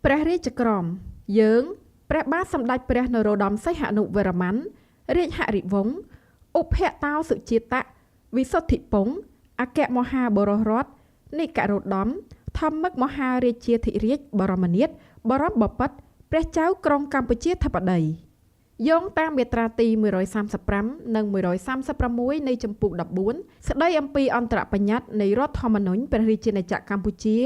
ព្រះរាជក្រម យើង ព្រះបាទសម្តេចព្រះនរោត្តម សីហនុវរ្ម័ន រាជហរិវង្ស ឧភតោសុជាតិ វិសុទ្ធិពង្ស អគ្គមហាបុរសរដ្ឋ និករោត្តម ធម្មិកមហារាជាធិរាជបរមនាថ បរមបពិត្រ ព្រះចៅក្រុងកម្ពុជាធិបតី យោងតាមមាត្រាទី135និង136នៃជំពូក14ស្តីអំពីអន្តរបញ្ញត្តិនៃរដ្ឋធម្មនុញ្ញព្រះរាជាណាចក្រកម្ពុជា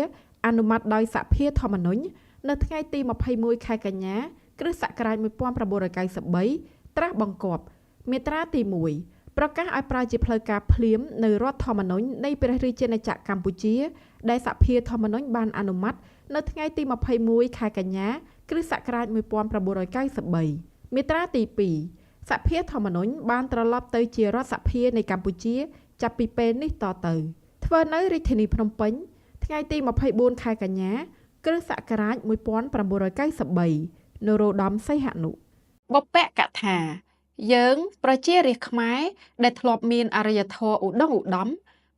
អនុម័តដោយសភាធម្មនុញ្ញនៅថ្ងៃទី21ខែកញ្ញាគ្រិស្តសករាជ1993ត្រាស់បង្គាប់មាត្រាទី1ប្រកាសឲ្យប្រើជាផ្លូវការភ្លាមនៅរដ្ឋធម្មនុញ្ញនៃព្រះរាជាណាចក្រកម្ពុជាដែលសភាធម្មនុញ្ញបានអនុម័តនៅថ្ងៃទី21ខែកញ្ញាគ្រិស្តសករាជ1993មាត្រាទី2សភាធម្មនុញ្ញបានត្រឡប់ទៅជារដ្ឋសភានៃកម្ពុជាចាប់ពីពេលនេះតទៅធ្វើនៅរាជធានីភ្នំពេញថ្ងៃទី24ខែកញ្ញាគ្រិស្តសករាជ1993នរោត្តមសីហនុបុព្វកថាយើងប្រជារាស្ត្រខ្មែរដែលធ្លាប់មានអរិយធម៌ឧត្តមឧត្តម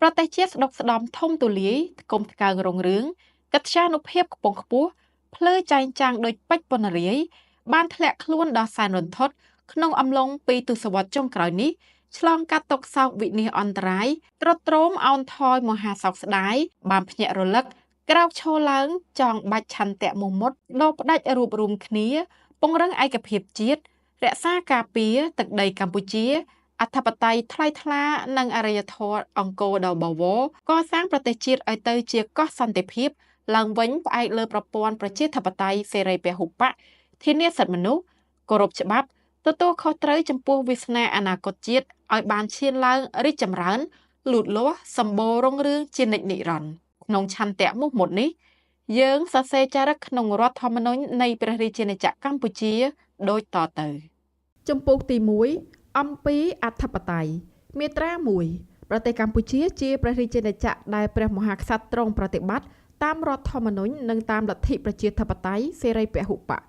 ប្រទេសជាតិស្ដុកស្ដំធំទូលាយថ្កុំថ្កើងរុងរឿងកិត្យានុភាពខ្ពង់ខ្ពស់ភ្លឺចែងចាំងដូចពេជ្រពណ៌រាយបានធ្លាក់ខ្លួនដល់សែនរន្ធត់ក្នុងអំឡុងពីទសវត្សរ៍ចុងក្រោយនេះឆ្លងកាត់ទុក្ខសោកវិនាសអន្តរាយទ្រុឌទ្រោមអោនថយមហាសោកស្ដាយបានភ្ញាក់រលឹកក្រោកឈរឡើងចងបាច់ឆន្ទៈមុះមុតដោផ្ដាច់រួបរួមគ្នាពង្រឹងឯកភាពជាតិរក្សាការពារទឹកដីកម្ពុជាអធិបតេយ្យថ្លៃថ្លានិងអរិយធម៌អង្គរដ៏បវរកសាងប្រទេសជាតិឲ្យទៅជាកោះសន្តិភាពឡើងវិញផ្អែកលើប្រព័ន្ធប្រជាធិបតេយ្យសេរីពហុបក្សធានាសិទ្ធិមនុស្សគោរពច្បាប់ទទួលខុសត្រូវចំពោះវាសនាអនាគតជាតិឲ្យបានឈានឡើងរីកចម្រើនលូតលាស់សម្បូររុងរឿងជានិច្ចនិរន្តរ៍ក្នុងឆន្ទៈមុះមុតនេះយើងសរសេរចារឹកក្នុងរដ្ឋធម្មនុញ្ញនៃព្រះរាជាណាចក្រកម្ពុជាដូចតទៅជំពូកទី1អំពីអធិបតេយ្យមាត្រា1ប្រទេសកម្ពុជាជាព្រះរាជាណាចក្រដែលព្រះមហាក្សត្រទ្រង់ប្រតិបត្តិតាមរដ្ឋធម្មនុញ្ញនិងតាមលទ្ធិប្រជាធិបតេយ្យសេរីពហុបក្ស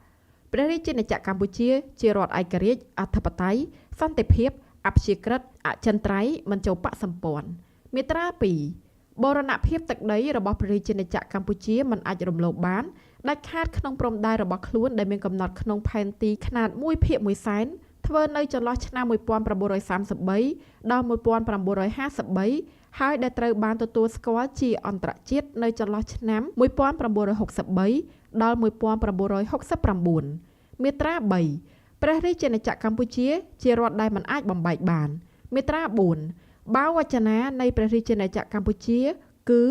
ព្រះរាជាណាចក្រកម្ពុជាជារដ្ឋឯករាជ្យអធិបតេយ្យសន្តិភាពអព្យាក្រឹតអចិន្ត្រៃយ៍មិនចូលបក្សសម្ព័ន្ធមាត្រា2បូរណភាពទឹកដីរបស់ព្រះរាជាណាចក្រកម្ពុជាមិនអាចរំលោភបានដាច់ខាតក្នុងព្រំដែនរបស់ខ្លួនដែលមានកំណត់ក្នុងផែនទីខ្នាត1/1សែនធ្វើនៅចន្លោះឆ្នាំ1933ដល់1953ហើយដែលត្រូវបានទទួលស្គាល់ជាអន្តរជាតិនៅចន្លោះឆ្នាំ1963ដល់1969មាត្រា3ព្រះរាជាណាចក្រកម្ពុជាជារដ្ឋដែលមិនអាចបំបែកបានមាត្រា4បាវចនានៃព្រះរាជាណាចក្រកម្ពុជាគឺ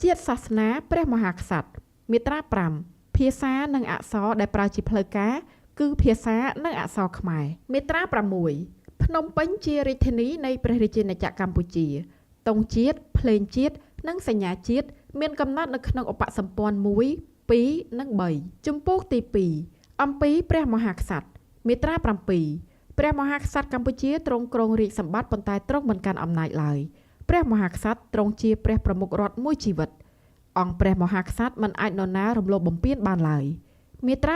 ជាតិសាសនាព្រះមហាក្សត្រមាត្រា5ភាសានិងអក្សរដែលប្រើជាផ្លូវការគឺភាសានិងអក្សរខ្មែរមាត្រា6ភ្នំពេញជារាជធានីនៃព្រះរាជាណាចក្រកម្ពុជាទង់ជាតិភ្លេងជាតិនិងសញ្ញាជាតិមានកំណត់នៅក្នុងឧបសម្ព័ន្ធ1 2និង3ជំពូកទី2អំពីព្រះមហាក្សត្រមាត្រា7ព្រះមហាក្សត្រកម្ពុជាទ្រង់គ្រងរាជសម្បត្តិប៉ុន្តែទ្រង់មិនកាន់អំណាចឡើយព្រះមហាក្សត្រទ្រង់ជាព្រះប្រមុខរដ្ឋមួយជីវិតអង្គព្រះមហាក្សត្រមិនអាចនរណារំលោភបំពានបានឡើយមាត្រា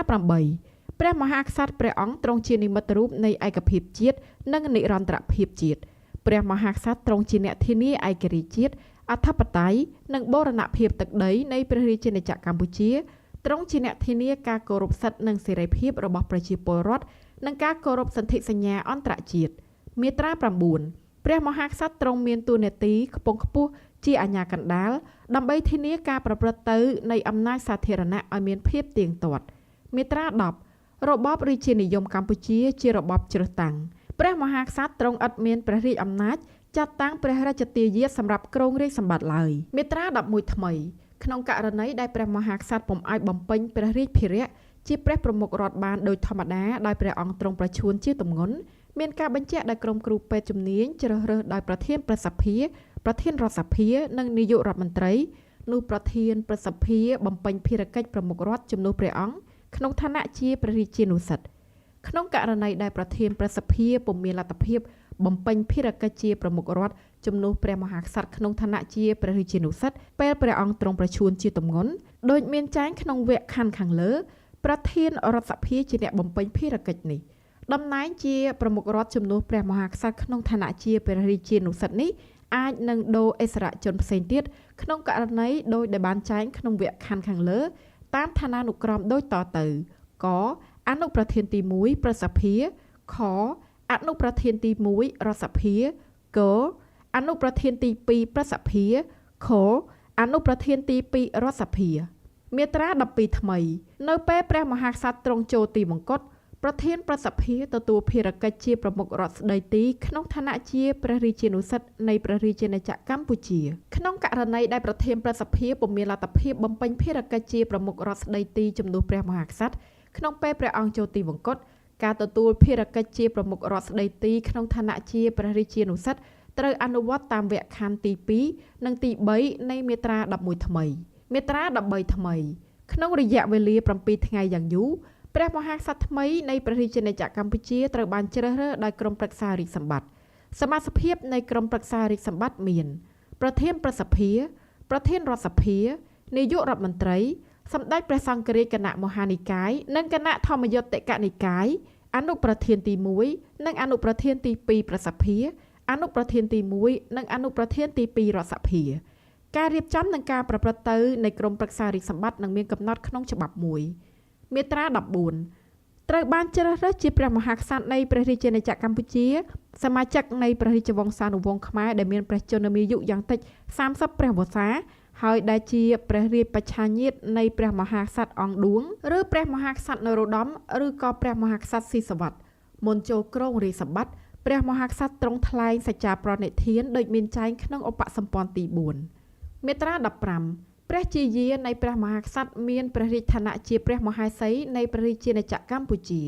8ព្រះមហាក្សត្រព្រះអង្គទ្រង់ជានិមិត្តរូបនៃឯកភាពជាតិនិងនិរន្តរភាពជាតិព្រះមហាក្សត្រទ្រង់ជាអ្នកធានាឯករាជ្យជាតិអធិបតេយ្យនិងបូរណភាពទឹកដីនៃព្រះរាជាណាចក្រកម្ពុជាទ្រង់ជាអ្នកធានាការគោរពសិទ្ធិនិងសេរីភាពរបស់ប្រជាពលរដ្ឋនិងការគោរពសន្ធិសញ្ញាអន្តរជាតិមាត្រា9ព្រះមហាក្សត្រទ្រង់មានតួនាទីខ្ពង់ខ្ពស់ជាអាជ្ញាកណ្ដាលដើម្បីធានាការប្រព្រឹត្តទៅនៃអំណាចសាធារណៈឲ្យមានភាពទៀងទាត់មាត្រា10របបរាជានិយមកម្ពុជាជារបបជ្រើសតាំងព្រះមហាក្សត្រទ្រង់ឥតមានព្រះរាជអំណាចចាត់តាំងព្រះរាជទាយាទសម្រាប់គ្រងរាជសម្បត្តិឡើយមាត្រា11ថ្មីក្នុងករណីដែលព្រះមហាក្សត្រពុំអាចបំពេញព្រះរាជភារៈជាព្រះប្រមុខរដ្ឋបានដោយធម្មតាដោយព្រះអង្គទ្រង់ប្រឈួនជាទម្ងន់មានការបញ្ជាក់ដោយក្រុមគ្រូពេទ្យជំនាញជ្រើសរើសដោយប្រធានប្រសិទ្ធភាពប្រធានរដ្ឋសភានិងនាយករដ្ឋមន្ត្រីនោះប្រធានប្រសិទ្ធភាពបំពេញភារកិច្ចប្រមុខរដ្ឋជំនួសព្រះអង្គក្នុងឋានៈជាព្រះរាជានុសិទ្ធក្នុងករណីដែលប្រធានប្រសិទ្ធភាពពុំមានលទ្ធភាពបំពេញភារកិច្ចជាប្រមុខរដ្ឋជំនួសព្រះមហាក្សត្រក្នុងឋានៈជាព្រះរាជានុសិទ្ធពេលព្រះអង្គទ្រង់ប្រឈួនជាទម្ងន់ដូចមានចែងក្នុងវគ្គខណ្ឌខាងលើប្រធានរដ្ឋសភាជាអ្នកបំពេញភារកិច្ចនេះតំណែងជាប្រមុខរដ្ឋជំនួសព្រះមហាក្សត្រក្នុងឋានៈជាព្រះរាជានុសិទ្ធនេះអាចនឹងដូរឥស្សរជនផ្សេងទៀតក្នុងករណីដោយដែលបានចែងក្នុងវគ្គខណ្ឌខាងលើ តាមឋានានុក្រមដូចតទៅកអនុប្រធានទី1ប្រសិទ្ធិខអនុប្រធានទី1រដ្ឋសភាកអនុប្រធានទី2ប្រសិទ្ធិខអនុប្រធានទី2រដ្ឋសភាមាត្រា12ថ្មីនៅពេលព្រះមហាក្សត្រទ្រង់ចូលទីវង្គតប្រធានប្រសិទ្ធិទទួលភារកិច្ចជាប្រមុខរដ្ឋស្ដីទីក្នុងឋានៈជាព្រះរាជានុសិទ្ធនៃព្រះរាជាណាចក្រកម្ពុជាក្នុងករណីដែលប្រធានប្រសិទ្ធិពុំមានលទ្ធភាពបំពេញភារកិច្ចជាប្រមុខរដ្ឋស្ដីទីជំនួសព្រះមហាក្សត្រក្នុងពេលព្រះអង្គចូលទីវង្គតការទទួលភារកិច្ចជាប្រមុខរដ្ឋស្ដីទីក្នុងឋានៈជាព្រះរាជានុសិទ្ធត្រូវអនុវត្តតាមវគ្គខណ្ឌទី2និងទី3នៃមាត្រា11ថ្មីមាត្រា13ថ្មីក្នុងរយៈវេលា7ថ្ងៃយ៉ាងយូរព្រះមហាក្សត្រថ្មីនៃព្រះរាជាណាចក្រកម្ពុជាត្រូវបានជ្រើសរើសដោយក្រុមប្រឹក្សារាជសម្បត្តិសមាជិកភាពនៃក្រុមប្រឹក្សារាជសម្បត្តិមានប្រធានប្រសិទ្ធិប្រធានរដ្ឋសភានាយករដ្ឋមន្ត្រីសម្ដេចព្រះសង្ឃរាជគណៈមហានិកាយនិងគណៈធម្មយុត្តិកនិកាយអនុប្រធានទី1និងអនុប្រធានទី2ប្រសិទ្ធិអនុប្រធានទី1និងអនុប្រធានទី2រដ្ឋសភាការរៀបចំនិងការប្រព្រឹត្តទៅនៃក្រុមប្រឹក្សារាជសម្បត្តិនឹងមានកំណត់ក្នុងច្បាប់មួយមាត្រា14ត្រូវបានជ្រើសរើសជាព្រះមហាក្សត្រនៃព្រះរាជាណាចក្រកម្ពុជាសមាជិកនៃព្រះរាជវង្សានុវង្សខ្មែរដែលមានព្រះជន្មាយុយ៉ាងតិច30ព្រះវស្សាហើយដែលជាព្រះរាជបច្ឆាញាតិនៃព្រះមហាក្សត្រអង្គឌួងឬព្រះមហាក្សត្រនរោត្តមឬក៏ព្រះមហាក្សត្រស៊ីសុវត្ថិមុនចូលគ្រងរាជសម្បត្តិព្រះមហាក្សត្រទ្រង់ថ្លែងសច្ចាប្រណិធានដូចមានចែងក្នុងឧបសម្ព័ន្ធទី4មាត្រា15ព្រះជាយានៃព្រះមហាក្សត្រមានព្រះរាជឋានៈជាព្រះមហេសីនៃព្រះរាជាណាចក្រកម្ពុជា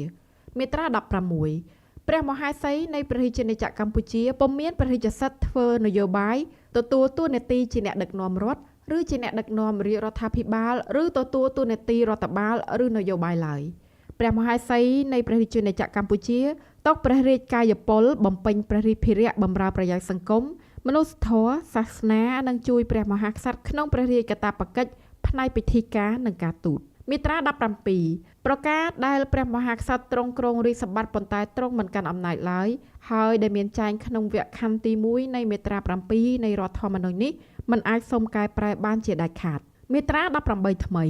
មាត្រា16ព្រះមហេសីនៃព្រះរាជាណាចក្រកម្ពុជាពុំមានព្រះរាជសិទ្ធិធ្វើនយោបាយទទួលតួនាទីជាអ្នកដឹកនាំរដ្ឋឬជាអ្នកដឹកនាំរាជរដ្ឋាភិបាលឬទទួលតួនាទីរដ្ឋបាលឬនយោបាយឡើយព្រះមហេសីនៃព្រះរាជាណាចក្រកម្ពុជាតកព្រះរាជកាយពលបំពេញព្រះរាជភារៈបម្រើប្រយោជន៍សង្គមមនុស្សធម៌សាសនានិងជួយព្រះមហាក្សត្រក្នុងព្រះរាជកាតព្វកិច្ចផ្នែកពិធីការនិងការទូតមាត្រា17ប្រការដែលព្រះមហាក្សត្រទ្រង់គ្រងរាជសម្បត្តិប៉ុន្តែទ្រង់មិនកាន់អំណាចឡើយហើយដែលមានចែងក្នុងវគ្គខណ្ឌទី1នៃមាត្រា7នៃរដ្ឋធម្មនុញ្ញនេះមិនអាចសុំកែប្រែបានជាដាច់ខាតមាត្រា18ថ្មី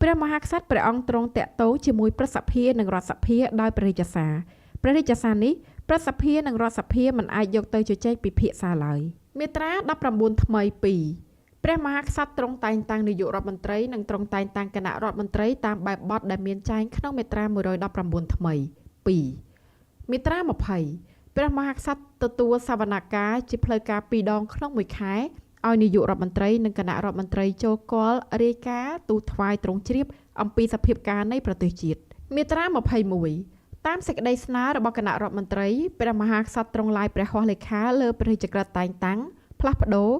ព្រះមហាក្សត្រព្រះអង្គទ្រង់តាក់ទងជាមួយប្រសិទ្ធិនិងរដ្ឋសភាដោយព្រះរាជសារព្រះរាជសារនេះប្រសិទ្ធិនិងរដ្ឋសភាមិនអាចយកទៅជជែកពិភាក្សាឡើយមាត្រា19ថ្មី2ព្រះមហាក្សត្រទ្រង់តែងតាំងនាយករដ្ឋមន្ត្រីនិងទ្រង់តែងតាំងគណៈរដ្ឋមន្ត្រីតាមបែបបទដែលមានចែងក្នុងមាត្រា119ថ្មី2មាត្រា20ព្រះមហាក្សត្រទទួលសវនកម្មជាផ្លូវការ2ដងក្នុងមួយខែឲ្យនាយករដ្ឋមន្ត្រីនិងគណៈរដ្ឋមន្ត្រីចូលគាល់រាយការណ៍ទូលថ្វាយទ្រង់ជ្រាបអំពីសភាពការនៃប្រទេសជាតិមាត្រា21តាមសេចក្តីស្នើរបស់គណៈរដ្ឋមន្ត្រីព្រះមហាក្សត្រទ្រង់ឡាយព្រះហស្ថលេខាលើព្រះរាជក្រឹត្យតែងតាំងផ្លាស់ប្ដូរ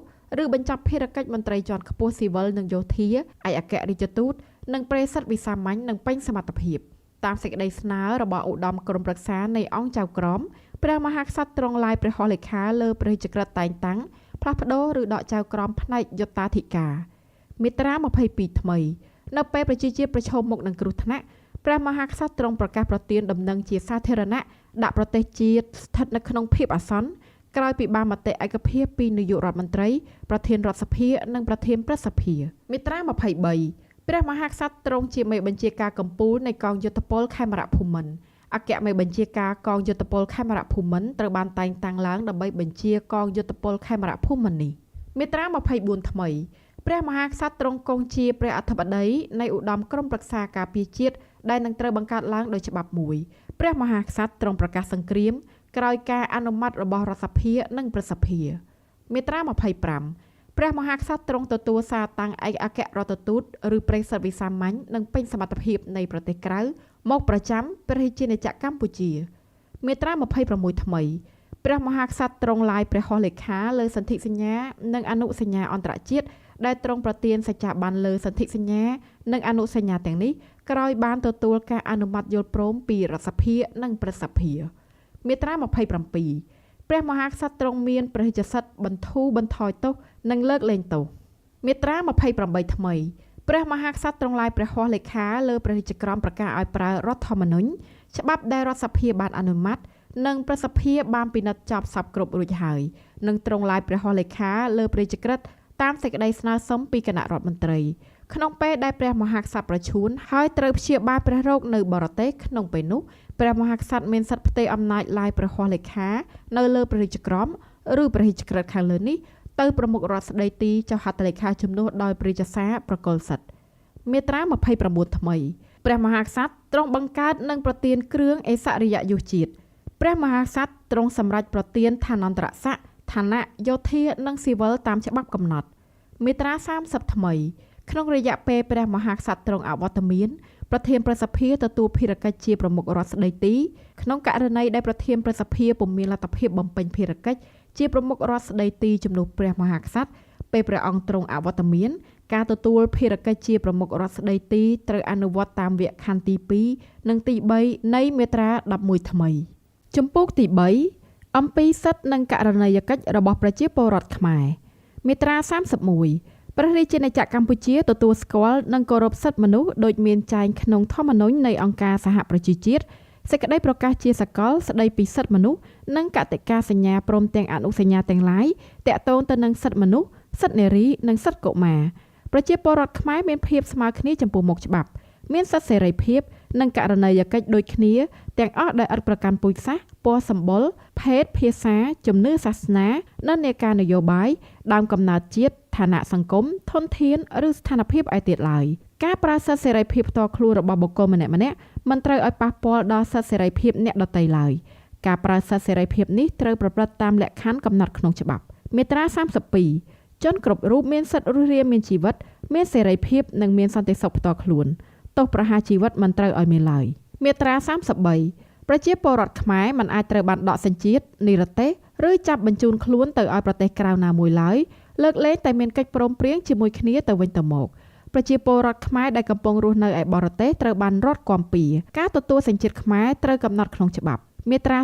ឬបញ្ចប់ភារកិច្ចមន្ត្រីជាន់ខ្ពស់ស៊ីវិលនិងយោធាឯកអគ្គរដ្ឋទូតនិងប្រេសិតវិសាមញ្ញនិងពេញសមត្ថភាពតាមសេចក្តីស្នើរបស់ឧត្តមក្រុមប្រឹក្សានៃអង្គចៅក្រមព្រះមហាក្សត្រទ្រង់ឡាយព្រះហស្ថលេខាលើព្រះរាជក្រឹត្យតែងតាំងផ្លាស់ប្ដូរឬដកចៅក្រមផ្នែកយុត្តាធិការមាត្រា22ថ្មីនៅពេលប្រជាជាតិប្រឈមមុខនឹងគ្រោះថ្នាក់ព្រះមហាក្សត្រទ្រង់ប្រកាសប្រទានដំណឹងជាសាធារណៈដាក់ប្រទេសជាតិស្ថិតនៅក្នុងភាពអាសន្នក្រោយពីបានមតិឯកភាពពីនាយករដ្ឋមន្ត្រីប្រធានរដ្ឋសភានិងប្រធានព្រឹទ្ធសភាមាត្រា23ព្រះមហាក្សត្រទ្រង់ជាមេបញ្ជាការកំពូលនៃកងយោធពលខេមរភូមិន្ទអគ្គមេបញ្ជាការកងយោធពលខេមរភូមិន្ទត្រូវបានតែងតាំងឡើងដើម្បីបញ្ជាកងយោធពលខេមរភូមិន្ទនេះមាត្រា24ថ្មីព្រះមហាក្សត្រទ្រង់គង់ជាព្រះអធិបតីនៃឧត្តមក្រុមប្រឹក្សាការពារជាតិដែលនឹងត្រូវបង្កើតឡើងដោយច្បាប់មួយព្រះមហាក្សត្រទ្រង់ប្រកាសសង្គ្រាមក្រោយការអនុម័តរបស់រដ្ឋសភានិងព្រឹទ្ធសភាមាត្រា25ព្រះមហាក្សត្រទ្រង់ទទួលសារតាំងឯកអគ្គរដ្ឋទូតឬប្រេសិតវិសាមញ្ញនិងពេញសមត្ថភាពនៃប្រទេសក្រៅមកប្រចាំព្រះរាជាណាចក្រកម្ពុជាមាត្រា26ថ្មីព្រះមហាក្សត្រទ្រង់ឡាយព្រះហស្ថលេខាលើសន្ធិសញ្ញានិងអនុសញ្ញាអន្តរជាតិដែលទ្រង់ប្រទានសច្ចាប័នលើសន្ធិសញ្ញានិងអនុសញ្ញាទាំងនេះក្រោយបានទទួលការអនុម័តយល់ព្រមពីរដ្ឋសភានិងព្រឹទ្ធសភាមាត្រា27ព្រះមហាក្សត្រទ្រង់មានព្រះរាជសិទ្ធិបន្ធូរបន្ថយទោសនិងលើកលែងទោសមាត្រា28ថ្មីព្រះមហាក្សត្រទ្រង់ឡាយព្រះហស្ថលេខាលើព្រះរាជក្រមប្រកាសឲ្យប្រើរដ្ឋធម្មនុញ្ញច្បាប់ដែលរដ្ឋសភាបានអនុម័តនិងព្រឹទ្ធសភាបានពិនិត្យចប់សព្វគ្រប់រួចហើយនិងទ្រង់ឡាយព្រះហស្ថលេខាលើព្រះរាជក្រឹត្យតាមសេចក្តីស្នើសុំពីគណៈរដ្ឋមន្ត្រី ក្នុងពេលដែលព្រះមហាក្សត្រប្រឈួនហើយត្រូវព្យាបាលព្រះរោគនៅបរទេសក្នុងពេលនោះព្រះមហាក្សត្រមានសិទ្ធិផ្ទេរអំណាចឡាយព្រះហស្ថលេខានៅលើព្រះរាជក្រមឬព្រះរាជក្រឹត្យខាងលើនេះទៅប្រមុខរដ្ឋស្ដីទីចុះហត្ថលេខាជំនួសដោយព្រះរាជសារប្រគល់សិទ្ធិមាត្រា29ថ្មីព្រះមហាក្សត្រទ្រង់បង្កើតនិងប្រទានគ្រឿងអេសរិយយសជាតិព្រះមហាក្សត្រទ្រង់សម្រេចប្រទានឋានន្តរស័ក្តិឋានៈយោធានិងស៊ីវិលតាមច្បាប់កំណត់មាត្រា30ថ្មីក្នុងរយៈពេលព្រះមហាក្សត្រទ្រង់អវត្តមានប្រធានប្រសិទ្ធិទទួលភារកិច្ចជាប្រមុខរដ្ឋស្ដីទីក្នុងករណីដែលប្រធានប្រសិទ្ធិពុំមានលទ្ធភាពបំពេញភារកិច្ចជាប្រមុខរដ្ឋស្ដីទីជំនួសព្រះមហាក្សត្រពេលព្រះអង្គទ្រង់អវត្តមានការទទួលភារកិច្ចជាប្រមុខរដ្ឋស្ដីទីត្រូវអនុវត្តតាមវគ្គខណ្ឌទី2និងទី3នៃមាត្រា11ថ្មីជំពូកទី3អំពីសិទ្ធិនិងករណីយកិច្ចរបស់ប្រជាពលរដ្ឋខ្មែរមាត្រា31ព្រះរាជាណាចក្រកម្ពុជាទទួលស្គាល់និងគោរពសិទ្ធិមនុស្សដូចមានចែងក្នុងធម្មនុញ្ញនៃអង្គការសហប្រជាជាតិសេចក្តីប្រកាសជាសកលស្តីពីសិទ្ធិមនុស្សនិងកតិកាសញ្ញាព្រមទាំងអនុសញ្ញាទាំងឡាយទាក់ទងទៅនឹងសិទ្ធិមនុស្សសិទ្ធិនារីនិងសិទ្ធិកុមារប្រជាពលរដ្ឋខ្មែរមានភាពស្មើគ្នាចំពោះមុខច្បាប់មានសិទ្ធិសេរីភាពនិងករណីយកិច្ចដូចគ្នាទាំងអស់ដោយឥតប្រកាន់ពូជសាសន៍ពណ៌សម្បុរភេទភាសាជំនឿសាសនានិន្នាការនយោបាយដើមកំណើតជាតិឋានៈសង្គមធនធានឬស្ថានភាពឯទៀតឡើយការប្រើសិទ្ធិសេរីភាពផ្ទាល់ខ្លួនរបស់បុគ្គលម្នាក់ៗមិនត្រូវឲ្យប៉ះពាល់ដល់សិទ្ធិសេរីភាពអ្នកដទៃឡើយការប្រើសិទ្ធិសេរីភាពនេះត្រូវប្រព្រឹត្តតាមលក្ខខណ្ឌកំណត់ក្នុងច្បាប់មាត្រា32ជនគ្រប់រូបមានសិទ្ធិរស់រានមានជីវិតមានសេរីភាពនិងមានសន្តិសុខផ្ទាល់ខ្លួនទោសប្រហារជីវិតមិនត្រូវឲ្យមានឡើយមាត្រា33ប្រជាពលរដ្ឋខ្មែរមិនអាចត្រូវបានដកសញ្ជាតិនិរទេសឬចាប់បញ្ជូនខ្លួនទៅឲ្យប្រទេសក្រៅណាមួយឡើយលើកលែងតែមានកិច្ចព្រមព្រៀងជាមួយគ្នាទៅវិញទៅមកប្រជាពលរដ្ឋខ្មែរដែលកំពុងរស់នៅឯបរទេសត្រូវបានរដ្ឋគាំពារការទទួលសញ្ជាតិខ្មែរត្រូវកំណត់ក្នុងច្បាប់មាត្រា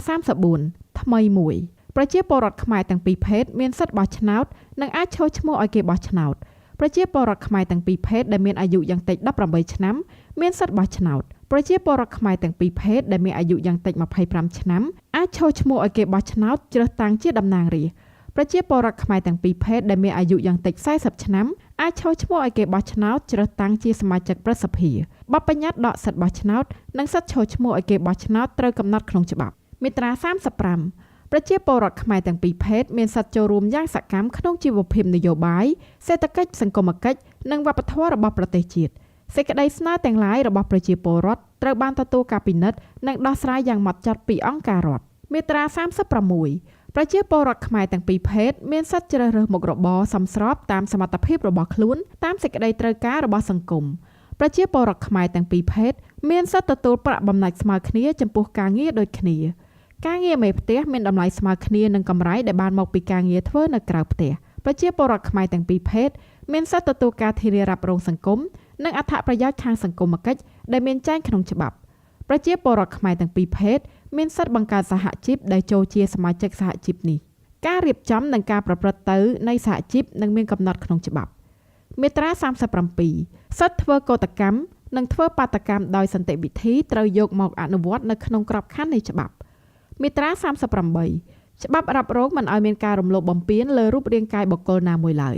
34ថ្មីមួយប្រជាពលរដ្ឋខ្មែរទាំងពីរភេទមានសិទ្ធិបោះឆ្នោតនិងអាចឈរឈ្មោះឲ្យគេបោះឆ្នោតប្រជាពលរដ្ឋខ្មែរទាំងពីរភេទដែលមានអាយុយ៉ាងតិច18ឆ្នាំមានសិទ្ធិបោះឆ្នោតប្រជាពលរដ្ឋខ្មែរទាំងពីរភេទដែលមានអាយុយ៉ាងតិច25ឆ្នាំអាចឈរឈ្មោះឲ្យគេបោះឆ្នោតជ្រើសតាំងជាតំណាងរាស្ត្រប្រជាពលរដ្ឋខ្មែរទាំងពីរភេទដែលមានអាយុយ៉ាងតិច40ឆ្នាំអាចឈរឈ្មោះឲ្យគេបោះឆ្នោតជ្រើសតាំងជាសមាជិកព្រឹទ្ធសភាបទបញ្ញត្តិដកសិទ្ធិបោះឆ្នោតនិងសិទ្ធិឈរឈ្មោះឲ្យគេបោះឆ្នោតត្រូវកំណត់ក្នុងច្បាប់មាត្រា35ប្រជាពលរដ្ឋខ្មែរទាំងពីរភេទមានសិទ្ធិចូលរួមយ៉ាងសកម្មក្នុងជីវភាពនយោបាយសេដ្ឋកិច្ចសង្គមកិច្ចនិងវប្បធម៌របស់ប្រទេសជាតិសេចក្តីស្នើទាំងឡាយរបស់ប្រជាពលរដ្ឋត្រូវបានទទួលការពិនិត្យនិងដោះស្រាយយ៉ាងម៉ត់ចត់ពីអង្គការរដ្ឋមាត្រា36ប្រជាពលរដ្ឋខ្មែរទាំងពីរភេទមានសិទ្ធិជ្រើសរើសមុខរបរសមស្របតាមសមត្ថភាពរបស់ខ្លួនតាមសេចក្តីត្រូវការរបស់សង្គមប្រជាពលរដ្ឋខ្មែរទាំងពីរភេទមានសិទ្ធិទទួលប្រាក់បំណាច់ស្មើគ្នាចំពោះការងារដូចគ្នាការងារមេផ្ទះមានតម្លៃស្មើគ្នានឹងកម្រៃដែលបានមកពីការងារធ្វើនៅក្រៅផ្ទះប្រជាពលរដ្ឋខ្មែរទាំងពីរភេទមានសិទ្ធិទទួលការធានារ៉ាប់រងសង្គមនិងអត្ថប្រយោជន៍ខាងសង្គមគិច្ចដែលមានចែងក្នុងច្បាប់ប្រជាពលរដ្ឋខ្មែរទាំងពីរភេទមានសិទ្ធិបង្កើតសហជីពដែលចូលជាសមាជិកសហជីពនេះការរៀបចំនិងការប្រព្រឹត្តទៅនៃសហជីពនឹងមានកំណត់ក្នុងច្បាប់មាត្រា37សិទ្ធិធ្វើកោតកម្មនិងធ្វើបាតុកម្មដោយសន្តិវិធីត្រូវយកមកអនុវត្តនៅក្នុងក្របខ័ណ្ឌនៃច្បាប់មាត្រា38ច្បាប់រ៉ាប់រងមិនឲ្យមានការរំលោភបំពានលើរូបរាងកាយបុគ្គលណាមួយឡើយ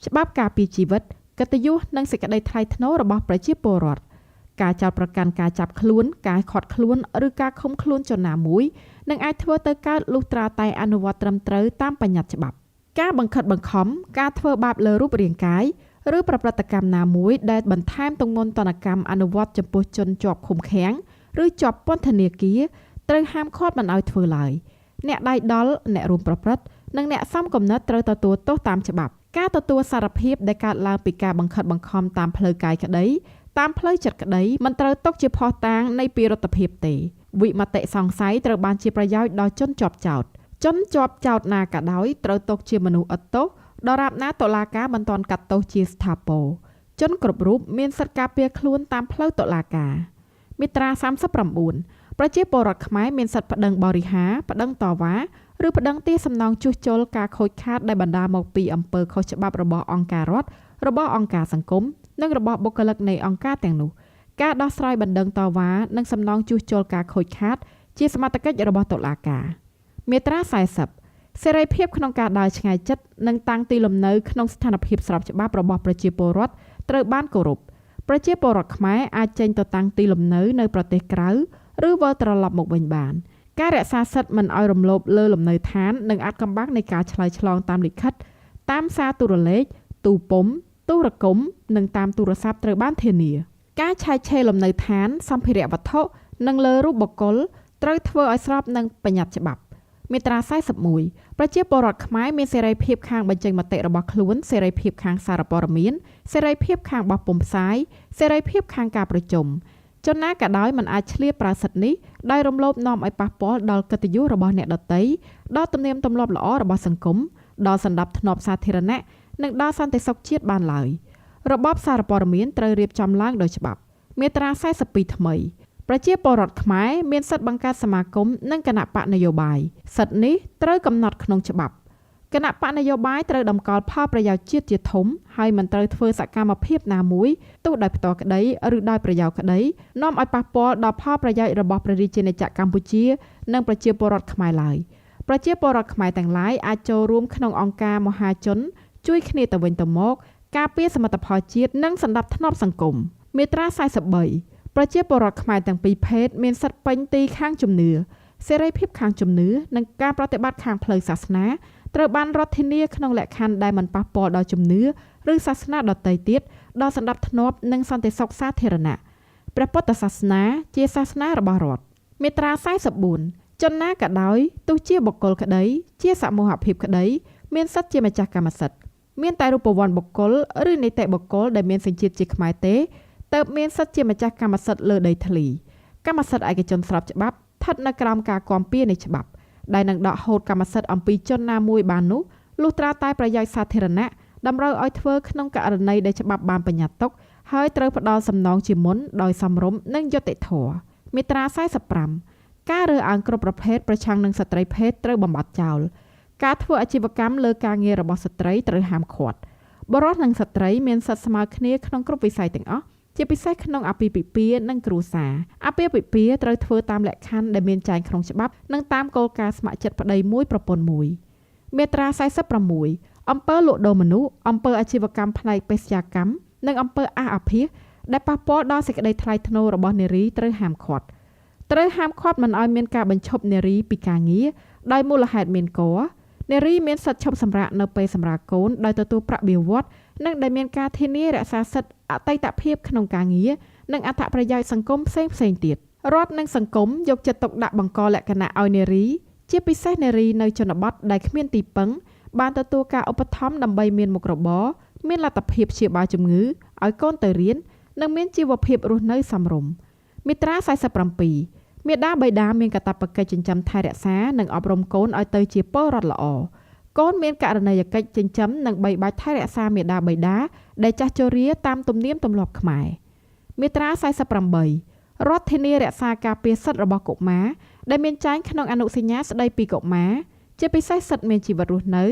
ច្បាប់ការពារជីវិតកិត្តិយសនិងសេចក្តីថ្លៃថ្នូររបស់ប្រជាពលរដ្ឋការចោទប្រកាន់ការចាប់ខ្លួនការឃាត់ខ្លួនឬការឃុំខ្លួនជនណាមួយនឹងអាចធ្វើទៅកើតលុះត្រាតែអនុវត្តត្រឹមត្រូវតាមបញ្ញត្តិច្បាប់ការបង្ខិតបង្ខំការធ្វើបាបលើរូបរាងកាយឬប្រព្រឹត្តកម្មណាមួយដែលបន្ថែមទម្ងន់ទណ្ឌកម្មអនុវត្តចំពោះជនជាប់ឃុំឃាំងឬជាប់ពន្ធនាគារត្រូវហាមឃាត់មិនឲ្យធ្វើឡើយអ្នកដៃដល់អ្នករួមប្រព្រឹត្តនិងអ្នកសមគំនិតត្រូវទទួលទោសតាមច្បាប់ការទទួលសារភាពដែលកើតឡើងពីការបង្ខិតបង្ខំតាមផ្លូវកាយក្តីតាមផ្លូវចិត្តក្តីមិនត្រូវទុកជាភស្តុតាងនៃពិរុទ្ធភាពទេវិមតិសង្ស័យត្រូវបានជាប្រយោជន៍ដល់ជនជាប់ចោទជនជាប់ចោទណាក៏ដោយត្រូវទុកជាមនុស្សឥតទោសដរាបណាតុលាការមិនទាន់កាត់ទោសជាស្ថាពរជនគ្រប់រូបមានសិទ្ធិការពារខ្លួនតាមផ្លូវតុលាការមាត្រា39ប្រជាពលរដ្ឋខ្មែរមានសិទ្ធិប្តឹងបរិហារប្តឹងតវ៉ាឬប្តឹងទារសំណងជួសជុលការខូចខាតដែលបណ្ដាលមកពីអំពើខុសច្បាប់របស់អង្គការរដ្ឋរបស់អង្គការសង្គមនិងរបស់បុគ្គលិកនៃអង្គការទាំងនោះការដោះស្រាយបណ្ដឹងតវ៉ានិងសំណងជួសជុលការខូចខាតជាសមត្ថកិច្ចរបស់តុលាការមាត្រា40 សេរីភាពក្នុងការដើរឆ្ងាយចិត្តនិងតាំងទីលំនៅក្នុងស្ថានភាពស្របច្បាប់របស់ប្រជាពលរដ្ឋ ត្រូវបានគោរពប្រជាពលរដ្ឋខ្មែរអាចចេញទៅតាំងទីលំនៅនៅប្រទេសក្រៅឬវិលត្រឡប់មកវិញបានការរក្សាសិទ្ធិមិនឲ្យរំលោភលើលំនៅឋាននិងអាថ៌កំបាំងនៃការឆ្លើយឆ្លងតាមលិខិតតាមសារទូរលេខទូពុម្ពទូរគមន៍និងតាមទូរស័ព្ទត្រូវបានធានាការឆែកឆេរលំនៅឋានសម្ភារៈវត្ថុនិងលើរូបបុគ្គលត្រូវធ្វើឲ្យស្របនឹងបញ្ញត្តិច្បាប់មាត្រា41ប្រជាពលរដ្ឋខ្មែរមានសេរីភាពខាងបញ្ចេញមតិរបស់ខ្លួនសេរីភាពខាងសារព័ត៌មានសេរីភាពខាងបោះពុម្ពផ្សាយសេរីភាពខាងការប្រជុំជនណាក៏ដោយមិនអាចឆ្លៀតប្រើសិទ្ធិនេះដោយរំលោភនាំឲ្យប៉ះពាល់ដល់កិត្តិយសរបស់អ្នកដទៃដល់ទំនៀមទម្លាប់ល្អរបស់សង្គមដល់សណ្ដាប់ធ្នាប់សាធារណៈនិងដល់សន្តិសុខជាតិបានឡើយរបបសារព័ត៌មានត្រូវរៀបចំឡើងដោយច្បាប់មាត្រា42ថ្មីប្រជាពលរដ្ឋខ្មែរមានសិទ្ធិបង្កើតសមាគមនិងគណបក្សនយោបាយសិទ្ធិនេះត្រូវកំណត់ក្នុងច្បាប់គណបក្សនយោបាយត្រូវតម្កល់ផលប្រយោជន៍ជាតិជាធំហើយមិនត្រូវធ្វើសកម្មភាពណាមួយទោះដោយផ្ទាល់ក្តីឬដោយប្រយោលក្តីនាំឲ្យប៉ះពាល់ដល់ផលប្រយោជន៍របស់ព្រះរាជាណាចក្រកម្ពុជានិងប្រជាពលរដ្ឋខ្មែរឡើយប្រជាពលរដ្ឋខ្មែរទាំងឡាយអាចចូលរួមក្នុងអង្គការមហាជនជួយគ្នាទៅវិញទៅមកការពារសមិទ្ធផលជាតិនិងសណ្ដាប់ធ្នាប់សង្គមមាត្រា43ប្រជាពលរដ្ឋខ្មែរទាំងពីរភេទមានសិទ្ធិពេញទីខាងជំនឿសេរីភាពខាងជំនឿនិងការប្រតិបត្តិខាងផ្លូវសាសនាត្រូវបានរដ្ឋធានាក្នុងលក្ខខណ្ឌដែលមិនប៉ះពាល់ដល់ជំនឿឬសាសនាដទៃទៀតដល់សណ្ដាប់ធ្នាប់និងសន្តិសុខសាធារណៈព្រះពុទ្ធសាសនាជាសាសនារបស់រដ្ឋមាត្រា44ជនណាក៏ដោយទោះជាបុគ្គលក្តីជាសមូហភាពក្តីមានសិទ្ធិជាម្ចាស់កម្មសិទ្ធិមានតែរូបវន្តបុគ្គលឬនីតិបុគ្គលដែលមានសញ្ជាតិជាខ្មែរទេទើបមានសិទ្ធិជាម្ចាស់កម្មសិទ្ធិលើដីធ្លីកម្មសិទ្ធិឯកជនស្របច្បាប់ស្ថិតនៅក្រោមការគាំពារនៃច្បាប់ដែលនឹងដកហូតកម្មសិទ្ធិអំពីជនណាមួយបាននោះលុះត្រាតែប្រយោជន៍សាធារណៈតម្រូវឲ្យធ្វើក្នុងករណីដែលច្បាប់បានបញ្ញត្តិទុកហើយត្រូវផ្ដល់សំណងជាមុនដោយសមរម្យនិងយុត្តិធម៌មាត្រា45ការរើសអើងគ្រប់ប្រភេទប្រឆាំងនឹងស្ត្រីភេទត្រូវបំបត្តិចោលការធ្វើអាជីវកម្មលើការងាររបស់ស្ត្រីត្រូវហាមឃាត់បុរសនិងស្ត្រីមានសិទ្ធិស្មើគ្នាក្នុងគ្រប់វិស័យទាំងអស់ជាពិសេសក្នុងអាពាហ៍ពិពាហ៍និងគ្រួសារអាពាហ៍ពិពាហ៍ត្រូវធ្វើតាមលក្ខខណ្ឌដែលមានចែងក្នុងច្បាប់និងតាមគោលការណ៍ស្ម័គ្រចិត្តប្តីមួយប្រពន្ធមួយមាត្រា46អំពើលក់ដូរមនុស្សអំពើអាជីវកម្មផ្នែកបេសកកម្មនិងអំពើអាសអាភាសដែលប៉ះពាល់ដល់សេចក្តីថ្លៃថ្នូររបស់នារីត្រូវហាមឃាត់ត្រូវហាមឃាត់មិនឲ្យមានការបញ្ឈប់នារីពីការងារដោយមូលហេតុមានកនារីមានសិទ្ធិឈប់សម្រាកនៅពេលសម្រាលកូនដោយទទួលប្រាក់បៀវត្សនិងដែលមានការធានារក្សាសិទ្ធិអតីតភាពក្នុងការងារនិងអត្ថប្រយោជន៍សង្គមផ្សេងផ្សេងទៀតរដ្ឋនិងសង្គមយកចិត្តទុកដាក់បង្កលក្ខណៈឲ្យនារីជាពិសេសនារីនៅជនបទដែលគ្មានទីពឹងបានទទួលការឧបត្ថម្ភដើម្បីមានមុខរបរមានលទ្ធភាពព្យាបាលជំងឺឲ្យកូនទៅរៀននិងមានជីវភាពរស់នៅសមរម្យមាត្រា47មាតាបិតាមានកាតព្វកិច្ចចិញ្ចឹមថែរក្សានិងអប់រំកូនឲ្យទៅជាពលរដ្ឋល្អកូនមានករណីយកិច្ចចិញ្ចឹមនិងបីបាច់ថែរក្សាមាតាបិតាដែលចាស់ជរាតាមទំនៀមទម្លាប់ខ្មែរមាត្រា48រដ្ឋធានារក្សាការពារសិទ្ធិរបស់កុមារដែលមានចែងក្នុងអនុសញ្ញាស្តីពីកុមារជាពិសេសសិទ្ធិមានជីវិតរស់នៅ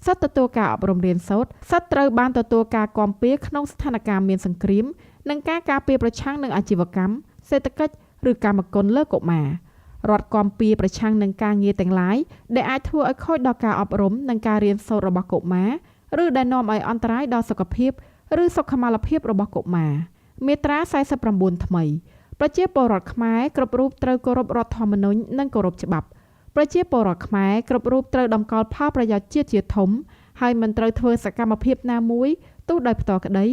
សិទ្ធិទទួលការអប់រំរៀនសូត្រសិទ្ធិត្រូវបានទទួលការគាំពារក្នុងស្ថានភាពមានសង្គ្រាមនិងការការពារប្រឆាំងនឹងអាជីវកម្មសេដ្ឋកិច្ចឬកម្មគុណលើកុមាររដ្ឋគាំពារប្រឆាំងនឹងការងារទាំងឡាយដែលអាចធ្វើឲ្យខូចដល់ការអប់រំនិងការរៀនសូត្ររបស់កុមារឬដែលនាំឲ្យអន្តរាយដល់សុខភាពឬសុខុមាលភាពរបស់កុមារមាត្រា49ថ្មីប្រជាពលរដ្ឋខ្មែរគ្រប់រូបត្រូវគោរពរដ្ឋធម្មនុញ្ញនិងគោរពច្បាប់ប្រជាពលរដ្ឋខ្មែរគ្រប់រូបត្រូវតម្កល់ផលប្រយោជន៍ជាតិជាធំហើយមិនត្រូវធ្វើសកម្មភាពណាមួយទោះដោយផ្ទាល់ក្តី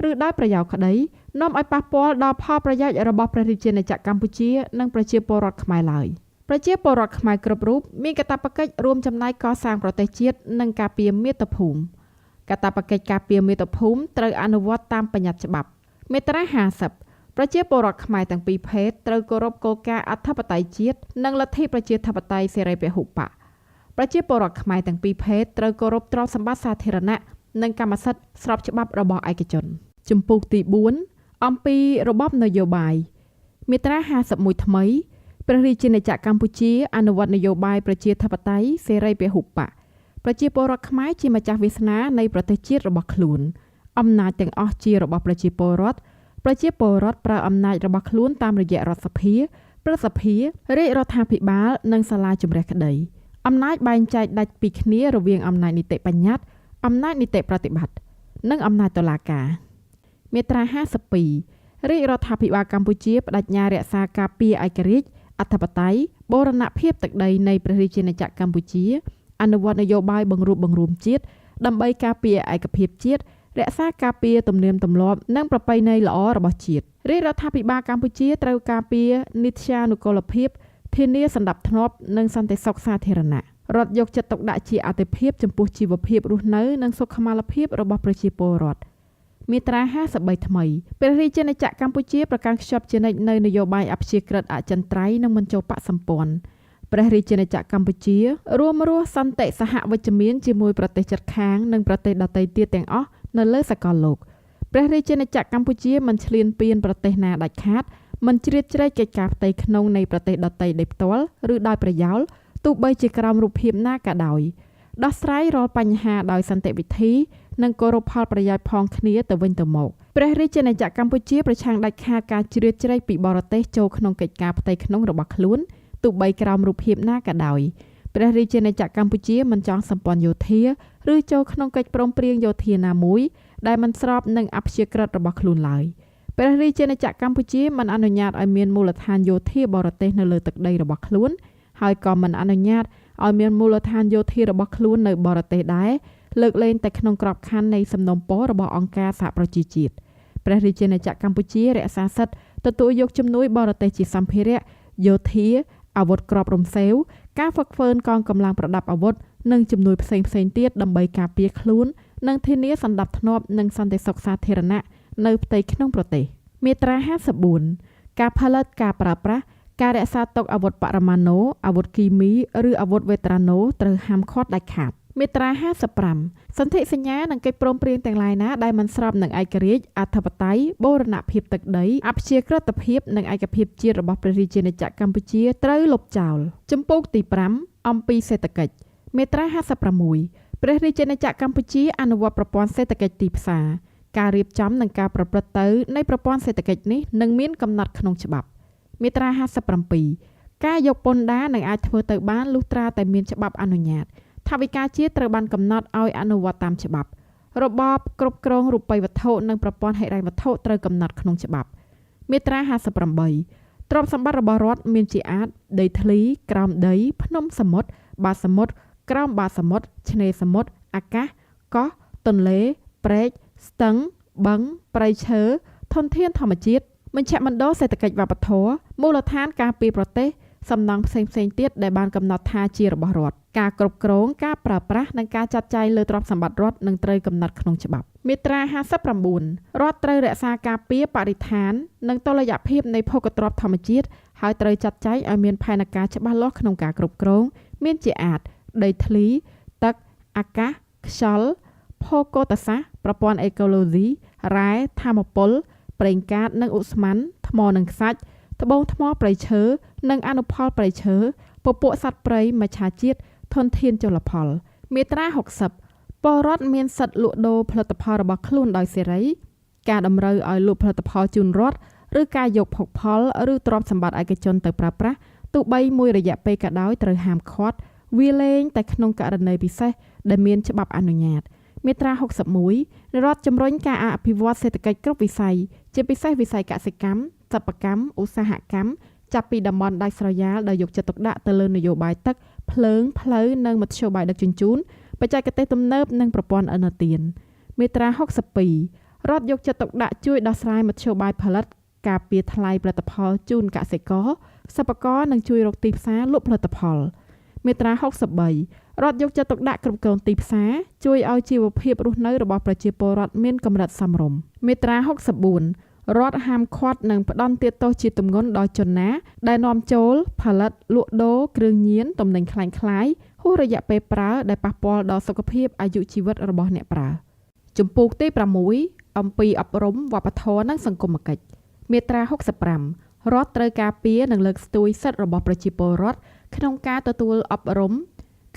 ឬដោយប្រយោលក្តីនាំឲ្យប៉ះពាល់ដល់ផលប្រយោជន៍របស់ព្រះរាជាណាចក្រកម្ពុជានិងប្រជាពលរដ្ឋខ្មែរឡើយប្រជាពលរដ្ឋខ្មែរគ្រប់រូបមានកាតព្វកិច្ចរួមចំណែកកសាងប្រទេសជាតិនិងការពារមាតុភូមិកាតព្វកិច្ចការពារមាតុភូមិត្រូវអនុវត្តតាមបញ្ញត្តិច្បាប់មាត្រា50ប្រជាពលរដ្ឋខ្មែរទាំងពីរភេទត្រូវគោរពគោលការណ៍អធិបតេយ្យជាតិនិងលទ្ធិប្រជាធិបតេយ្យសេរីពហុបក្សប្រជាពលរដ្ឋខ្មែរទាំងពីរភេទត្រូវគោរពទ្រព្យសម្បត្តិសាធារណៈនិងកម្មសិទ្ធិស្របច្បាប់របស់ឯកជនជំពូកទី4អំពីរបបនយោបាយមាត្រា51ថ្មីព្រះរាជាណាចក្រកម្ពុជាអនុវត្តនយោបាយប្រជាធិបតេយ្យសេរីពហុបក្សប្រជាពលរដ្ឋខ្មែរជាម្ចាស់វាសនានៃប្រទេសជាតិរបស់ខ្លួនអំណាចទាំងអស់ជារបស់ប្រជាពលរដ្ឋប្រជាពលរដ្ឋប្រើអំណាចរបស់ខ្លួនតាមរយៈរដ្ឋសភាព្រឹទ្ធសភារាជរដ្ឋាភិបាលនិងសាលាជម្រះក្តីអំណាចបែងចែកដាច់ពីគ្នារវាងអំណាចនីតិបញ្ញត្តិអំណាចនីតិប្រតិបត្តិនិងអំណាចតុលាការ មាត្រា52រាជរដ្ឋាភិបាលកម្ពុជាប្តេជ្ញារក្សាការពារឯករាជ្យអធិបតេយ្យបូរណភាពទឹកដីនៃព្រះរាជាណាចក្រកម្ពុជាអនុវត្តនយោបាយបង្រួបបង្រួមជាតិដើម្បីការពារឯកភាពជាតិរក្សាការពារទំនៀមទម្លាប់និងប្រពៃណីល្អរបស់ជាតិរាជរដ្ឋាភិបាលកម្ពុជាត្រូវការពារនីត្យានុកូលភាពធានាសណ្ដាប់ធ្នាប់និងសន្តិសុខសាធារណៈរដ្ឋយកចិត្តទុកដាក់ជាអាទិភាពចំពោះជីវភាពរស់នៅនិងសុខុមាលភាពរបស់ប្រជាពលរដ្ឋមាត្រា53ថ្មីព្រះរាជាណាចក្រកម្ពុជាប្រកាន់ខ្ជាប់ជានិច្ចនូវនយោបាយអព្យាក្រឹតអចិន្ត្រៃយ៍និងមិនចូលបក្សសម្ព័ន្ធព្រះរាជាណាចក្រកម្ពុជារួមរស់សន្តិសហវិជ្ជមានជាមួយប្រទេសជិតខាងនិងប្រទេសដទៃទៀតទាំងអស់នៅលើសកលលោកព្រះរាជាណាចក្រកម្ពុជាមិនឈ្លានពានប្រទេសណាដាច់ខាតមិនជ្រៀតជ្រែកកិច្ចការផ្ទៃក្នុងនៃប្រទេសដទៃដោយផ្ទាល់ឬដោយប្រយោលទោះបីជាក្រោមរូបភាពណាក៏ដោយដោះស្រាយរាល់បញ្ហាដោយសន្តិវិធីនិងគោរពផលប្រយោជន៍ផងគ្នាទៅវិញទៅមកព្រះរាជាណាចក្រកម្ពុជាប្រឆាំងដាច់ខាតការជ្រៀតជ្រែកពីបរទេសចូលក្នុងកិច្ចការផ្ទៃក្នុងរបស់ខ្លួនទោះបីក្រោមរូបភាពណាក៏ដោយព្រះរាជាណាចក្រកម្ពុជាមិនចង់សម្ព័ន្ធយោធាឬចូលក្នុងកិច្ចព្រមព្រៀងយោធាណាមួយដែលមិនស្របនឹងអព្យាក្រឹតរបស់ខ្លួនឡើយព្រះរាជាណាចក្រកម្ពុជាមិនអនុញ្ញាតឲ្យមានមូលដ្ឋានយោធាបរទេសនៅលើទឹកដីរបស់ខ្លួនហើយក៏មិនអនុញ្ញាតឲ្យមានមូលដ្ឋានយោធារបស់ខ្លួននៅបរទេសដែរលើកលែងតែក្នុងក្របខ័ណ្ឌនៃសំណូមពររបស់អង្គការសហប្រជាជាតិព្រះរាជាណាចក្រកម្ពុជារក្សាសិទ្ធិទទួលយកជំនួយបរទេសជាសម្ភារៈយោធាអាវុធគ្រាប់រំសេវការហ្វឹកហ្វឺនកងកម្លាំងប្រដាប់អាវុធនិងជំនួយផ្សេងៗទៀតដើម្បីការពារខ្លួននិងធានាសណ្ដាប់ធ្នាប់និងសន្តិសុខសាធារណៈនៅផ្ទៃក្នុងប្រទេសមាត្រា54ការផលិតការប្រើប្រាស់ការរក្សាទុកអាវុធបរមាណូអាវុធគីមីឬអាវុធវេត្រាណូត្រូវហាមឃាត់ដាច់ខាតមាត្រា55សន្ធិសញ្ញានិងកិច្ចព្រមព្រៀងទាំងឡាយណាដែលមិនស្របនឹងឯករាជ្យអធិបតេយ្យបូរណភាពទឹកដីអព្យាក្រឹតភាពនិងឯកភាពជាតិរបស់ព្រះរាជាណាចក្រកម្ពុជាត្រូវលុបចោលជំពូកទី5អំពីសេដ្ឋកិច្ចមាត្រា56ព្រះរាជាណាចក្រកម្ពុជាអនុវត្តប្រព័ន្ធសេដ្ឋកិច្ចទីផ្សារការរៀបចំនិងការប្រព្រឹត្តទៅនៃប្រព័ន្ធសេដ្ឋកិច្ចនេះនឹងមានកំណត់ក្នុងច្បាប់មាត្រា57ការយកពន្ធដារនឹងអាចធ្វើទៅបានលុះត្រាតែមានច្បាប់អនុញ្ញាតថវិកាជាតិត្រូវបានកំណត់ឲ្យអនុវត្តតាមច្បាប់របបគ្រប់គ្រងរូបិយវត្ថុនិងប្រព័ន្ធហិរញ្ញវត្ថុត្រូវកំណត់ក្នុងច្បាប់មាត្រា58ទ្រព្យសម្បត្តិរបស់រដ្ឋមានជាអាទិដីធ្លីក្រោមដីភ្នំសមុទ្របាតសមុទ្រក្រោមបាតសមុទ្រឆ្នេរសមុទ្រអាកាសកោះទន្លេព្រែកស្ទឹងបឹងព្រៃឈើធនធានធម្មជាតិមជ្ឈមណ្ឌលសេដ្ឋកិច្ចវប្បធម៌មូលដ្ឋានការពារប្រទេសសំណង់ផ្សេងៗទៀតដែលបានកំណត់ថាជារបស់រដ្ឋការគ្រប់គ្រងការប្រើប្រាស់និងការចាត់ចែងលើទ្រព្យសម្បត្តិរដ្ឋនឹងត្រូវកំណត់ក្នុងច្បាប់មាត្រា59រដ្ឋត្រូវរក្សាការពារបរិស្ថាននិងតុល្យភាពនៃភោគទ្រព្យធម្មជាតិហើយត្រូវចាត់ចែងឲ្យមានផែនការច្បាស់លាស់ក្នុងការគ្រប់គ្រងមានជាអាទិដីធ្លីទឹកអាកាសខ្យល់ភោគតសាស្ត្រប្រព័ន្ធអេកូឡូស៊ីរ៉ែធម្មពលប្រេងកាតនិងឧស្ម័នថ្មនិងខ្សាច់ត្បូងថ្មព្រៃឈើនិងអនុផលព្រៃឈើពពួកសត្វព្រៃមច្ឆជាតិធនធានជលផលមាត្រា60ពលរដ្ឋមានសិទ្ធិលក់ដូរផលិតផលរបស់ខ្លួនដោយសេរីការតម្រូវឲ្យលក់ផលិតផលជូនរដ្ឋឬការយកភោគផលឬទ្រព្យសម្បត្តិឯកជនទៅប្រើប្រាស់ទោះបីមួយរយៈពេលក៏ដោយត្រូវហាមឃាត់វាលែងតែក្នុងករណីពិសេសដែលមានច្បាប់អនុញ្ញាតមាត្រា61រដ្ឋជំរុញការអភិវឌ្ឍសេដ្ឋកិច្ចគ្រប់វិស័យជាពិសេសវិស័យកសិកម្មសិប្បកម្មឧស្សាហកម្មចាប់ពីតំបន់ដាច់ស្រយាលដោយយកចិត្តទុកដាក់ទៅលើនយោបាយទឹកភ្លើងផ្លូវនិងមធ្យោបាយដឹកជញ្ជូនបច្ចេកទេសទំនើបនិងប្រព័ន្ធឥណទានមាត្រា62រដ្ឋយកចិត្តទុកដាក់ជួយដោះស្រាយមធ្យោបាយផលិតការពារថ្លៃផលិតផលជូនកសិករសិប្បករនិងជួយរកទីផ្សារលក់ផលិតផលមាត្រា63រដ្ឋយកចិត្តទុកដាក់គ្រប់គ្រងទីផ្សារជួយឲ្យជីវភាពរស់នៅរបស់ប្រជាពលរដ្ឋមានកម្រិតសមរម្យមាត្រា64រដ្ឋហាមឃាត់និងផ្ដន្ទាទោសជាទម្ងន់ដល់ជនណាដែលនាំចូលផលិតលក់ដូរគ្រឿងញៀនទំនិញក្លែងក្លាយហួសរយៈពេលប្រើដែលប៉ះពាល់ដល់សុខភាពអាយុជីវិតរបស់អ្នកប្រើជំពូកទី6អំពីអប់រំវប្បធម៌និងសង្គមកិច្ចមាត្រា65រដ្ឋត្រូវការពារនិងលើកស្ទួយសិទ្ធិរបស់ប្រជាពលរដ្ឋក្នុងការទទួលអប់រំ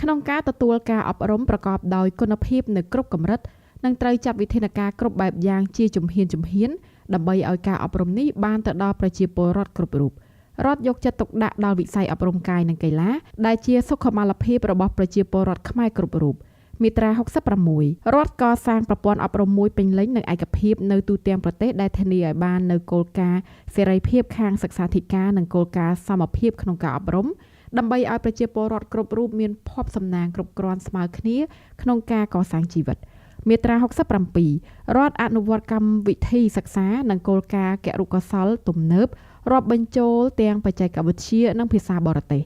ក្នុងការទទួលការអប់រំប្រកបដោយគុណភាពនៅគ្រប់កម្រិតនិងត្រូវចាត់វិធានការគ្រប់បែបយ៉ាងជាជំហានដើម្បីឲ្យការអប់រំនេះបានទៅដល់ប្រជាពលរដ្ឋគ្រប់រូបរដ្ឋយកចិត្តទុកដាក់ដល់វិស័យអប់រំកាយនិងកីឡាដែលជាសុខុមាលភាពរបស់ប្រជាពលរដ្ឋខ្មែរគ្រប់រូប មាត្រា66រដ្ឋកសាងប្រព័ន្ធអប់រំមួយពេញលេញនិងឯកភាពនៅទូទាំងប្រទេសដែលធានាឲ្យបាននូវគោលការណ៍សេរីភាពខាងសិក្សាធិការនិងគោលការណ៍សមភាពក្នុងការអប់រំដើម្បីឲ្យប្រជាពលរដ្ឋគ្រប់រូបមានភ័ព្វសំណាងគ្រប់គ្រាន់ស្មើគ្នាក្នុងការកសាងជីវិតមាត្រា67រដ្ឋអនុវត្តកម្មវិធីសិក្សានិងគោលការណ៍គរុកោសល្យទំនើបរាប់បញ្ចូលទាំងបច្ចេកវិទ្យានិងភាសាបរទេស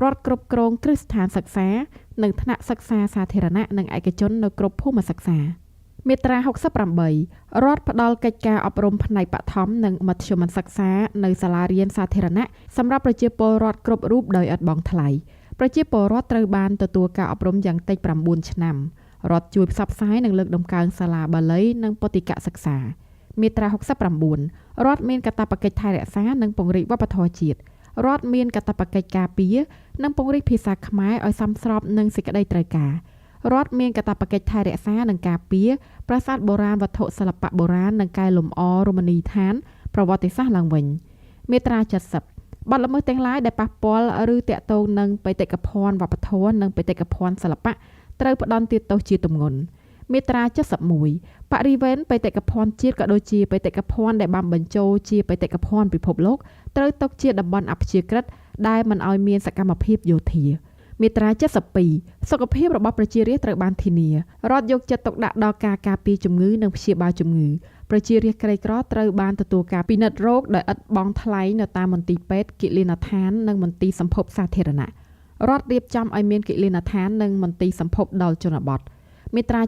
រដ្ឋគ្រប់គ្រងគ្រឹះស្ថានសិក្សានិងថ្នាក់សិក្សាសាធារណៈនិងឯកជននៅគ្រប់ភូមិសិក្សាមាត្រា68រដ្ឋផ្ដល់កិច្ចការអប់រំផ្នែកបឋមនិងមធ្យមសិក្សានៅសាលារៀនសាធារណៈសម្រាប់ប្រជាពលរដ្ឋគ្រប់រូបដោយឥតបង់ថ្លៃប្រជាពលរដ្ឋត្រូវបានទទួលការអប់រំយ៉ាងតិច9ឆ្នាំរដ្ឋជួយផ្សព្វផ្សាយនិងលើកតម្កើងសាលាបាលីនិងពុទ្ធិកសិក្សាមាត្រា69រដ្ឋមានកាតព្វកិច្ចថែរក្សានិងពង្រីកវប្បធម៌ជាតិរដ្ឋមានកាតព្វកិច្ចការពារនិងពង្រីកភាសាខ្មែរឲ្យសមស្របនឹងសេចក្តីត្រូវការរដ្ឋមានកាតព្វកិច្ចថែរក្សានិងការពារប្រាសាទបុរាណវត្ថុសិល្បៈបុរាណនិងកែលម្អរមណីយដ្ឋានប្រវត្តិសាស្ត្រឡើងវិញមាត្រា70បទល្មើសទាំងឡាយដែលប៉ះពាល់ឬទាក់ទងនឹងបេតិកភណ្ឌវប្បធម៌និងបេតិកភណ្ឌសិល្បៈត្រូវផ្ដន្ទាទោសជាទម្ងន់មាត្រា71បរិវេណបេតិកភណ្ឌជាតិក៏ដូចជាបេតិកភណ្ឌដែលបានបញ្ចូលជាបេតិកភណ្ឌពិភពលោកត្រូវទុកជាតំបន់អព្យាក្រឹតដែលមិនឲ្យមានសកម្មភាពយោធាមាត្រា72សុខភាពរបស់ប្រជារាស្ត្រត្រូវបានធានារដ្ឋយកចិត្តទុកដាក់ដល់ការការពារជំងឺនិងព្យាបាលជំងឺប្រជារាស្ត្រក្រីក្រត្រូវបានទទួលការពិនិត្យរោគដោយឥតបង់ថ្លៃនៅតាមមន្ទីរពេទ្យគិលានដ្ឋាននិងមន្ទីរសម្ភពសាធារណៈរដ្ឋរៀបចំឲ្យមានគិលានដ្ឋាននិងមន្ទីរសម្ភពដល់ជនបទមាត្រា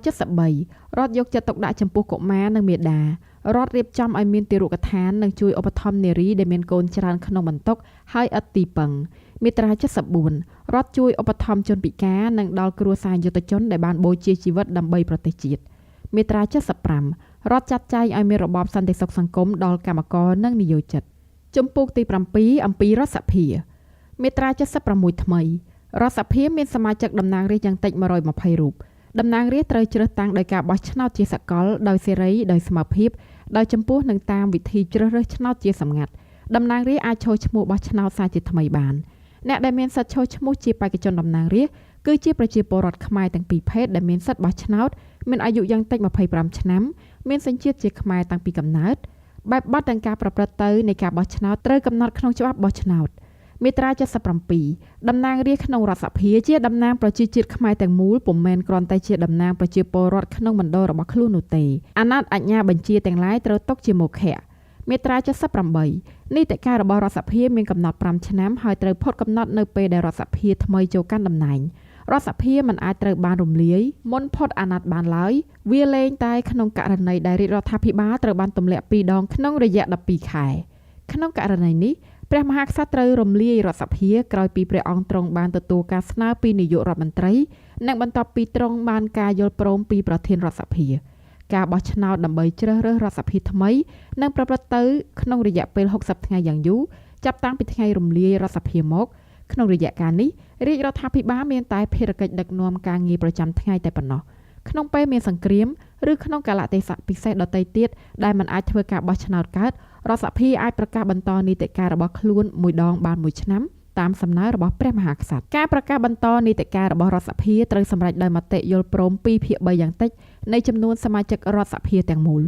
73រដ្ឋយកចិត្តទុកដាក់ចំពោះកុមារនិងមាតារដ្ឋរៀបចំឲ្យមានទារកដ្ឋាននិងជួយឧបត្ថម្ភនារីដែលមានកូនច្រើនក្នុងបន្ទុកហើយឥតទីពឹងមាត្រា74រដ្ឋជួយឧបត្ថម្ភជនពិការនិងដល់គ្រួសារយុទ្ធជនដែលបានបូជាជីវិតដើម្បីប្រទេសជាតិមាត្រា75រដ្ឋចាត់ចែងឲ្យមានរបបសន្តិសុខសង្គមដល់កម្មករនិងនិយោជិតជំពូកទី7អំពីរដ្ឋសភាមាត្រា76ថ្មីរដ្ឋសភាមានសមាជិកតំណាងរាស្ត្រយ៉ាងតិច120រូបតំណាងរាស្ត្រត្រូវជ្រើសតាំងដោយការបោះឆ្នោតជាសកលដោយសេរីដោយស្មើភាពដោយចំពោះនិងតាមវិធីជ្រើសរើសឆ្នោតជាសម្ងាត់តំណាងរាស្ត្រអាចចូលឈ្មោះបោះឆ្នោតសាជាថ្មីបានអ្នកដែលមានសិទ្ធិចូលឈ្មោះជាបេក្ខជនតំណាងរាស្ត្រគឺជាប្រជាពលរដ្ឋខ្មែរទាំងពីរភេទដែលមានសិទ្ធិបោះឆ្នោតមានអាយុយ៉ាងតិច25ឆ្នាំមានសញ្ជាតិជាខ្មែរតាំងពីកំណើតបែបបទទាំងការប្រព្រឹត្តទៅនៃការបោះឆ្នោតត្រូវកំណត់ក្នុងច្បាប់បោះឆ្នោតមាត្រា77តំណាងរាស្ត្រក្នុងរដ្ឋសភាជាតំណាងប្រជាជាតិខ្មែរទាំងមូលពុំមែនគ្រាន់តែជាតំណាងប្រជាពលរដ្ឋក្នុងមណ្ឌលរបស់ខ្លួននោះទេអាណត្តិអាជ្ញាបញ្ជាទាំងឡាយត្រូវຕົកជាមោឃៈមាត្រា78នីតិកាលរបស់រដ្ឋសភាមានកំណត់5ឆ្នាំហើយត្រូវផុតកំណត់នៅពេលដែលរដ្ឋសភាថ្មីចូលកាន់តំណែងរដ្ឋសភាមិនអាចត្រូវបានរំលាយមុនផុតអាណត្តិបានឡើយវាលែងតែក្នុងករណីដែលរាជរដ្ឋាភិបាលត្រូវបានទម្លាក់2ដងក្នុងរយៈ12ខែក្នុងករណីនេះព្រះមហាក្សត្រត្រូវរំលាយរដ្ឋសភាក្រោយពីព្រះអង្គទ្រង់បានទទួលការស្នើពីនាយករដ្ឋមន្ត្រីនិងបន្ទាប់ពីទ្រង់បានការយល់ព្រមពីប្រធានរដ្ឋសភាការបោះឆ្នោតដើម្បីជ្រើសរើសរដ្ឋសភាថ្មីនឹងប្រព្រឹត្តទៅក្នុងរយៈពេល60ថ្ងៃយ៉ាងយូរចាប់តាំងពីថ្ងៃរំលាយរដ្ឋសភាមកក្នុងរយៈកាលនេះរាជរដ្ឋាភិបាលមានតែភារកិច្ចដឹកនាំការងារប្រចាំថ្ងៃតែប៉ុណ្ណោះក្នុងពេលមានសង្គ្រាមឬក្នុងកាលៈទេសៈពិសេសដទៃទៀតដែលមិនអាចធ្វើការបោះឆ្នោតកើតរដ្ឋសភាអាចប្រកាសបន្តនីតិកាលរបស់ខ្លួនមួយដងបានមួយឆ្នាំតាមសំណើរបស់ព្រះមហាក្សត្រការប្រកាសបន្តនីតិកាលរបស់រដ្ឋសភាត្រូវសម្រេចដោយមតិយល់ព្រម2/3យ៉ាងតិចនៃចំនួនសមាជិករដ្ឋសភាទាំងមូល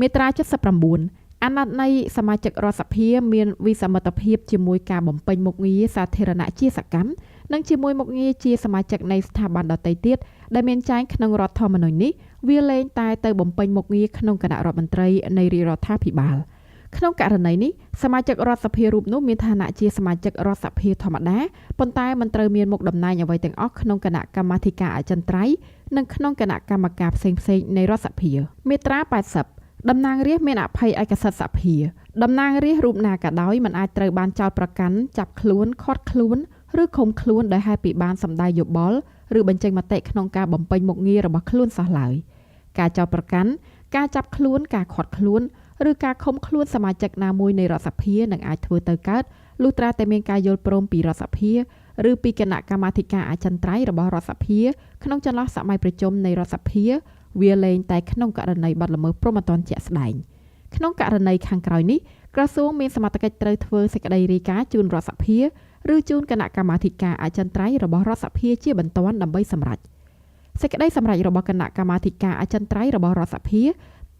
មាត្រា79អាណត្តិនៃសមាជិករដ្ឋសភាមានវិសមត្ថភាពជាមួយការបំពេញមុខងារសាធារណៈជាសកម្មនិងជាមួយមុខងារជាសមាជិកនៃស្ថាប័នដទៃទៀតដែលមានចែងក្នុងរដ្ឋធម្មនុញ្ញនេះវាលែងតែទៅបំពេញមុខងារក្នុងគណៈរដ្ឋមន្ត្រីនៃរាជរដ្ឋាភិបាលក្នុងករណីនេះសមាជិករដ្ឋសភារូបនោះមានឋានៈជាសមាជិករដ្ឋសភាធម្មតាប៉ុន្តែមិនត្រូវមានមុខតំណែងអ្វីទាំងអស់ក្នុងគណៈកម្មាធិការអចិន្ត្រៃយ៍និងក្នុងគណៈកម្មការផ្សេងៗនៃរដ្ឋសភាមាត្រា80តំណាងរាស្ត្រមានអភ័យឯកសិទ្ធិសភាតំណាងរាស្ត្ររូបណាក៏ដោយមិនអាចត្រូវបានចោទប្រកាន់ចាប់ខ្លួនឃាត់ខ្លួនឬឃុំខ្លួនដោយហេតុពីបានសម្ដែងយោបល់ឬបញ្ចេញមតិក្នុងការបំពេញមុខងាររបស់ខ្លួនសោះឡើយការចោទប្រកាន់ការចាប់ខ្លួនការឃាត់ខ្លួនឬការឃុំខ្លួនសមាជិកណាមួយនៃរដ្ឋសភានឹងអាចធ្វើទៅកើតលុះត្រាតែមានការយល់ព្រមពីរដ្ឋសភាឬពីគណៈកម្មាធិការអចិន្ត្រៃយ៍របស់រដ្ឋសភាក្នុងចន្លោះសម័យប្រជុំនៃរដ្ឋសភាវាលែងតែក្នុងករណីបទល្មើសព្រហ្មទណ្ឌជាក់ស្ដែងក្នុងករណីខាងក្រោយនេះក្រសួងមានសមត្ថកិច្ចត្រូវធ្វើសេចក្តីរាយការណ៍ជូនរដ្ឋសភាឬជូនគណៈកម្មាធិការអចិន្ត្រៃយ៍របស់រដ្ឋសភាជាបន្ទាន់ដើម្បីសម្រេច សេចក្តីសម្រេចរបស់គណៈកម្មាធិការអចិន្ត្រៃយ៍របស់រដ្ឋសភា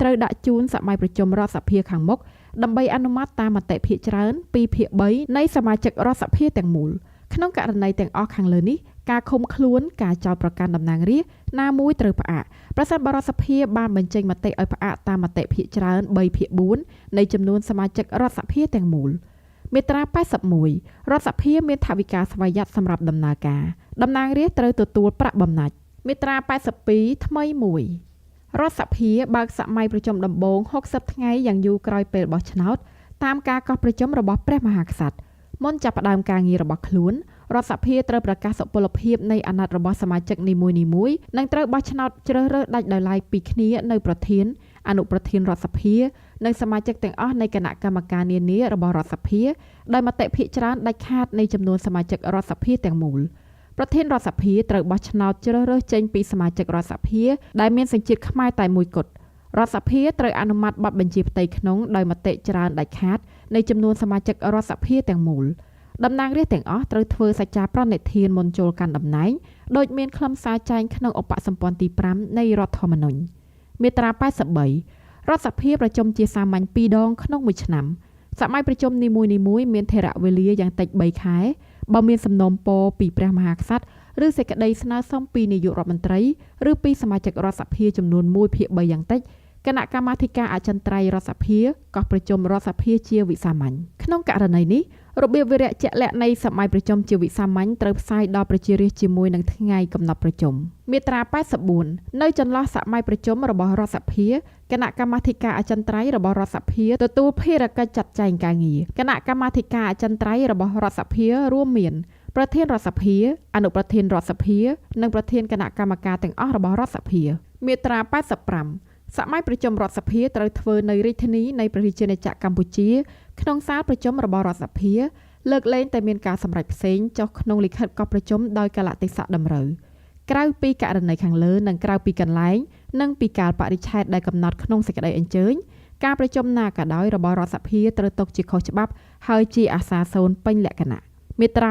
ត្រូវដាក់ជូនសម័យប្រជុំរដ្ឋសភាខាងមុខដើម្បីអនុម័តតាមមតិភាគច្រើន2/3នៃសមាជិករដ្ឋសភាទាំងមូលក្នុងករណីទាំងអស់ខាងលើនេះការឃុំខ្លួនការចោទប្រកាន់តំណាងរាស្ត្រណាមួយត្រូវផ្អាកប្រសិនបើរដ្ឋសភាបានបញ្ចេញមតិឲ្យផ្អាកតាមមតិភាគច្រើន3/4នៃចំនួនសមាជិករដ្ឋសភាទាំងមូលមាត្រា81រដ្ឋសភាមានថវិកាស្វយ័តសម្រាប់ដំណើរការតំណាងរាស្ត្រត្រូវទទួលប្រាក់បំណាច់មាត្រា82ថ្មី1រដ្ឋសភាបើកសម័យប្រជុំដំបូង60ថ្ងៃយ៉ាងយូរក្រោយពេលបោះឆ្នោតតាមការកោះប្រជុំរបស់ព្រះមហាក្សត្រមុនចាប់ផ្ដើមការងាររបស់ខ្លួនរដ្ឋសភាត្រូវប្រកាសសុពលភាពនៃអាណត្តិរបស់សមាជិកនីមួយៗនិងត្រូវបោះឆ្នោតជ្រើសរើសដាច់ដោយឡែកពីគ្នានៅប្រធានអនុប្រធានរដ្ឋសភានិងសមាជិកទាំងអស់នៃគណៈកម្មការនានារបស់រដ្ឋសភាដោយមតិភាគច្រើនដាច់ខាតនៃចំនួនសមាជិករដ្ឋសភាទាំងមូលប្រធានរដ្ឋសភាត្រូវបោះឆ្នោតជ្រើសរើសចេញពីសមាជិករដ្ឋសភាដែលមានសញ្ជាតិខ្មែរតែមួយគត់រដ្ឋសភាត្រូវអនុម័តបទបញ្ជាផ្ទៃក្នុងដោយមតិច្រើនដាច់ខាតនៃចំនួនសមាជិករដ្ឋសភាទាំងមូលតំណាងរាស្ត្រទាំងអស់ត្រូវធ្វើសច្ចាប្រណិធានមុនចូលកាន់តំណែងដោយមានខ្លឹមសារចែងក្នុងឧបសម្ព័ន្ធទី5នៃរដ្ឋធម្មនុញ្ញមាត្រា83រដ្ឋសភាប្រជុំជាសាមញ្ញ2ដងក្នុងមួយឆ្នាំសម័យប្រជុំនីមួយៗមានថេរវេលាយ៉ាងតិច3ខែបើមានសំណូមពរពីព្រះមហាក្សត្រឬសេចក្តីស្នើសុំពីនាយករដ្ឋមន្ត្រីឬពីសមាជិករដ្ឋសភាចំនួន1/3យ៉ាងតិចគណៈកម្មាធិការអចិន្ត្រៃយ៍រដ្ឋសភាកោះប្រជុំរដ្ឋសភាជាវិសាមញ្ញក្នុងករណីនេះរបៀបវិរៈជាក់លាក់នៃសម័យប្រជុំជាវិសាមញ្ញត្រូវផ្សាយដល់ប្រជារាស្ត្រជាមួយនឹងថ្ងៃកំណត់ប្រជុំមាត្រា84នៅចន្លោះសម័យប្រជុំរបស់រដ្ឋសភាគណៈកម្មាធិការអចិន្ត្រៃយ៍របស់រដ្ឋសភាទទួលភារកិច្ចចាត់ចែងការងារគណៈកម្មាធិការអចិន្ត្រៃយ៍របស់រដ្ឋសភារួមមានប្រធានរដ្ឋសភាអនុប្រធានរដ្ឋសភានិងប្រធានគណៈកម្មការទាំងអស់របស់រដ្ឋសភាមាត្រា85សម័យប្រជុំរដ្ឋសភាត្រូវធ្វើនៅរាជធានីនៃព្រះរាជាណាចក្រកម្ពុជាក្នុងសាលប្រជុំរបស់រដ្ឋសភាលើកលែងតែមានការសម្រេចផ្សេងចុះក្នុងលិខិតកោះប្រជុំដោយកាលៈទេសៈតម្រូវក្រៅពីករណីខាងលើនិងក្រៅពីកន្លែងនិងពីកាលបរិច្ឆេទដែលកំណត់ក្នុងសេចក្តីអញ្ជើញការប្រជុំណាក៏ដោយរបស់រដ្ឋសភាត្រូវຕົកជាខុសច្បាប់ហើយជាអាសាសូន្យពេញលក្ខណៈមាត្រា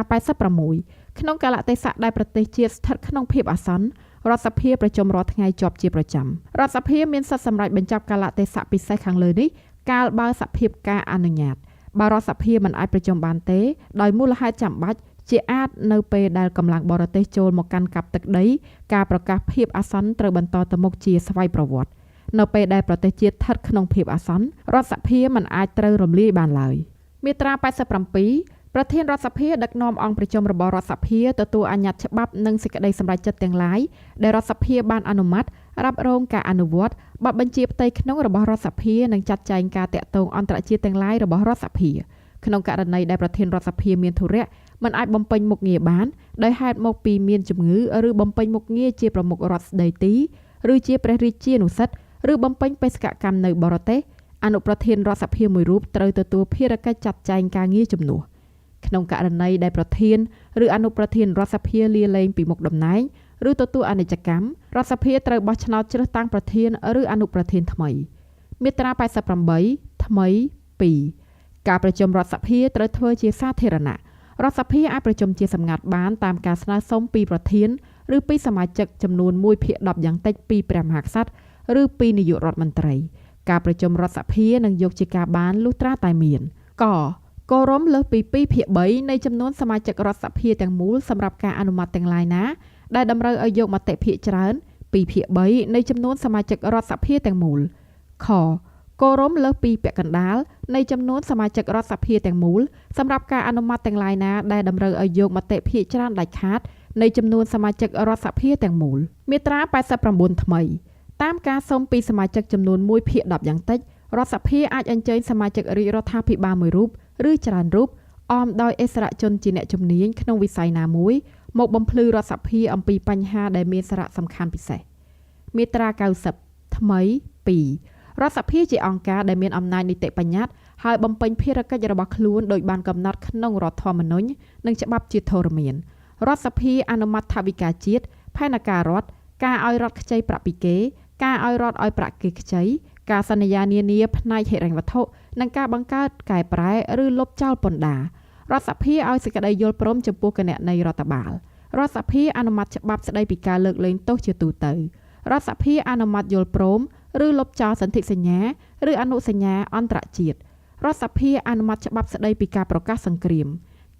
86ក្នុងកាលៈទេសៈដែលប្រទេសជាតិស្ថិតក្នុងភាពអាសន្នរដ្ឋសភាប្រជុំរាល់ថ្ងៃជាប់ជាប្រចាំរដ្ឋសភាមានសិទ្ធិសម្រេចបញ្ចប់កាលៈទេសៈពិសេសខាងលើនេះកាលបើសភាពការអនុញ្ញាតបើរដ្ឋសភាមិនអាចប្រជុំបានទេដោយមូលហេតុចាំបាច់ជាអាចនៅពេលដែលកម្លាំងបរទេសចូលមកកាន់កាប់ទឹកដីការប្រកាសភាពអាសន្នត្រូវបន្តទៅមុខជាស្វ័យប្រវត្តិនៅពេលដែលប្រទេសជាតិស្ថិតក្នុងភាពអាសន្នរដ្ឋសភាមិនអាចត្រូវរំលាយបានឡើយមាត្រា87ប្រធានរដ្ឋសភាដឹកនាំអង្គប្រជុំរបស់រដ្ឋសភាទទួលអាជ្ញាច្បាប់និងសេចក្តីសម្រេចចិត្តទាំងឡាយដែលរដ្ឋសភាបានអនុម័តរ៉ាប់រងការអនុវត្តបទបញ្ជាផ្ទៃក្នុងរបស់រដ្ឋសភានិងចាត់ចែងការតាក់ទងអន្តរជាតិទាំងឡាយរបស់រដ្ឋសភាក្នុងករណីដែលប្រធានរដ្ឋសភាមានធុរៈមិនអាចបំពេញមុខងារបានដោយហេតុមកពីមានជំងឺឬបំពេញមុខងារជាប្រមុខរដ្ឋស្ដីទីឬជាព្រះរាជានុសិទ្ធឬបំពេញបេសកកម្មនៅបរទេសអនុប្រធានរដ្ឋសភាមួយរូបត្រូវទទួលភារកិច្ចចាត់ចែងការងារជំនួសក្នុងករណីដែលប្រធានឬអនុប្រធានរដ្ឋសភាលាលែងពីមុខតំណែងឬទទួលអនិច្ចកម្មរដ្ឋសភាត្រូវបោះឆ្នោតជ្រើសតាំងប្រធានឬអនុប្រធានថ្មីមាត្រា88ថ្មី2ការប្រជុំរដ្ឋសភាត្រូវធ្វើជាសាធារណៈរដ្ឋសភាអាចប្រជុំជាសម្ងាត់បានតាមការស្នើសុំពីប្រធានឬពីសមាជិកចំនួន1/10យ៉ាងតិចពីព្រះមហាក្សត្រឬពីនាយករដ្ឋមន្ត្រីការប្រជុំរដ្ឋសភានឹងយកជាការបានលុះត្រាតែមានកកោរមលើសពី2/3នៃចំនួនសមាជិករដ្ឋសភាទាំងមូលសម្រាប់ការអនុម័តទាំងឡាយណាដែលតម្រូវឲ្យយកមតិភាគច្រើន2/3នៃចំនួនសមាជិករដ្ឋសភាទាំងមូលខកោរមលើសពីពាក់កណ្ដាលនៃចំនួនសមាជិករដ្ឋសភាទាំងមូលសម្រាប់ការអនុម័តទាំងឡាយណាដែលតម្រូវឲ្យយកមតិភាគច្រើនដាច់ខាតនៃចំនួនសមាជិករដ្ឋសភាទាំងមូលមាត្រា89ថ្មីតាមការសុំពីសមាជិកចំនួន1/10យ៉ាងតិចរដ្ឋសភាអាចអញ្ជើញសមាជិករាជរដ្ឋាភិបាលមួយរូបឬច្រើនរូបអមដោយឥស្សរជនជាអ្នកជំនាញក្នុងវិស័យណាមួយមកបំភ្លឺរដ្ឋសភាអំពីបញ្ហាដែលមានសារៈសំខាន់ពិសេសមាត្រា90ថ្មី2រដ្ឋសភាជាអង្គការដែលមានអំណាចនីតិបញ្ញត្តិហើយបំពេញភារកិច្ចរបស់ខ្លួនដោយបានកំណត់ក្នុងរដ្ឋធម្មនុញ្ញនិងច្បាប់ជាធរមានរដ្ឋសភាអនុម័តថវិកាជាតិផែនការរដ្ឋការឲ្យរដ្ឋខ្ចីប្រាក់ពីគេការឲ្យរដ្ឋឲ្យប្រាក់គេខ្ចីការសន្យានានាផ្នែកហិរញ្ញវត្ថុនិងការបង្កើតកែប្រែឬលុបចោលពន្ធដាររដ្ឋសភាឲ្យសេចក្តីយល់ព្រមចំពោះគណនេយ្យរដ្ឋបាល រដ្ឋសភាអនុម័តច្បាប់ស្តីពីការលើកលែងទោសជាទូទៅរដ្ឋសភាអនុម័តយល់ព្រមឬលុបចោលសន្ធិសញ្ញាឬអនុសញ្ញាអន្តរជាតិរដ្ឋសភាអនុម័តច្បាប់ស្តីពីការប្រកាសសង្គ្រាម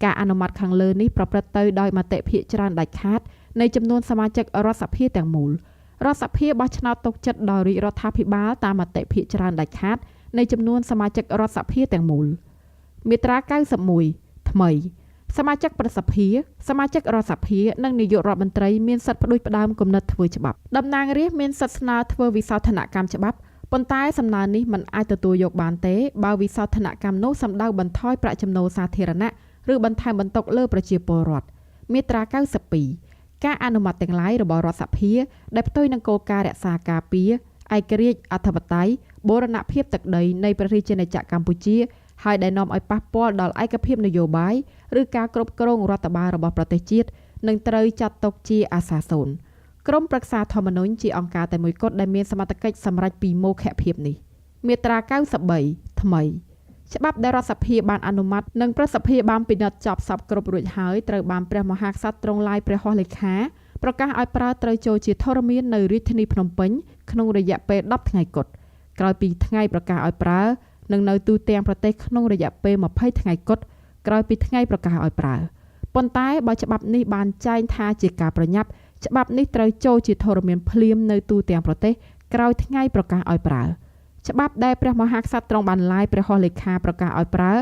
ការអនុម័តខាងលើនេះប្រព្រឹត្តទៅដោយមតិភាគច្រើនដាច់ខាតនៃចំនួនសមាជិករដ្ឋសភាទាំងមូលរដ្ឋសភាបោះឆ្នោតទុកចិត្តដល់រាជរដ្ឋាភិបាលតាមមតិភាគច្រើនដាច់ខាតនៃចំនួនសមាជិករដ្ឋសភាទាំងមូលមាត្រា91ថ្មីសមាជិកប្រសិទ្ធភាពសមាជិករដ្ឋសភានិងនាយករដ្ឋមន្ត្រីមានសិទ្ធិផ្ដួចផ្ដើមគំនិតធ្វើច្បាប់តំណាងរាស្ត្រមានសិទ្ធិស្នើធ្វើវិសោធនកម្មច្បាប់ប៉ុន្តែសំណើនេះមិនអាចទទួលយកបានទេបើវិសោធនកម្មនោះសំដៅបន្ថយប្រាក់ចំណូលសាធារណៈឬបន្ថែមបន្ទុកលើប្រជាពលរដ្ឋមាត្រា92ការអនុម័តទាំងឡាយរបស់រដ្ឋសភាដែលផ្ទុយនឹងគោលការណ៍រក្សាការពារឯករាជ្យអធិបតេយ្យបូរណភាពទឹកដីនៃព្រះរាជាណាចក្រកម្ពុជាហើយដែលនាំឲ្យប៉ះពាល់ដល់ឯកភាពនយោបាយឬការគ្រប់គ្រងរដ្ឋបាលរបស់ប្រទេសជាតិនឹងត្រូវចាត់ទុកជាអាសាសូន្យក្រុមប្រឹក្សាធម្មនុញ្ញជាអង្គការតែមួយគត់ដែលមានសមត្ថកិច្ចសម្រេចពីមោឃភាពនេះមាត្រា93ថ្មីច្បាប់ដែលរដ្ឋសភាបានអនុម័តនិងប្រសិទ្ធភាពបានពិនិត្យចប់សពគ្រប់រួចហើយត្រូវបានព្រះមហាក្សត្រទ្រង់ឡាយព្រះហស្ថលេខាប្រកាសឲ្យប្រើត្រូវចូលជាធរមាននៅរាជធានីភ្នំពេញក្នុងរយៈពេល10ថ្ងៃគត់ក្រោយពីថ្ងៃប្រកាសឲ្យប្រើនិងនៅទូទាំងប្រទេសក្នុងរយៈពេល20ថ្ងៃគត់ក្រោយពីថ្ងៃប្រកាសឲ្យប្រើប៉ុន្តែបើច្បាប់នេះបានចែងថាជាការប្រញាប់ច្បាប់នេះត្រូវចូលជាធរមានភ្លាមនៅទូទាំងប្រទេសក្រោយថ្ងៃប្រកាសឲ្យប្រើច្បាប់ដែលព្រះមហាក្សត្រទ្រង់បានឡាយព្រះហស្ថលេខាប្រកាសឲ្យប្រើ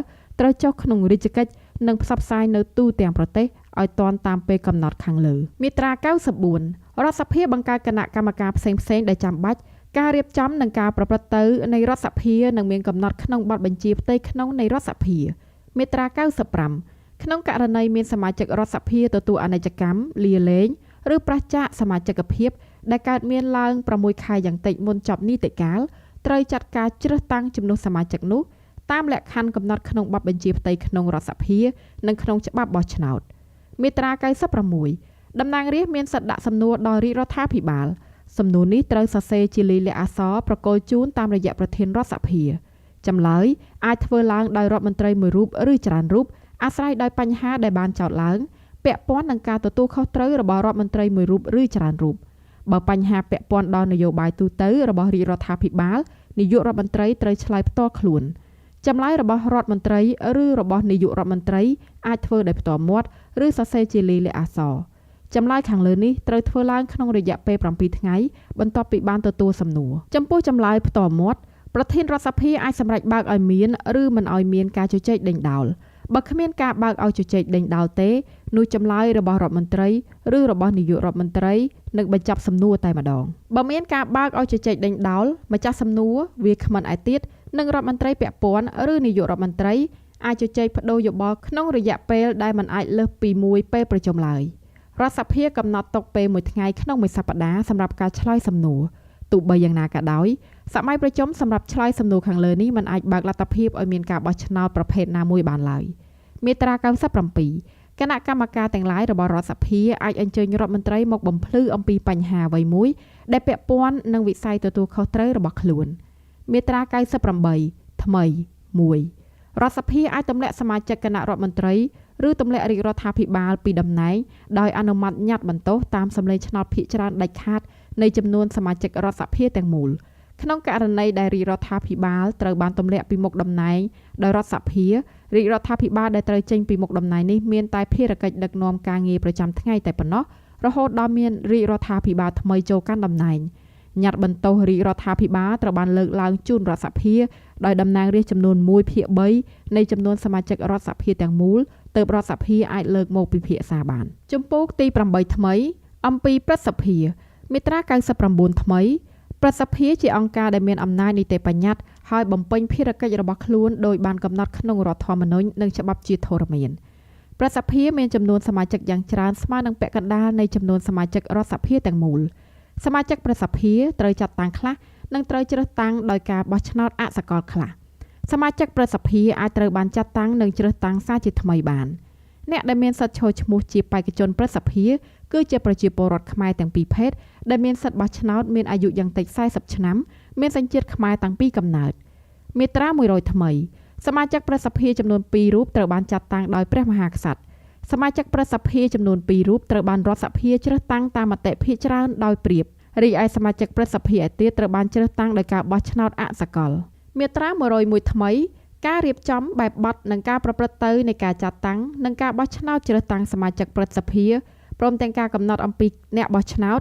ត្រូវចុះក្នុងរាជកិច្ចនិងផ្សព្វផ្សាយនៅទូទាំងប្រទេសឲ្យទាន់តាមពេលកំណត់ខាងលើមាត្រា94រដ្ឋសភាបង្កើតគណៈកម្មការផ្សេងៗដែលចាំបាច់ការរៀបចំនិងការប្រព្រឹត្តទៅនៃរដ្ឋសភានឹងមានកំណត់ក្នុងបទបញ្ជាផ្ទៃក្នុងនៃរដ្ឋសភាមាត្រា95ក្នុងករណីមានសមាជិករដ្ឋសភាទទួលអនិច្ចកម្មលាលែងឬប្រាសចាកសមាជិកភាពដែលកើតមានឡើង6ខែយ៉ាងតិចមុនចប់នីតិកាលត្រូវចាត់ការជ្រើសតាំងចំនួនសមាជិកនោះតាមលក្ខខណ្ឌកំណត់ក្នុងបទបញ្ជាផ្ទៃក្នុងរដ្ឋសភានិងក្នុងច្បាប់បោះឆ្នោតមាត្រា96តំណាងរាស្ត្រមានសិទ្ធិដាក់សំណួរដល់រាជរដ្ឋាភិបាលសំណួរនេះត្រូវសរសេរជាលាយលក្ខណ៍អក្សរប្រគល់ជូនតាមរយៈប្រធានរដ្ឋសភាចម្លើយអាចធ្វើឡើងដោយរដ្ឋមន្ត្រីមួយរូបឬច្រើនរូបអាស្រ័យដោយបញ្ហាដែលបានចោទឡើងពាក់ព័ន្ធនឹងការទទួលខុសត្រូវរបស់រដ្ឋមន្ត្រីមួយរូបឬច្រើនរូបបើបញ្ហាពាក់ព័ន្ធដល់នយោបាយទូទៅរបស់រាជរដ្ឋាភិបាលនាយករដ្ឋមន្ត្រីត្រូវឆ្លើយផ្ទាល់ខ្លួនចម្លើយរបស់រដ្ឋមន្ត្រីឬរបស់នាយករដ្ឋមន្ត្រីអាចធ្វើដោយផ្ទាល់មាត់ឬសរសេរជាលាយលក្ខណ៍អក្សរចម្លើយខាងលើនេះត្រូវធ្វើឡើងក្នុងរយៈពេល7ថ្ងៃបន្ទាប់ពីបានទទួលសំណួរចំពោះចម្លើយផ្ទាល់មាត់ប្រធានរដ្ឋសភាអាចសម្រេចបើកឲ្យមានឬមិនឲ្យមានការជជែកដេញដោលបើគ្មានការបើកឲ្យជជែកដេញដោលទេនោះចម្លើយរបស់រដ្ឋមន្ត្រីឬរបស់នាយករដ្ឋមន្ត្រីនឹងបញ្ចប់សំណួរតែម្ដងបើមានការបើកឲ្យជជែកដេញដោលម្ចាស់សំណួរវាគ្មិនឯទៀតនិងរដ្ឋមន្ត្រីពាក់ព័ន្ធឬនាយករដ្ឋមន្ត្រីអាចជជែកប្ដូរយោបល់ក្នុងរយៈពេលដែលមិនអាចលើសពីមួយពេលប្រជុំឡើយរដ្ឋសភាកំណត់ទុកពេលមួយថ្ងៃក្នុងមួយសប្តាហ៍សម្រាប់ការឆ្លើយសំណួរទោះបីយ៉ាងណាក៏ដោយសម័យប្រជុំសម្រាប់ឆ្លើយសំណួរខាងលើនេះមិនអាចបើកលទ្ធភាពឲ្យមានការបោះឆ្នោតប្រភេទណាមួយបានឡើយមាត្រា97គណៈកម្មការទាំងឡាយរបស់រដ្ឋសភាអាចអញ្ជើញរដ្ឋមន្ត្រីមកបំភ្លឺអំពីបញ្ហាអ្វីមួយដែលពាក់ព័ន្ធនឹងវិស័យទទួលខុសត្រូវរបស់ខ្លួនមាត្រា98ថ្មី1រដ្ឋសភាអាចទម្លាក់សមាជិកគណៈរដ្ឋមន្ត្រីឬទម្លាក់រាជរដ្ឋាភិបាលពីតំណែងដោយអនុម័តញត្តិបន្ទោសតាមសម្លេងឆ្នោតភាគច្រើនដាច់ខាតនៃចំនួនសមាជិករដ្ឋសភាទាំងមូលក្នុងករណីដែលរាជរដ្ឋាភិបាលត្រូវបានទម្លាក់ពីមុខតំណែងដោយរដ្ឋសភារាជរដ្ឋាភិបាលដែលត្រូវចេញពីមុខតំណែងនេះមានតែភារកិច្ចដឹកនាំការងារប្រចាំថ្ងៃតែប៉ុណ្ណោះរហូតដល់មានរាជរដ្ឋាភិបាលថ្មីចូលកាន់តំណែងញត្តិបន្ទោសរាជរដ្ឋាភិបាលត្រូវបានលើកឡើងជូនរដ្ឋសភាដោយតំណាងរាស្ត្រចំនួន1/3នៃចំនួនសមាជិករដ្ឋសភាទាំងមូលទើបរដ្ឋសភាអាចលើកមកពិភាក្សាបានជំពូកទី8ថ្មីអំពីព្រឹទ្ធសភាមាត្រា99ថ្មីព្រឹទ្ធសភាជាអង្គការដែលមានអំណាចនីតិបញ្ញត្តិហើយបំពេញភារកិច្ចរបស់ខ្លួនដោយបានកំណត់ក្នុងរដ្ឋធម្មនុញ្ញនិងច្បាប់ជាធរមានព្រឹទ្ធសភាមានចំនួនសមាជិកយ៉ាងច្រើនស្មើនឹងពាក់កណ្ដាលនៃចំនួនសមាជិករដ្ឋសភាទាំងមូលសមាជិកព្រឹទ្ធសភាត្រូវចាត់តាំងខ្លះនិងត្រូវជ្រើសតាំងដោយការបោះឆ្នោតអសកលខ្លះសមាជិកព្រឹទ្ធសភាអាចត្រូវបានចាត់តាំងនិងជ្រើសតាំងសាជាថ្មីបានអ្នកដែលមានសិទ្ធិឈរឈ្មោះជាបេក្ខជនព្រឹទ្ធសភាគឺជាប្រជាពលរដ្ឋខ្មែរទាំងពីរភេទដែលមានសិទ្ធិបោះឆ្នោតមានអាយុយ៉ាងតិច40ឆ្នាំមានសញ្ជាតិខ្មែរតាំងពីកំណើតមាត្រា100ថ្មីសមាជិកព្រឹទ្ធសភាចំនួន2រូបត្រូវបានចាត់តាំងដោយព្រះមហាក្សត្រ សមាជិកព្រឹទ្ធសភាចំនួន2រូបត្រូវបានរដ្ឋសភាជ្រើសតាំងតាមមតិភាគច្រើនដោយព្រៀបរីឯសមាជិកព្រឹទ្ធសភាឯទៀតត្រូវបានជ្រើសតាំងដោយការបោះឆ្នោតអសកលមាត្រា101ថ្មីការរៀបចំបែបបទនិងការប្រព្រឹត្តទៅនៃការចាត់តាំងនិងការបោះឆ្នោតជ្រើសតាំងសមាជិកព្រឹទ្ធសភាព្រមទាំងការកំណត់អំពីអ្នកបោះឆ្នោត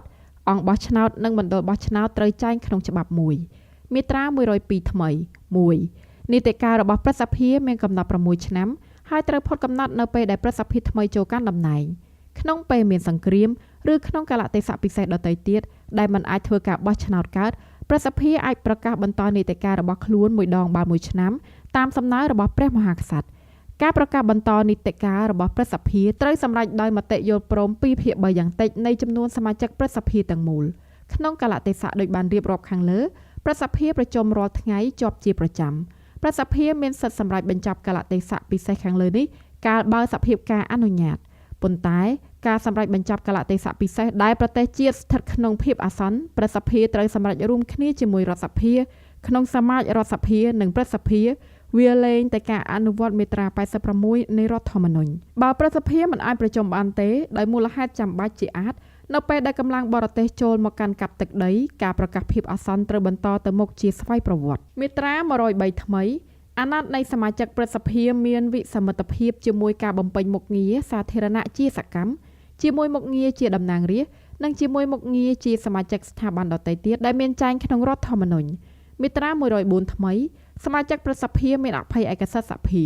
អង្គបោះឆ្នោតនិងមណ្ឌលបោះឆ្នោតត្រូវចែងក្នុងច្បាប់មួយមាត្រា102ថ្មី1នីតិកាលរបស់ព្រឹទ្ធសភាមានកំណត់6ឆ្នាំហើយត្រូវផុតកំណត់នៅពេលដែលព្រឹទ្ធសភាថ្មីចូលកាន់តំណែងក្នុងពេលមានសង្គ្រាមឬក្នុងកាលៈទេសៈពិសេសដទៃទៀតដែលមិនអាចធ្វើការបោះឆ្នោតកើតព្រឹទ្ធសភាអាចប្រកាសបន្តនីតិកាលរបស់ខ្លួនមួយដងបានមួយឆ្នាំតាមសំណើរបស់ព្រះមហាក្សត្រការប្រកាសបន្តនីតិកាលរបស់ព្រឹទ្ធសភាត្រូវសម្រេចដោយមតិយល់ព្រម2/3យ៉ាងតិចនៃចំនួនសមាជិកព្រឹទ្ធសភាទាំងមូលក្នុងកាលៈទេសៈដូចបានរៀបរាប់ខាងលើព្រឹទ្ធសភាប្រជុំរាល់ថ្ងៃជាប់ជាប្រចាំព្រឹទ្ធសភាមានសិទ្ធិសម្រេចបញ្ចប់កាលៈទេសៈពិសេសខាងលើនេះកាលបើសភាពការអនុញ្ញាតប៉ុន្តែការសម្រេចបញ្ចប់កាលៈទេសៈពិសេសដែលប្រទេសជាតិស្ថិតក្នុងភាពអាសន្នព្រឹទ្ធសភាត្រូវសម្រេចរួមគ្នាជាមួយរដ្ឋសភាក្នុងសមាជរដ្ឋសភានិងព្រឹទ្ធសភាវាលែងតែការអនុវត្តមាត្រា86នៃរដ្ឋធម្មនុញ្ញបើព្រឹទ្ធសភាមិនអាចប្រជុំបានទេដោយមូលហេតុចាំបាច់ជាអាទិនៅពេលដែលកម្លាំងបរទេសចូលមកកាន់កាប់ទឹកដីការប្រកាសភាពអាសន្នត្រូវបន្តទៅមុខជាស្វ័យប្រវត្តិមាត្រា103ថ្មីអាណត្តិនៃសមាជិកព្រឹទ្ធសភាមានវិសមត្ថភាពជាមួយការបំពេញមុខងារសាធារណៈជាសកម្មជាមួយមុខងារជាតំណាងរាស្ត្រនិងជាមួយមុខងារជាសមាជិកស្ថាប័នដទៃទៀតដែលមានចែងក្នុងរដ្ឋធម្មនុញ្ញមាត្រា104ថ្មីសមាជិកព្រឹទ្ធសភាមានអភ័យឯកសិទ្ធិសភា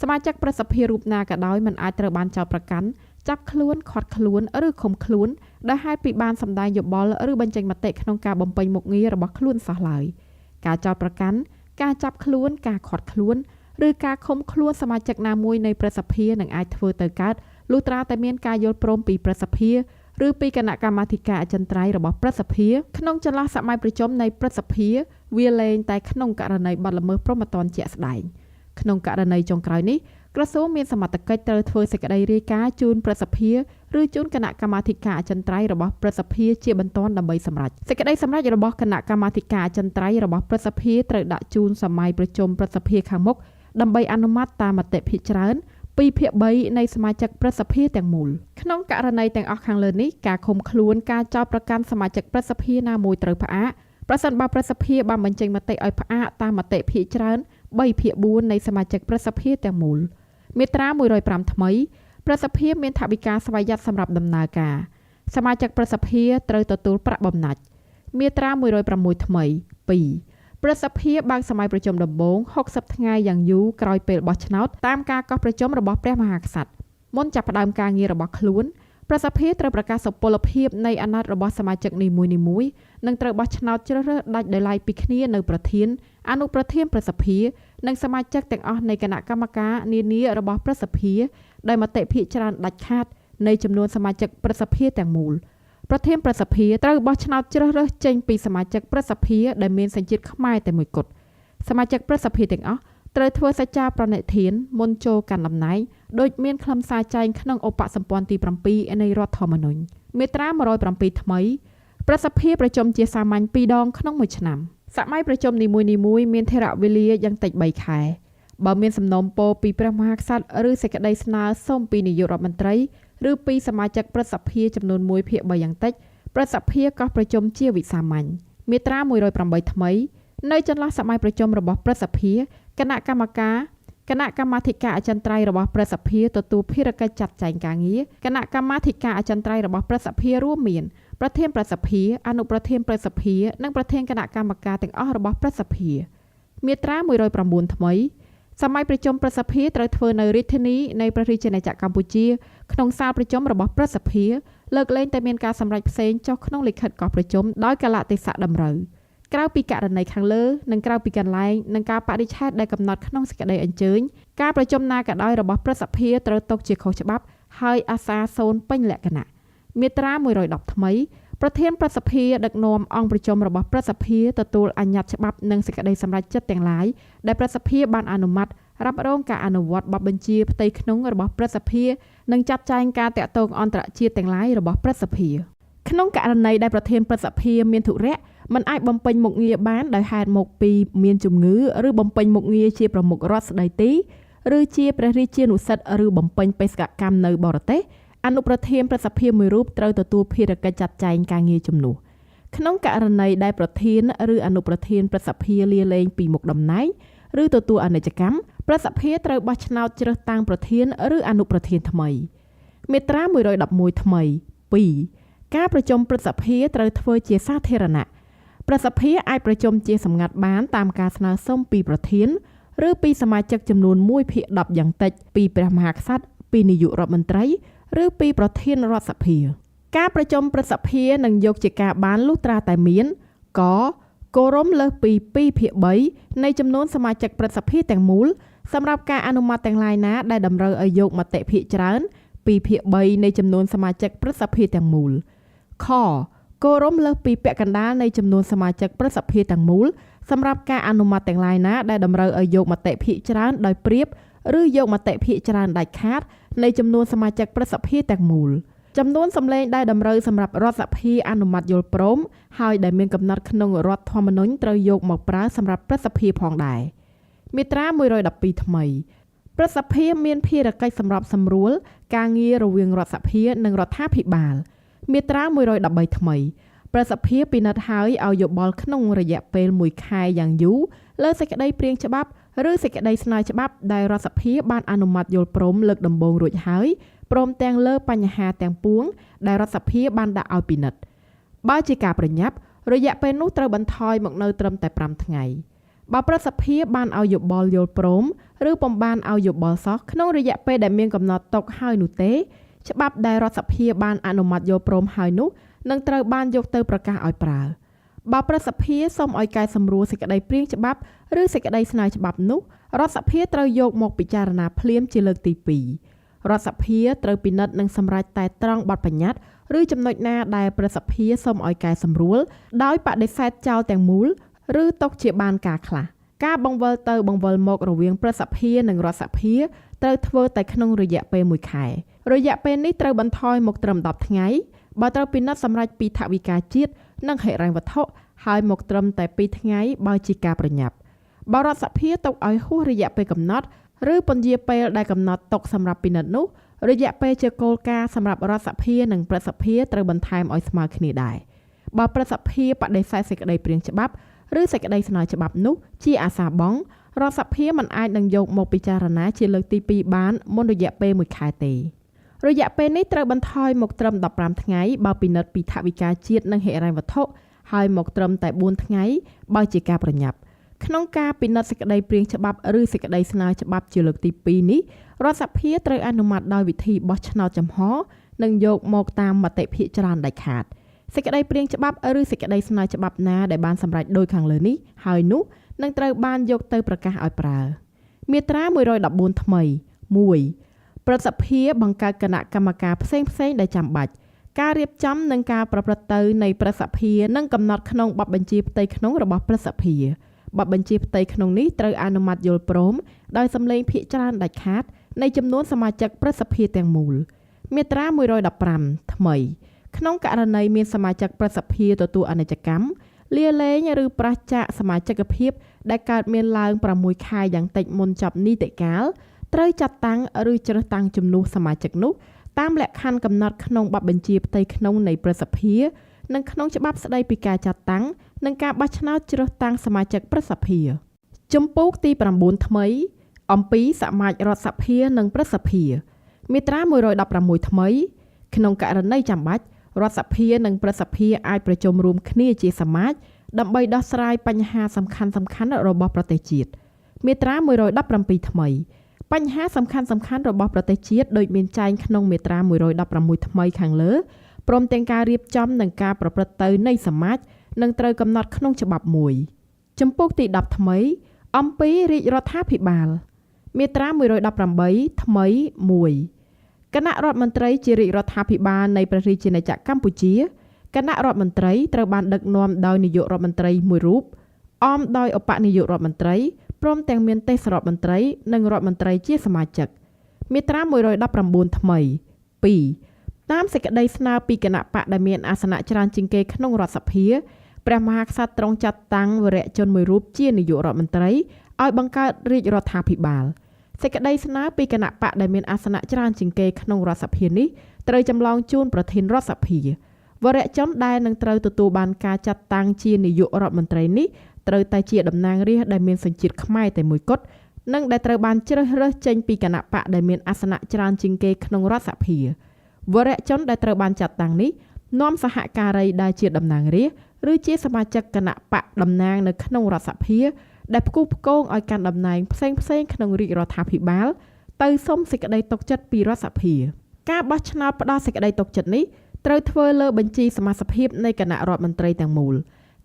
សមាជិកព្រឹទ្ធសភារូបណាក៏ដោយមិនអាចត្រូវបានចោទប្រកាន់ចាប់ខ្លួនឃាត់ខ្លួនឬឃុំខ្លួនដោយហេតុពីបានសម្ដែងយោបល់ឬបញ្ចេញមតិក្នុងការបំពេញមុខងាររបស់ខ្លួនសោះឡើយការចោទប្រកាន់ការចាប់ខ្លួនការឃាត់ខ្លួនឬការឃុំខ្លួនសមាជិកណាមួយនៃព្រឹទ្ធសភានឹងអាចធ្វើទៅកើតលុះត្រាតែមានការយល់ព្រមពីព្រឹទ្ធសភាឬពីគណៈកម្មាធិការអចិន្ត្រៃយ៍របស់ព្រឹទ្ធសភាក្នុងចន្លោះសម័យប្រជុំនៃព្រឹទ្ធសភាវាលែងតែក្នុងករណីបទល្មើសព្រហ្មទណ្ឌជាក់ស្ដែងក្នុងករណីចុងក្រោយនេះក្រសួងមានសមត្ថកិច្ចត្រូវធ្វើសេចក្តីរាយការណ៍ជូនព្រឹទ្ធសភាឬជូនគណៈកម្មាធិការអចិន្ត្រៃយ៍របស់ព្រឹទ្ធសភាជាបន្ទាន់ដើម្បីសម្រេចសេចក្តីសម្រេចរបស់គណៈកម្មាធិការអចិន្ត្រៃយ៍របស់ព្រឹទ្ធសភាត្រូវដាក់ជូនសម័យប្រជុំព្រឹទ្ធសភាខាងមុខដើម្បីអនុម័តតាមមតិភាគច្រើន2/3នៃសមាជិកព្រឹទ្ធសភាទាំងមូលក្នុងករណីទាំងអស់ខាងលើនេះការឃុំខ្លួនការចោទប្រកាន់សមាជិកព្រឹទ្ធសភាណាមួយត្រូវផ្អាកប្រសិនបើព្រឹទ្ធសភាបានបញ្ចេញមតិឲ្យផ្អាកតាមមតិភាគច្រើន3/4នៃសមាជិកព្រឹទ្ធសភាទាំងមូលមាត្រា105ថ្មីព្រឹទ្ធសភាមានថវិកាស្វយ័តសម្រាប់ដំណើរការសមាជិកព្រឹទ្ធសភាត្រូវទទួលប្រាក់បំណាច់មាត្រា106ថ្មី2ព្រឹទ្ធសភាបើកសម័យប្រជុំដំបូង60ថ្ងៃយ៉ាងយូរក្រោយពេលបោះឆ្នោតតាមការកោះប្រជុំរបស់ព្រះមហាក្សត្រមុនចាប់ផ្ដើមការងាររបស់ខ្លួនព្រឹទ្ធសភាត្រូវប្រកាសសុពលភាពនៃអាណត្តិរបស់សមាជិកនីមួយៗនិងត្រូវបោះឆ្នោតជ្រើសរើសដាច់ដោយឡែកពីគ្នានៅប្រធានអនុប្រធានព្រឹទ្ធសភានិងសមាជិកទាំងអស់នៃគណៈកម្មការនានារបស់ព្រឹទ្ធសភាដោយមតិភាគច្រើនដាច់ខាតនៃចំនួនសមាជិកព្រឹទ្ធសភាទាំងមូលប្រធានព្រឹទ្ធសភាត្រូវបោះឆ្នោតជ្រើសរើសចេញពីសមាជិកព្រឹទ្ធសភាដែលមានសញ្ជាតិខ្មែរតែមួយគត់សមាជិកព្រឹទ្ធសភាទាំងអស់ត្រូវធ្វើសច្ចាប្រណិធានមុនចូលកាន់តំណែងដូចមានខ្លឹមសារចែងក្នុងឧបសម្ព័ន្ធទី7នៃរដ្ឋធម្មនុញ្ញមាត្រា107ថ្មីព្រឹទ្ធសភាប្រជុំជាសាមញ្ញ2ដងក្នុងមួយឆ្នាំសម័យប្រជុំនីមួយៗមានថេរវេលាយ៉ាងតិច3ខែបើមានសំណូមពរពីព្រះមហាក្សត្រឬសេចក្តីស្នើសុំពីនាយករដ្ឋមន្ត្រីឬពីសមាជិកព្រឹទ្ធសភាចំនួន1/3យ៉ាងតិចព្រឹទ្ធសភាកោះប្រជុំជាវិសាមញ្ញមាត្រា108ថ្មីនៅចន្លោះសម័យប្រជុំរបស់ព្រឹទ្ធសភាគណៈកម្មាធិការអចិន្ត្រៃយ៍របស់ព្រឹទ្ធសភាទទួលភារកិច្ចចាត់ចែងការងារគណៈកម្មាធិការអចិន្ត្រៃយ៍របស់ព្រឹទ្ធសភារួមមានប្រធានព្រឹទ្ធសភាអនុប្រធានព្រឹទ្ធសភានិងប្រធានគណៈកម្មការទាំងអស់របស់ព្រឹទ្ធសភាមាត្រា109ថ្មីសម័យប្រជុំព្រឹទ្ធសភាត្រូវធ្វើនៅរាជធានីនៃព្រះរាជាណាចក្រកម្ពុជាក្នុងសាលប្រជុំរបស់ព្រឹទ្ធសភាលើកលែងតែមានការសម្រេចផ្សេងចុះក្នុងលិខិតកោះប្រជុំដោយកាលៈទេសៈតម្រូវក្រៅពីករណីខាងលើនិងក្រៅពីកន្លែងនិងការបរិច្ឆេទដែលកំណត់ក្នុងសេចក្តីអញ្ជើញការប្រជុំណាក៏ដោយរបស់ព្រឹទ្ធសភាត្រូវຕົកជាខុសច្បាប់ហើយអាសាសូន្យពេញលក្ខណៈមាត្រា110ថ្មីប្រធានព្រឹទ្ធសភាដឹកនាំអង្គប្រជុំរបស់ព្រឹទ្ធសភាទទួលអញ្ញត្តិច្បាប់និងសេចក្តីសម្រេចចិត្តទាំងឡាយដែលព្រឹទ្ធសភាបានអនុម័តរ៉ាប់រងការអនុវត្តបទបញ្ជាផ្ទៃក្នុងរបស់ព្រឹទ្ធសភានិងចាត់ចែងការតាក់ទងអន្តរជាតិទាំងឡាយរបស់ព្រឹទ្ធសភាក្នុងករណីដែលប្រធានព្រឹទ្ធសភាមានធុរៈមិនអាចបំពេញមុខងារបានដោយហេតុមកពីមានជំងឺឬបំពេញមុខងារជាប្រមុខរដ្ឋស្ដីទី ឬជាព្រះរាជានុសិទ្ធិឬបំពេញបេសកកម្មនៅបរទេសអនុប្រធានព្រឹទ្ធសភាមួយរូបត្រូវទទួលភារកិច្ចចាត់ចែងការងារជំនួសក្នុងករណីដែលប្រធានឬអនុប្រធានព្រឹទ្ធសភាលាលែងពីមុខតំណែងឬទទួលអនិច្ចកម្មព្រឹទ្ធសភាត្រូវបោះឆ្នោតជ្រើសតាំងប្រធានឬអនុប្រធានថ្មីមាត្រា111ថ្មី2ការប្រជុំព្រឹទ្ធសភាត្រូវធ្វើជាសាធារណៈព្រឹទ្ធសភាអាចប្រជុំជាសម្ងាត់បានតាមការស្នើសុំពីប្រធានឬពីសមាជិកចំនួន1/10យ៉ាងតិចពីព្រះមហាក្សត្រពីនាយករដ្ឋមន្ត្រីឬពីប្រធានរដ្ឋសភាការប្រជុំព្រឹទ្ធសភានឹងយកជាការបានលុះត្រាតែមានកកូរ៉ុមលើសពី2/3នៃចំនួនសមាជិកព្រឹទ្ធសភាទាំងមូលសម្រាប់ការអនុម័តទាំងឡាយណាដែលតម្រូវឲ្យយកមតិភាគច្រើន2/3នៃចំនួនសមាជិកព្រឹទ្ធសភាទាំងមូលខកូរ៉ុមលើសពីពាក់កណ្ដាលនៃចំនួនសមាជិកព្រឹទ្ធសភាទាំងមូលសម្រាប់ការអនុម័តទាំងឡាយណាដែលតម្រូវឲ្យយកមតិភាគច្រើនដោយប្រៀបឬយកមតិភាគច្រើនដាច់ខាតនៃចំនួនសមាជិកព្រឹទ្ធសភាទាំងមូលចំនួនសម្លេងដែលតម្រូវសម្រាប់រដ្ឋសភាអនុម័តយល់ព្រមហើយដែលមានកំណត់ក្នុងរដ្ឋធម្មនុញ្ញត្រូវយកមកប្រើសម្រាប់ព្រឹទ្ធសភាផងដែរមាត្រា112ថ្មីព្រឹទ្ធសភាមានភារកិច្ចសម្របសម្រួលការងាររវាងរដ្ឋសភានិងរដ្ឋាភិបាលមាត្រា113ថ្មីព្រឹទ្ធសភាពិនិត្យហើយឲ្យយោបល់ក្នុងរយៈពេល1ខែយ៉ាងយូរលើសេចក្តីព្រាងច្បាប់ឬសេចក្តីស្នើច្បាប់ដែលរដ្ឋសភាបានអនុម័តយល់ព្រមលើកដំបូងរួចហើយព្រមទាំងលើបញ្ហាទាំងពួងដែលរដ្ឋសភាបានដាក់ឲ្យពិនិត្យបើជាការប្រញាប់រយៈពេលនោះត្រូវបន្ថយមកនៅត្រឹមតែ5ថ្ងៃបើព្រឹទ្ធសភាបានឲ្យយោបល់យល់ព្រមឬពុំបានឲ្យយោបល់សោះក្នុងរយៈពេលដែលមានកំណត់ទុកហើយនោះទេច្បាប់ដែលរដ្ឋសភាបានអនុម័តយល់ព្រមហើយនោះនឹងត្រូវបានយកទៅប្រកាសឲ្យប្រើបើព្រឹទ្ធសភាសូមឲ្យកែសម្រួលសេចក្តីព្រាងច្បាប់ឬសេចក្តីស្នើច្បាប់នោះរដ្ឋសភាត្រូវយកមកពិចារណាភ្លាមជាលើកទី2រដ្ឋសភាត្រូវពិនិត្យនិងសម្រេចតែត្រង់បទបញ្ញត្តិឬចំណុចណាដែលព្រឹទ្ធសភាសូមឲ្យកែសម្រួលដោយបដិសេធចោលទាំងមូលឬទុកជាបានការខ្លះការបង្វិលទៅបង្វិលមករវាងព្រឹទ្ធសភានិងរដ្ឋសភាត្រូវធ្វើតែក្នុងរយៈពេល1ខែរយៈពេលនេះត្រូវបន្ថយមកត្រឹម10ថ្ងៃបើត្រូវពិនិត្យសម្រេចពីថវិកាជាតិនិងហិរញ្ញវត្ថុហើយមកត្រឹមតែ2ថ្ងៃបើជាការប្រញាប់បើរដ្ឋសភាទុកឲ្យហួសរយៈពេលកំណត់ឬពន្យាពេលដែលកំណត់ទុកសម្រាប់ពិនិត្យនោះរយៈពេលជាគោលការណ៍សម្រាប់រដ្ឋសភានិងព្រឹទ្ធសភាត្រូវបន្ថែមឲ្យស្មើគ្នាដែរបើព្រឹទ្ធសភាបដិសេធសេចក្តីព្រាងច្បាប់ឬសេចក្តីស្នើច្បាប់នោះជាអាសាបង់រដ្ឋសភាមិនអាចនឹងយកមកពិចារណាជាលើកទី2បានមុនរយៈពេល1ខែទេរយៈពេលនេះត្រូវបន្ថយមកត្រឹម15ថ្ងៃបើពិនិត្យពីថវិកាជាតិនិងហិរញ្ញវត្ថុហើយមកត្រឹមតែ4ថ្ងៃបើជាការប្រញាប់ក្នុងការពិនិត្យសេចក្តីព្រាងច្បាប់ឬសេចក្តីស្នើច្បាប់ជាលើកទី2នេះរដ្ឋសភាត្រូវអនុម័តដោយវិធីបោះឆ្នោតចំហនិងយកមកតាមមតិភាគច្រើនដាច់ខាតសេចក្តីព្រាងច្បាប់ឬសេចក្តីស្នើច្បាប់ណាដែលបានសម្រេចដោយខាងលើនេះហើយនោះនឹងត្រូវបានយកទៅប្រកាសឲ្យប្រើមាត្រា114ថ្មី1ព្រឹទ្ធសភាបង្កើតគណៈកម្មការផ្សេងៗដែលចាំបាច់ការរៀបចំនិងការប្រព្រឹត្តទៅនៃព្រឹទ្ធសភានិងកំណត់ក្នុងបទបញ្ជាផ្ទៃក្នុងរបស់ព្រឹទ្ធសភាបទបញ្ជាផ្ទៃក្នុងនេះត្រូវអនុម័តយល់ព្រមដោយសម្លេងភាគច្រើនដាច់ខាតនៃចំនួនសមាជិកព្រឹទ្ធសភាទាំងមូលមាត្រា115ថ្មីក្នុងករណីមានសមាជិកព្រឹទ្ធសភាទទួលអនិច្ចកម្មលាលែងឬប្រាសចាកសមាជិកភាពដែលកើតមានឡើង6ខែយ៉ាងតិចមុនចប់នីតិកាលត្រូវចាត់តាំងឬជ្រើសតាំងជំនួសសមាជិកនោះតាមលក្ខខណ្ឌកំណត់ក្នុងបទបញ្ជាផ្ទៃក្នុងនៃព្រឹទ្ធសភានិងក្នុងច្បាប់ស្តីពីការចាត់តាំងនិងការបោះឆ្នោតជ្រើសតាំងសមាជិកព្រឹទ្ធសភាជំពូកទី9ថ្មីអំពីសមាជរដ្ឋសភានិងព្រឹទ្ធសភាមាត្រា116ថ្មីក្នុងករណីចាំបាច់រដ្ឋសភានិងព្រឹទ្ធសភាអាចប្រជុំរួមគ្នាជាសមាជដើម្បីដោះស្រាយបញ្ហាសំខាន់ៗរបស់ប្រទេសជាតិមាត្រា117ថ្មីបញ្ហាសំខាន់ៗរបស់ប្រទេសជាតិដូចមានចែងក្នុងមាត្រា116ថ្មីខាងលើព្រមទាំងការរៀបចំនិងការប្រព្រឹត្តទៅនៃសមាជនឹងត្រូវកំណត់ក្នុងច្បាប់មួយជំពូកទី10ថ្មីអំពីរាជរដ្ឋាភិបាលមាត្រា118ថ្មី1គណៈរដ្ឋមន្ត្រីជារាជរដ្ឋាភិបាលនៃព្រះរាជាណាចក្រកម្ពុជាគណៈរដ្ឋមន្ត្រីត្រូវបានដឹកនាំដោយនាយករដ្ឋមន្ត្រីមួយរូបអមដោយឧបនាយករដ្ឋមន្ត្រីព្រមទាំងមានទេសរដ្ឋមន្ត្រីនិងរដ្ឋមន្ត្រីជាសមាជិកមាត្រា119ថ្មី2តាមសេចក្តីស្នើពីគណៈបកដែលមានអាសនៈច្រើនជាងគេក្នុងរដ្ឋសភាព្រះមហាក្សត្រទ្រង់ចាត់តាំងវរៈជនមួយរូបជានាយករដ្ឋមន្ត្រីឲ្យបង្កើតរាជរដ្ឋាភិបាល សេចក្តីស្នើពីគណបក្សដែលមានអាសនៈច្រើនជាងគេក្នុងរដ្ឋសភានេះត្រូវចម្លងជូនប្រធានរដ្ឋសភាវរជនដែលនឹងត្រូវទទួលបានការចាត់តាំងជានាយករដ្ឋមន្ត្រីនេះត្រូវតែជាតំណាងរាស្ត្រដែលមានសញ្ជាតិខ្មែរតែមួយគត់និងដែលត្រូវបានជ្រើសរើសចេញពីគណបក្សដែលមានអាសនៈច្រើនជាងគេក្នុងរដ្ឋសភាវរជនដែលត្រូវបានចាត់តាំងនេះនាំសហការីដែលជាតំណាងរាស្ត្រឬជាសមាជិកគណបក្សតំណាងនៅក្នុងរដ្ឋសភាដែលផ្គូផ្គងឲ្យកាន់តំណែងផ្សេងៗក្នុងរាជរដ្ឋាភិបាលទៅសុំសេចក្តីទុកចិត្តពីរដ្ឋសភាការបោះឆ្នោតផ្ដល់សេចក្តីទុកចិត្តនេះត្រូវធ្វើលើបញ្ជីសមាសភាពនៃគណៈរដ្ឋមន្ត្រីទាំងមូល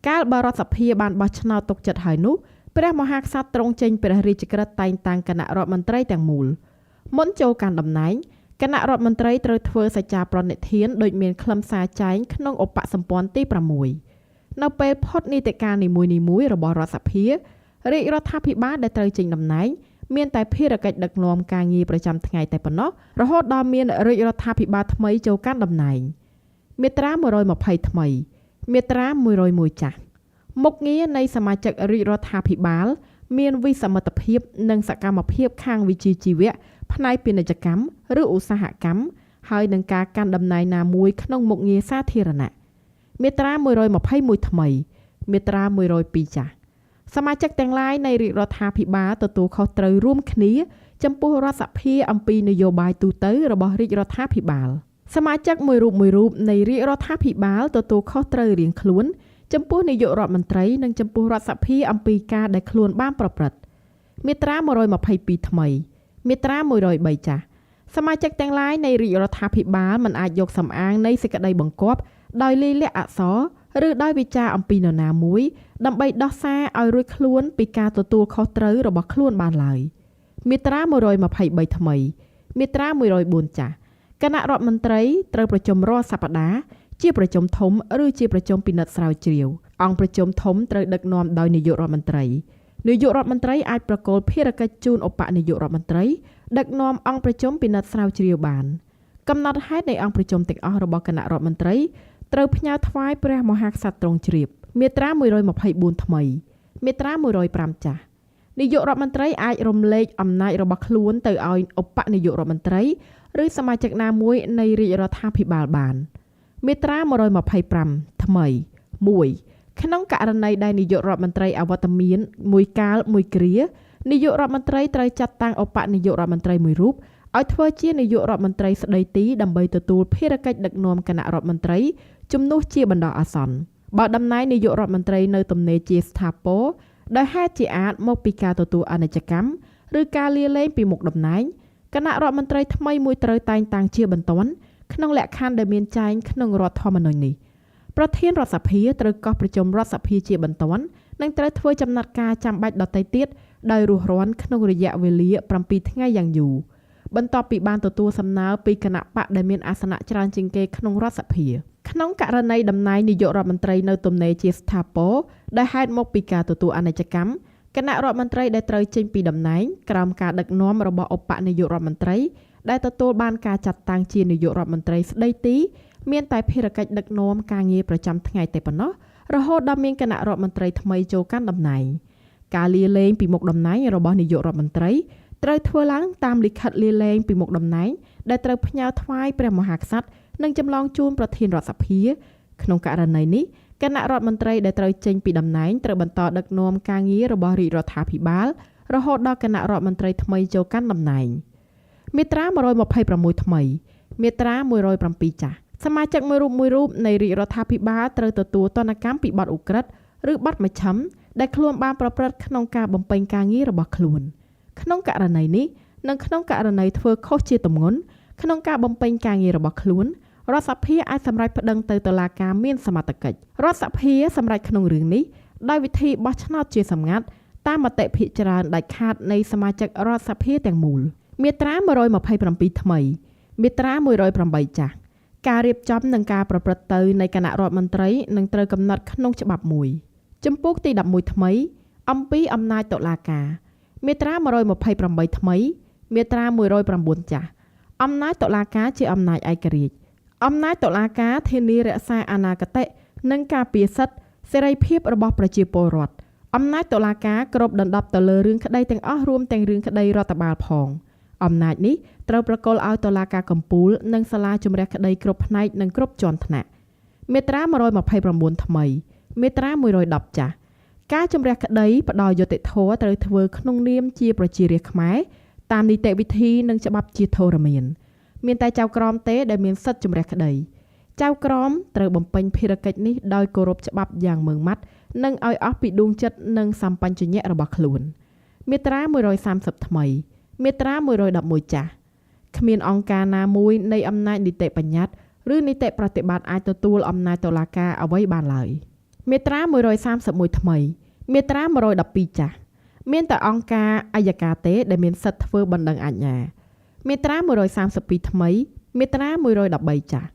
កាលបើរដ្ឋសភាបានបោះឆ្នោតទុកចិត្តហើយនោះព្រះមហាក្សត្រទ្រង់ចេញព្រះរាជក្រឹត្យតែងតាំងគណៈរដ្ឋមន្ត្រីទាំងមូលមុនចូលកាន់តំណែងគណៈរដ្ឋមន្ត្រីត្រូវធ្វើសច្ចាប្រណិធានដោយមានខ្លឹមសារចែងក្នុងឧបសម្ព័ន្ធទី6នៅពេលផុតនីតិកាលនីមួយៗរបស់រដ្ឋសភារាជរដ្ឋាភិបាលដែលត្រូវចេញតំណែងមានតែភារកិច្ចដឹកនាំការងារប្រចាំថ្ងៃតែប៉ុណ្ណោះរហូតដល់មានរាជរដ្ឋាភិបាលថ្មីចូលកាន់តំណែងមាត្រា120ថ្មីមាត្រា101ចាស់មុខងារនៃសមាជិករាជរដ្ឋាភិបាលមានវិសមត្ថភាពនិងសកម្មភាពខាងវិជ្ជាជីវៈផ្នែកពាណិជ្ជកម្មឬឧស្សាហកម្មហើយនឹងការកាន់តំណែងណាមួយក្នុងមុខងារសាធារណៈមាត្រា121ថ្មីមាត្រា102ចាស់សមាជិកទាំងឡាយនៃរាជរដ្ឋាភិបាលទទួលខុសត្រូវរួមគ្នាចំពោះរដ្ឋសភាអំពីនយោបាយទូទៅរបស់រាជរដ្ឋាភិបាលសមាជិកមួយរូបនៃរាជរដ្ឋាភិបាលទទួលខុសត្រូវរៀងខ្លួនចំពោះនាយករដ្ឋមន្ត្រីនិងចំពោះរដ្ឋសភាអំពីការដែលខ្លួនបានប្រព្រឹត្តមាត្រា122ថ្មីមាត្រា103ចាស់សមាជិកទាំងឡាយនៃរាជរដ្ឋាភិបាលមិនអាចយកសំអាងនៃសេចក្តីបង្គាប់ដោយលាយលក្ខណ៍អក្សរឬដោយវិចារអំពីនរណាមួយដើម្បីដោះសារឲ្យរួចខ្លួនពីការទទួលខុសត្រូវរបស់ខ្លួនបានឡើយមាត្រា123ថ្មីមាត្រា104ចាស់គណៈរដ្ឋមន្ត្រីត្រូវប្រជុំរាល់សប្តាហ៍ជាប្រជុំធំឬជាប្រជុំពិនិត្យស្រាវជ្រាវអង្គប្រជុំធំត្រូវដឹកនាំដោយនាយករដ្ឋមន្ត្រីនាយករដ្ឋមន្ត្រីអាចប្រគល់ភារកិច្ចជូនឧបនាយករដ្ឋមន្ត្រីដឹកនាំអង្គប្រជុំពិនិត្យស្រាវជ្រាវបានកំណត់ហេតុនៃអង្គប្រជុំទាំងអស់របស់គណៈរដ្ឋមន្ត្រីត្រូវផ្ញើថ្វាយព្រះមហាក្សត្រទ្រង់ជ្រាបមាត្រា124ថ្មីមាត្រា105ចាស់នាយករដ្ឋមន្ត្រីអាចរំលែកអំណាចរបស់ខ្លួនទៅឲ្យឧបនាយករដ្ឋមន្ត្រីឬសមាជិកណាមួយនៃរាជរដ្ឋាភិបាលបានមាត្រា125ថ្មី1ក្នុងករណីដែលនាយករដ្ឋមន្ត្រីអវត្តមានមួយកាលមួយគ្រានាយករដ្ឋមន្ត្រីត្រូវចាត់តាំងឧបនាយករដ្ឋមន្ត្រីមួយរូបឲ្យធ្វើជានាយករដ្ឋមន្ត្រីស្ដីទីដើម្បីទទួលភារកិច្ចដឹកនាំគណៈរដ្ឋមន្ត្រីជំនួសជាបណ្ដោះអាសន្នបើតំណែងនាយករដ្ឋមន្ត្រីនៅទំនេរជាស្ថាពរដោយហេតុជាអាចមកពីការទទួលអនិច្ចកម្មឬការលាលែងពីមុខតំណែងគណៈរដ្ឋមន្ត្រីថ្មីមួយត្រូវតែងតាំងជាបន្ទាន់ក្នុងលក្ខខណ្ឌដែលមានចែងក្នុងរដ្ឋធម្មនុញ្ញនេះប្រធានរដ្ឋសភាត្រូវកោះប្រជុំរដ្ឋសភាជាបន្ទាន់និងត្រូវធ្វើចំណាត់ការចាំបាច់ដទៃទៀតដោយរួសរាន់ក្នុងរយៈវេលា7ថ្ងៃយ៉ាងយូរបន្ទាប់ពីបានទទួលសំណើពីគណៈបក្សដែលមានអាសនៈច្រើនជាងគេក្នុងរដ្ឋសភាក្នុងករណីតំណែងនាយករដ្ឋមន្ត្រីនៅទំនេរជាស្ថាពរដែលហេតុមកពីការទទួលអនិច្ចកម្មគណៈរដ្ឋមន្ត្រីដែលត្រូវចេញពីតំណែងក្រោមការដឹកនាំរបស់ឧបនាយករដ្ឋមន្ត្រីដែលទទួលបានការចាត់តាំងជានាយករដ្ឋមន្ត្រីស្ដីទីមានតែភារកិច្ចដឹកនាំការងារប្រចាំថ្ងៃតែប៉ុណ្ណោះរហូតដល់មានគណៈរដ្ឋមន្ត្រីថ្មីចូលកាន់តំណែងការលាលែងពីមុខតំណែងរបស់នាយករដ្ឋមន្ត្រីត្រូវធ្វើឡើងតាមលិខិតលាលែងពីមុខតំណែងដែលត្រូវផ្ញើថ្វាយព្រះមហាក្សត្រនិងចម្លងជូនប្រធានរដ្ឋសភាក្នុងករណីនេះគណៈរដ្ឋមន្ត្រីដែលត្រូវចេញពីតំណែងត្រូវបន្តដឹកនាំការងាររបស់រាជរដ្ឋាភិបាលរហូតដល់គណៈរដ្ឋមន្ត្រីថ្មីចូលកាន់តំណែងមាត្រា126ថ្មីមាត្រា107ចាស់សមាជិកមួយរូបនៃរាជរដ្ឋាភិបាលត្រូវទទួលទណ្ឌកម្មពីបទឧក្រិដ្ឋឬបទមជ្ឈិមដែលខ្លួនបានប្រព្រឹត្តក្នុងការបំពេញការងាររបស់ខ្លួនក្នុងករណីនេះនិងក្នុងករណីធ្វើខុសជាទម្ងន់ក្នុងការបំពេញការងាររបស់ខ្លួនរដ្ឋសភាអាចសម្រេចប្តឹងទៅតុលាការមានសមត្ថកិច្ចរដ្ឋសភាសម្រេចក្នុងរឿងនេះដោយវិធីបោះឆ្នោតជាសម្ងាត់តាមមតិភាគច្រើនដាច់ខាតនៃសមាជិករដ្ឋសភាទាំងមូលមាត្រា127ថ្មីមាត្រា108ចាស់ការរៀបចំនិងការប្រព្រឹត្តទៅនៃគណៈរដ្ឋមន្ត្រីនឹងត្រូវកំណត់ក្នុងច្បាប់មួយចំពោះទី11ថ្មីអំពីអំណាចតុលាការមាត្រា128ថ្មីមាត្រា109ចាស់អំណាចតុលាការជាអំណាចឯករាជ្យអំណាចតុលាការធានារក្សាអនាគតិនិងការពារសិទ្ធិសេរីភាពរបស់ប្រជាពលរដ្ឋ អំណាចតុលាការគ្របដណ្ដប់ទៅលើរឿងក្តីទាំងអស់រួមទាំងរឿងក្តីរដ្ឋបាលផងអំណាចនេះត្រូវប្រគល់ឲ្យតុលាការកំពូលនិងសាលាជម្រះក្តីគ្រប់ផ្នែកនិងគ្រប់ជាន់ថ្នាក់មាត្រា129ថ្មីមាត្រា110ចាស់ការជម្រះក្តីផ្ដល់យុត្តិធម៌ត្រូវធ្វើក្នុងនាមជាប្រជារាស្ត្រខ្មែរតាមនីតិវិធីនិងច្បាប់ជាធរមានមានតែចៅក្រមទេដែលមានសិទ្ធិជម្រះក្តីចៅក្រមត្រូវបំពេញភារកិច្ចនេះដោយគោរពច្បាប់យ៉ាងម៉ឺងម៉ាត់និងឲ្យអស់ពីដួងចិត្តនិងសម្បញ្ញៈរបស់ខ្លួនមាត្រា130ថ្មីមាត្រា111ចាស់គ្មានអង្គការណាមួយនៃអំណាចនីតិបញ្ញត្តិឬនីតិប្រតិបត្តិអាចទទួលអំណាចតុលាការអ្វីបានឡើយមាត្រា131ថ្មីមាត្រា112ចាស់មានតែអង្គការអយ្យការទេដែលមានសិទ្ធិធ្វើបណ្ដឹងអាជ្ញាមាត្រា132ថ្មីមាត្រា113ចាស់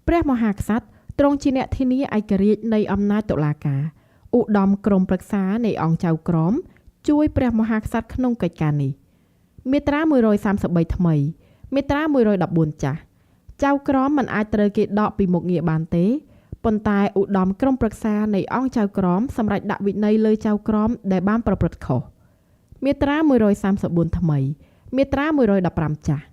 ព្រះមហាក្សត្រទ្រង់ជាអ្នកធានាឯករាជ្យនៃអំណាចតុលាការឧត្តមក្រុមប្រឹក្សានៃអង្គចៅក្រមជួយព្រះមហាក្សត្រក្នុងកិច្ចការនេះមាត្រា133ថ្មីមាត្រា114ចាស់ចៅក្រមមិនអាចត្រូវគេដកពីមុខងារបានទេប៉ុន្តែឧត្តមក្រុមប្រឹក្សានៃអង្គចៅក្រមសម្រេចដាក់វិន័យលើចៅក្រមដែលបានប្រព្រឹត្តខុសមាត្រា134ថ្មីមាត្រា115ចាស់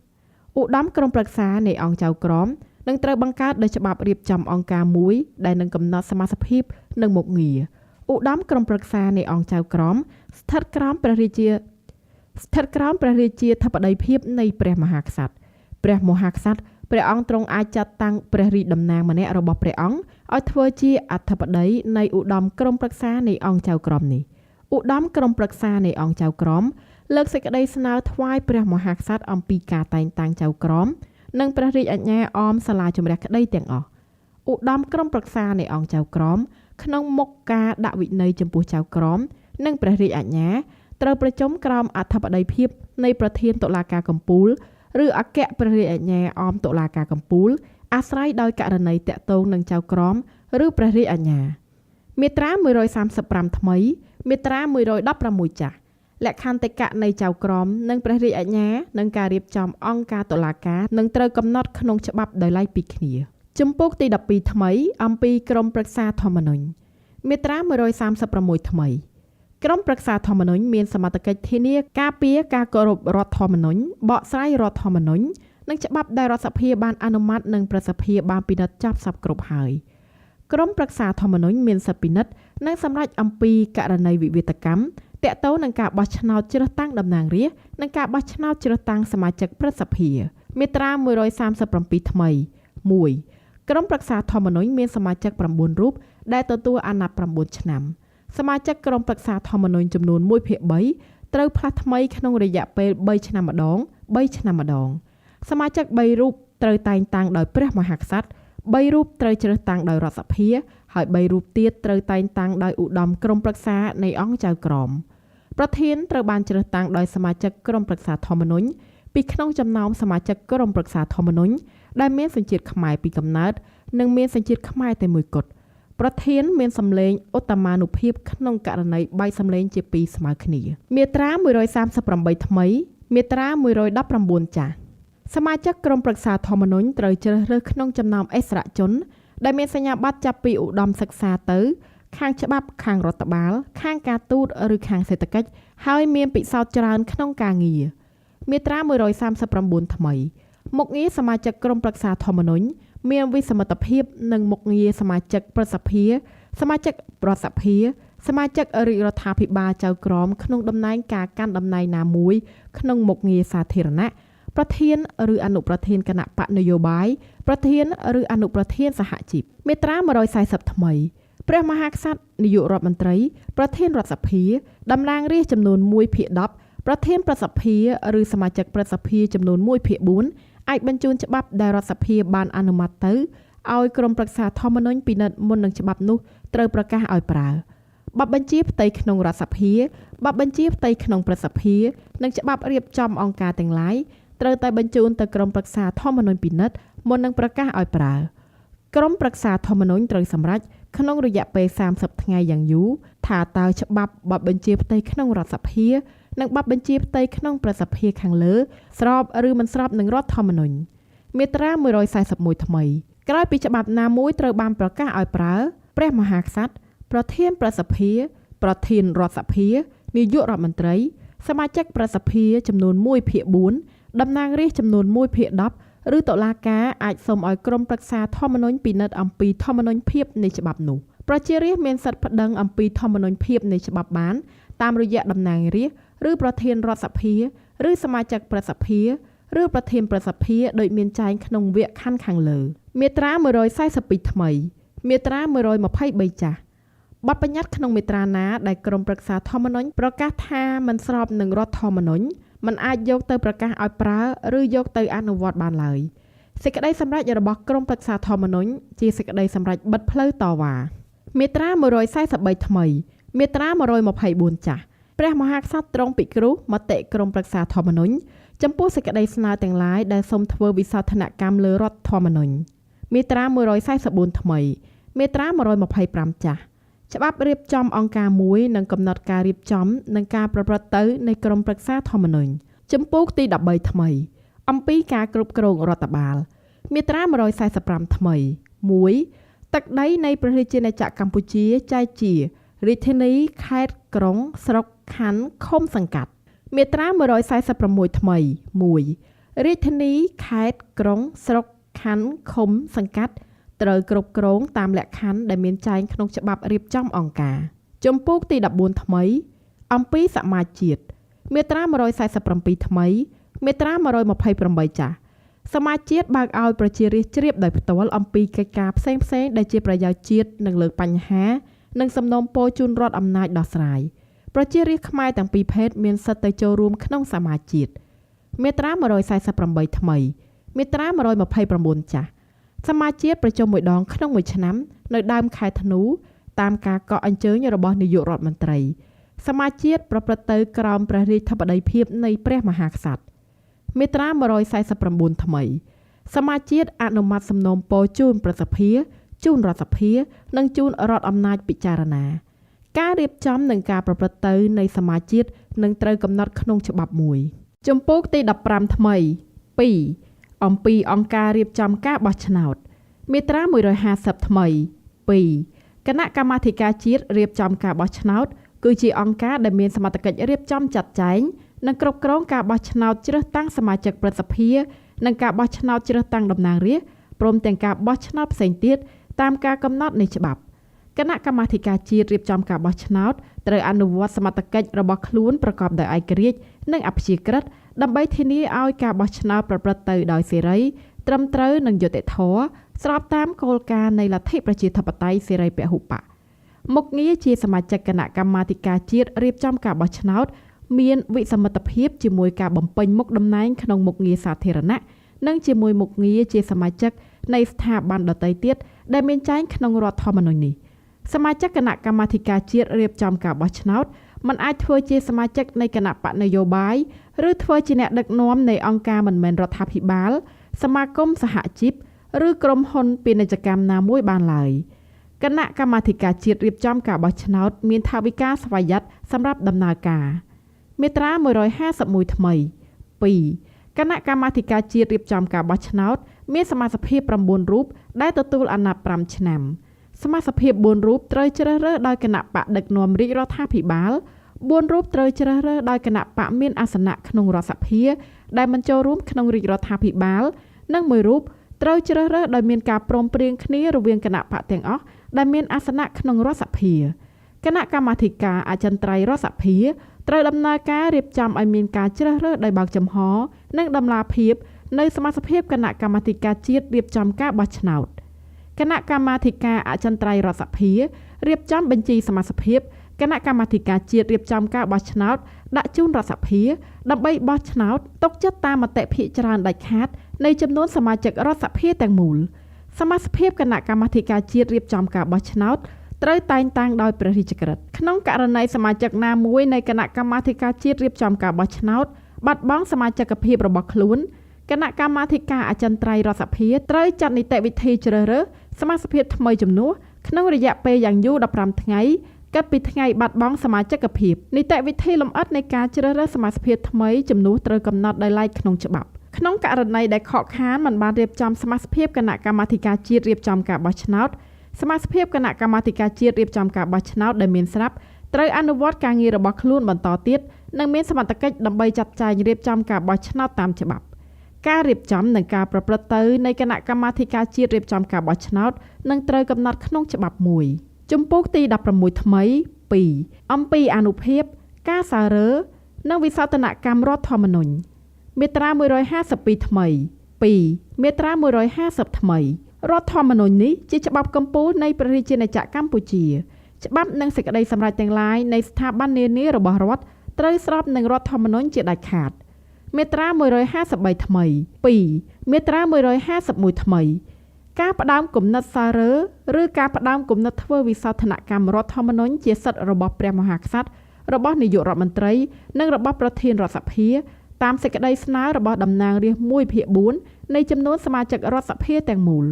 ឧត្តមក្រុមប្រឹក្សានៃអង្គចៅក្រមនឹងត្រូវបង្កើតដោយច្បាប់រៀបចំអង្គការមួយដែលនឹងកំណត់សមាសភាពនិងមុខងារឧត្តមក្រុមប្រឹក្សានៃអង្គចៅក្រមស្ថិតក្រោមព្រះរាជាធិបតីភាពនៃព្រះមហាក្សត្រព្រះមហាក្សត្រព្រះអង្គទ្រង់អាចចាត់តាំងព្រះរាជតំណាងម្នាក់របស់ព្រះអង្គឲ្យធ្វើជាអធិបតីនៃឧត្តមក្រុមប្រឹក្សានៃអង្គចៅក្រមនេះឧត្តមក្រុមប្រឹក្សានៃអង្គចៅក្រមលើកសេចក្តីស្នើថ្វាយព្រះមហាក្សត្រអំពីការតែងតាំងចៅក្រមនិងព្រះរាជអាជ្ញាអមសាលាជម្រះក្តីទាំងអស់ឧត្តមក្រុមប្រឹក្សានៃអង្គចៅក្រមក្នុងមុខការដាក់វិន័យចំពោះចៅក្រមនិងព្រះរាជអាជ្ញាត្រូវប្រជុំក្រោមអធិបតីភាពនៃប្រធានតុលាការកំពូលឬអគ្គព្រះរាជអាជ្ញាអមតុលាការកំពូលអាស្រ័យដោយករណីតាក់ទងនឹងចៅក្រមឬព្រះរាជអាជ្ញាមាត្រា135ថ្មីមាត្រា116ចាស់លក្ខន្តិកៈនៃចៅក្រមនិងព្រះរាជអាជ្ញានិងការរៀបចំអង្គការតុលាការនឹងត្រូវកំណត់ក្នុងច្បាប់ដោយឡែកពីគ្នាជំពូកទី12ថ្មីអំពីក្រុមប្រឹក្សាធម្មនុញ្ញមាត្រា136ថ្មីក្រុមប្រឹក្សាធម្មនុញ្ញមានសមត្ថកិច្ចធានាការពារការគោរពរដ្ឋធម្មនុញ្ញបកស្រាយរដ្ឋធម្មនុញ្ញនិងច្បាប់ដែលរដ្ឋសភាបានអនុម័តនិងប្រសិទ្ធភាពបានពិនិត្យចប់សព្វគ្រប់ហើយក្រុមប្រឹក្សាធម្មនុញ្ញមានសិទ្ធិពិនិត្យនិងសម្រេចអំពីករណីវិវាទកម្មទាក់ទងនឹងការបោះឆ្នោតជ្រើសតាំងតំណាងរាស្ត្រនិងការបោះឆ្នោតជ្រើសតាំងសមាជិកព្រឹទ្ធសភាមាត្រា137ថ្មី1ក្រុមប្រឹក្សាធម្មនុញ្ញមានសមាជិក9រូបដែលទទួលអាណត្តិ9ឆ្នាំសមាជិកក្រុមប្រឹក្សាធម្មនុញ្ញចំនួន1/3ត្រូវផ្លាស់ថ្មីក្នុងរយៈពេល3ឆ្នាំម្ដង3ឆ្នាំម្ដងសមាជិក3រូបត្រូវតែងតាំងដោយព្រះមហាក្សត្រ3រូបត្រូវជ្រើសតាំងដោយរដ្ឋសភាហើយ3រូបទៀតត្រូវតែងតាំងដោយឧត្តមក្រុមប្រឹក្សានៃអង្គចៅក្រមប្រធានត្រូវបានជ្រើសតាំងដោយសមាជិកក្រុមប្រឹក្សាធម្មនុញ្ញពីក្នុងចំណោមសមាជិកក្រុមប្រឹក្សាធម្មនុញ្ញដែលមានសញ្ជាតិខ្មែរពីកំណើតនិងមានសញ្ជាតិខ្មែរតែមួយគត់ប្រធានមានសម្លេងឧត្តមានុភាពក្នុងករណីបែកសម្លេងជាពីរស្មើគ្នាមាត្រា138ថ្មីមាត្រា119ចាស់សមាជិកក្រុមប្រឹក្សាធម្មនុញ្ញត្រូវជ្រើសរើសក្នុងចំណោមឥស្សរជនដែលមានសញ្ញាបត្រចាប់ពីឧត្តមសិក្សាទៅខាងច្បាប់ខាងរដ្ឋបាលខាងការទូតឬខាងសេដ្ឋកិច្ចហើយមានពិសោធន៍ច្រើនក្នុងការងារមាត្រា139ថ្មីមុខងារសមាជិកក្រុមប្រឹក្សាធម្មនុញ្ញមានវិសមត្ថភាពនិងមុខងារសមាជិកព្រឹទ្ធសភាសមាជិករដ្ឋសភាសមាជិករាជរដ្ឋាភិបាលចៅក្រមក្នុងតំណែងការកាន់តំណែងណាមួយក្នុងមុខងារសាធារណៈប្រធានឬអនុប្រធានគណៈបកនយោបាយប្រធានឬអនុប្រធានសហជីពមាត្រា140ថ្មីព្រះមហាក្សត្រនាយករដ្ឋមន្ត្រីប្រធានរដ្ឋសភាតំណាងរាស្ត្រចំនួន1/10ប្រធានព្រឹទ្ធសភាឬសមាជិកព្រឹទ្ធសភាចំនួន1/4អាចបញ្ជូនច្បាប់ដែលរដ្ឋសភាបានអនុម័តទៅឲ្យក្រុមប្រឹក្សាធម្មនុញ្ញពិនិត្យមុននឹងច្បាប់នោះត្រូវប្រកាសឲ្យប្រើបទបញ្ជាផ្ទៃក្នុងរដ្ឋសភាបទបញ្ជាផ្ទៃក្នុងព្រឹទ្ធសភានិងច្បាប់រៀបចំអង្គការទាំងឡាយត្រូវតែបញ្ជូនទៅក្រុមប្រឹក្សាធម្មនុញ្ញពិនិត្យមុននឹងប្រកាសឲ្យប្រើក្រុមប្រឹក្សាធម្មនុញ្ញត្រូវសម្រេចក្នុងរយៈពេល30ថ្ងៃយ៉ាងយូរថាតើច្បាប់បទបញ្ជាផ្ទៃក្នុងរដ្ឋសភានិងបទបញ្ជាផ្ទៃក្នុងព្រឹទ្ធសភាខាងលើស្របឬមិនស្របនឹងរដ្ឋធម្មនុញ្ញមាត្រា141ថ្មីក្រោយពីច្បាប់ណាមួយត្រូវបានប្រកាសឲ្យប្រើព្រះមហាក្សត្រប្រធានព្រឹទ្ធសភា ប្រធានរដ្ឋសភានាយករដ្ឋមន្ត្រីសមាជិកប្រសិទ្ធិចំនួន1/4តំណាងរាស្ត្រចំនួន1/10ឬតុលាការអាចសូមឲ្យក្រុមប្រឹក្សាធម្មនុញ្ញពិនិត្យអំពីធម្មនុញ្ញភាពនៃច្បាប់នោះប្រជារាស្ត្រមានសិទ្ធិប្តឹងអំពីធម្មនុញ្ញភាពនៃច្បាប់បានតាមរយៈតំណាងរាស្ត្រឬប្រធានរដ្ឋសភាឬសមាជិកប្រសិទ្ធិឬប្រធានប្រសិទ្ធិដោយមានចែងក្នុងវគ្គខណ្ឌខាងលើមាត្រា142ថ្មីមាត្រា123ចាស់បទបញ្ញត្តិក្នុងមាត្រាណាដែលក្រុមប្រឹក្សាធម្មនុញ្ញប្រកាសថាមិនស្របនឹងរដ្ឋធម្មនុញ្ញមិនអាចយកទៅប្រកាសឲ្យប្រើឬយកទៅអនុវត្តបានឡើយសេចក្តីសម្រេចរបស់ក្រុមប្រឹក្សាធម្មនុញ្ញជាសេចក្តីសម្រេចបិទផ្លូវតវ៉ាមាត្រា143ថ្មីមាត្រា124ចាស់ព្រះមហាក្សត្រទ្រង់ពិគ្រោះមតិក្រុមប្រឹក្សាធម្មនុញ្ញចំពោះសេចក្តីស្នើទាំងឡាយដែលសូមធ្វើវិសោធនកម្មលើរដ្ឋធម្មនុញ្ញមាត្រា144ថ្មីមាត្រា125ចាស់ច្បាប់រៀបចំអង្គការមួយនឹងកំណត់ការរៀបចំនិងការប្រព្រឹត្តទៅនៃក្រុមប្រឹក្សាធម្មនុញ្ញចំពោះទី13ថ្មីអំពីការគ្រប់គ្រងរដ្ឋបាលមាត្រា145ថ្មី1ទឹកដីនៃព្រះរាជាណាចក្រកម្ពុជាចែកជារាជធានីខេត្តក្រុងស្រុកខណ្ឌឃុំសង្កាត់មាត្រា146ថ្មី1រាជធានីខេត្តក្រុងស្រុកខណ្ឌឃុំសង្កាត់ត្រូវគ្រប់គ្រងតាមលក្ខខណ្ឌដែលមានចែងក្នុងច្បាប់រៀបចំអង្គការជំពូកទី14ថ្មីអំពីសមាជជាតិមាត្រា147ថ្មីមាត្រា128ចាស់សមាជជាតិបើកឲ្យប្រជារាស្ត្រជ្រាបដោយផ្ទាល់អំពីកិច្ចការផ្សេងៗដែលជាប្រយោជន៍ជាតិនិងលើកបញ្ហានិងសំណូមពរជូនរដ្ឋអំណាចដោះស្រាយប្រជារាស្ត្រខ្មែរទាំងពីរភេទមានសិទ្ធិទៅចូលរួមក្នុងសមាជជាតិមាត្រា148ថ្មីមាត្រា129ចាស់សមាជជាតិប្រជុំមួយដងក្នុងមួយឆ្នាំនៅដើមខែធ្នូតាមការកោះអញ្ជើញរបស់នាយករដ្ឋមន្ត្រីសមាជជាតិប្រព្រឹត្តទៅក្រោមព្រះរាជធិបតីភាពនៃព្រះមហាក្សត្រមាត្រា149ថ្មីសមាជជាតិអនុម័តសំណូមពរជូនប្រសិទ្ធិជូនរដ្ឋសភានិងជូនរដ្ឋអំណាចពិចារណាការរៀបចំនិងការប្រព្រឹត្តទៅនៃសមាជជាតិនឹងត្រូវកំណត់ក្នុងច្បាប់មួយជំពូកទី15ថ្មី2អំពីអង្គការរៀបចំការបោះឆ្នោតមាត្រា150ថ្មី2គណៈកម្មាធិការជាតិរៀបចំការបោះឆ្នោតគឺជាអង្គការដែលមានសមត្ថកិច្ចរៀបចំចាត់ចែងនិងគ្រប់គ្រងការបោះឆ្នោតជ្រើសតាំងសមាជិកព្រឹទ្ធសភានិងការបោះឆ្នោតជ្រើសតាំងតំណាងរាស្ត្រព្រមទាំងការបោះឆ្នោតផ្សេងទៀតតាមការកំណត់នៃច្បាប់គណៈកម្មាធិការជាតិរៀបចំការបោះឆ្នោតត្រូវអនុវត្តសមត្ថកិច្ចរបស់ខ្លួនប្រកបដោយឯករាជ្យនិងអព្យាក្រឹតដើម្បីធានាឲ្យការបោះឆ្នោតប្រព្រឹត្តទៅដោយសេរីត្រឹមត្រូវនិងយុត្តិធម៌ស្របតាមគោលការណ៍នៃលទ្ធិប្រជាធិបតេយ្យសេរីពហុបក្សមុខងារជាសមាជិកគណៈកម្មាធិការជាតិរៀបចំការបោះឆ្នោតមានវិសមត្ថភាពជាមួយការបំពេញមុខតំណែងក្នុងមុខងារសាធារណៈនិងជាមួយមុខងារជាសមាជិកនៃស្ថាប័នដទៃទៀតដែលមានចែងក្នុងរដ្ឋធម្មនុញ្ញនេះសមាជិកគណៈកម្មាធិការជាតិរៀបចំការបោះឆ្នោតមិនអាចធ្វើជាសមាជិកនៃគណបក្សនយោបាយឬធ្វើជាអ្នកដឹកនាំនៃអង្គការមិនមែនរដ្ឋាភិបាលសមាគមសហជីពឬក្រុមហ៊ុនពាណិជ្ជកម្មណាមួយបានឡើយគណៈកម្មាធិការជាតិរៀបចំការបោះឆ្នោតមានថវិកាស្វយ័តសម្រាប់ដំណើរការមាត្រា151ថ្មី2គណៈកម្មាធិការជាតិរៀបចំការបោះឆ្នោតមានសមាជិក9រូបដែលទទួលអាណត្តិ5ឆ្នាំសមាជិក4រូបត្រូវជ្រើសរើសដោយគណៈបកដឹកនាំរាជរដ្ឋាភិបាល4រូបត្រូវជ្រើសរើសដោយគណៈបកមានអាសនៈក្នុងរដ្ឋសភាដែលមិនចូលរួមក្នុងរាជរដ្ឋាភិបាលនិង1រូបត្រូវជ្រើសរើសដោយមានការព្រមព្រៀងគ្នារវាងគណៈបកទាំងអស់ដែលមានអាសនៈក្នុងរដ្ឋសភាគណៈកម្មាធិការអចិន្ត្រៃយ៍រដ្ឋសភាត្រូវដំណើរការរៀបចំឲ្យមានការជ្រើសរើសដោយបើកចំហនិងតម្លាភាពនៅសមាជិកគណៈកម្មាធិការជាតិរៀបចំការបោះឆ្នោតគណៈកម្មាធិការអចិន្ត្រៃយ៍រដ្ឋសភារៀបចំបញ្ជីសមាជិកគណៈកម្មាធិការជាតិរៀបចំការបោះឆ្នោតដាក់ជូនរដ្ឋសភាដើម្បីបោះឆ្នោតទុកចិត្តតាមមតិភាគច្រើនដាច់ខាតនៃចំនួនសមាជិករដ្ឋសភាទាំងមូលសមាជិកគណៈកម្មាធិការជាតិរៀបចំការបោះឆ្នោតត្រូវតែងតាំងដោយព្រះរាជក្រឹត្យក្នុងករណីសមាជិកណាមួយនៃគណៈកម្មាធិការជាតិរៀបចំការបោះឆ្នោតបាត់បង់សមាជិកភាពរបស់ខ្លួនគណៈកម្មាធិការអចិន្ត្រៃយ៍រដ្ឋសភាត្រូវចាត់នីតិវិធីជ្រើសរើសសមាជិកថ្មីជំនួសក្នុងរយៈពេលយ៉ាងយូរ15ថ្ងៃគិតពីថ្ងៃបាត់បង់សមាជិកភាពនីតិវិធីលម្អិតនៃការជ្រើសរើសសមាជិកថ្មីជំនួសត្រូវកំណត់ដោយឡែកក្នុងច្បាប់ក្នុងករណីដែលខកខានមិនបានរៀបចំសមាជិកគណៈកម្មាធិការជាតិរៀបចំការបោះឆ្នោតសមាជិកគណៈកម្មាធិការជាតិរៀបចំការបោះឆ្នោតដែលមានស្រាប់ ត្រូវអនុវត្តការងាររបស់ខ្លួនបន្តទៀតនិងមានសមត្ថកិច្ចដើម្បីចាត់ចែងរៀបចំការបោះឆ្នោតតាមច្បាប់ការរៀបចំនិងការប្រព្រឹត្តទៅនៃគណៈកម្មាធិការជាតិរៀបចំការបោះឆ្នោតនឹងត្រូវកំណត់ក្នុងច្បាប់មួយជំពូកទី16ថ្មី2អំពីអានុភាពការសើរើនិងវិសោធនកម្មរដ្ឋធម្មនុញ្ញមាត្រា152ថ្មី2មាត្រា150ថ្មីរដ្ឋធម្មនុញ្ញនេះជាច្បាប់កម្ពុជានៃព្រះរាជាណាចក្រកម្ពុជាច្បាប់និងសេចក្តីសម្រេចទាំងឡាយនៃស្ថាប័ននានារបស់រដ្ឋត្រូវស្របនឹងរដ្ឋធម្មនុញ្ញជាដាច់ខាតមាត្រា153ថ្មី2មាត្រា151ថ្មីការផ្ដើមគំនិតសាររើឬការផ្ដើមគំនិតធ្វើវិសោធនកម្មរដ្ឋធម្មនុញ្ញជាសិទ្ធិរបស់ព្រះមហាក្សត្ររបស់នាយករដ្ឋមន្ត្រីនិងរបស់ប្រធានរដ្ឋសភាតាមសេចក្តីស្នើរបស់តំណាងរាស្ត្រ1/4នៃចំនួនសមាជិករដ្ឋសភាទាំងមូល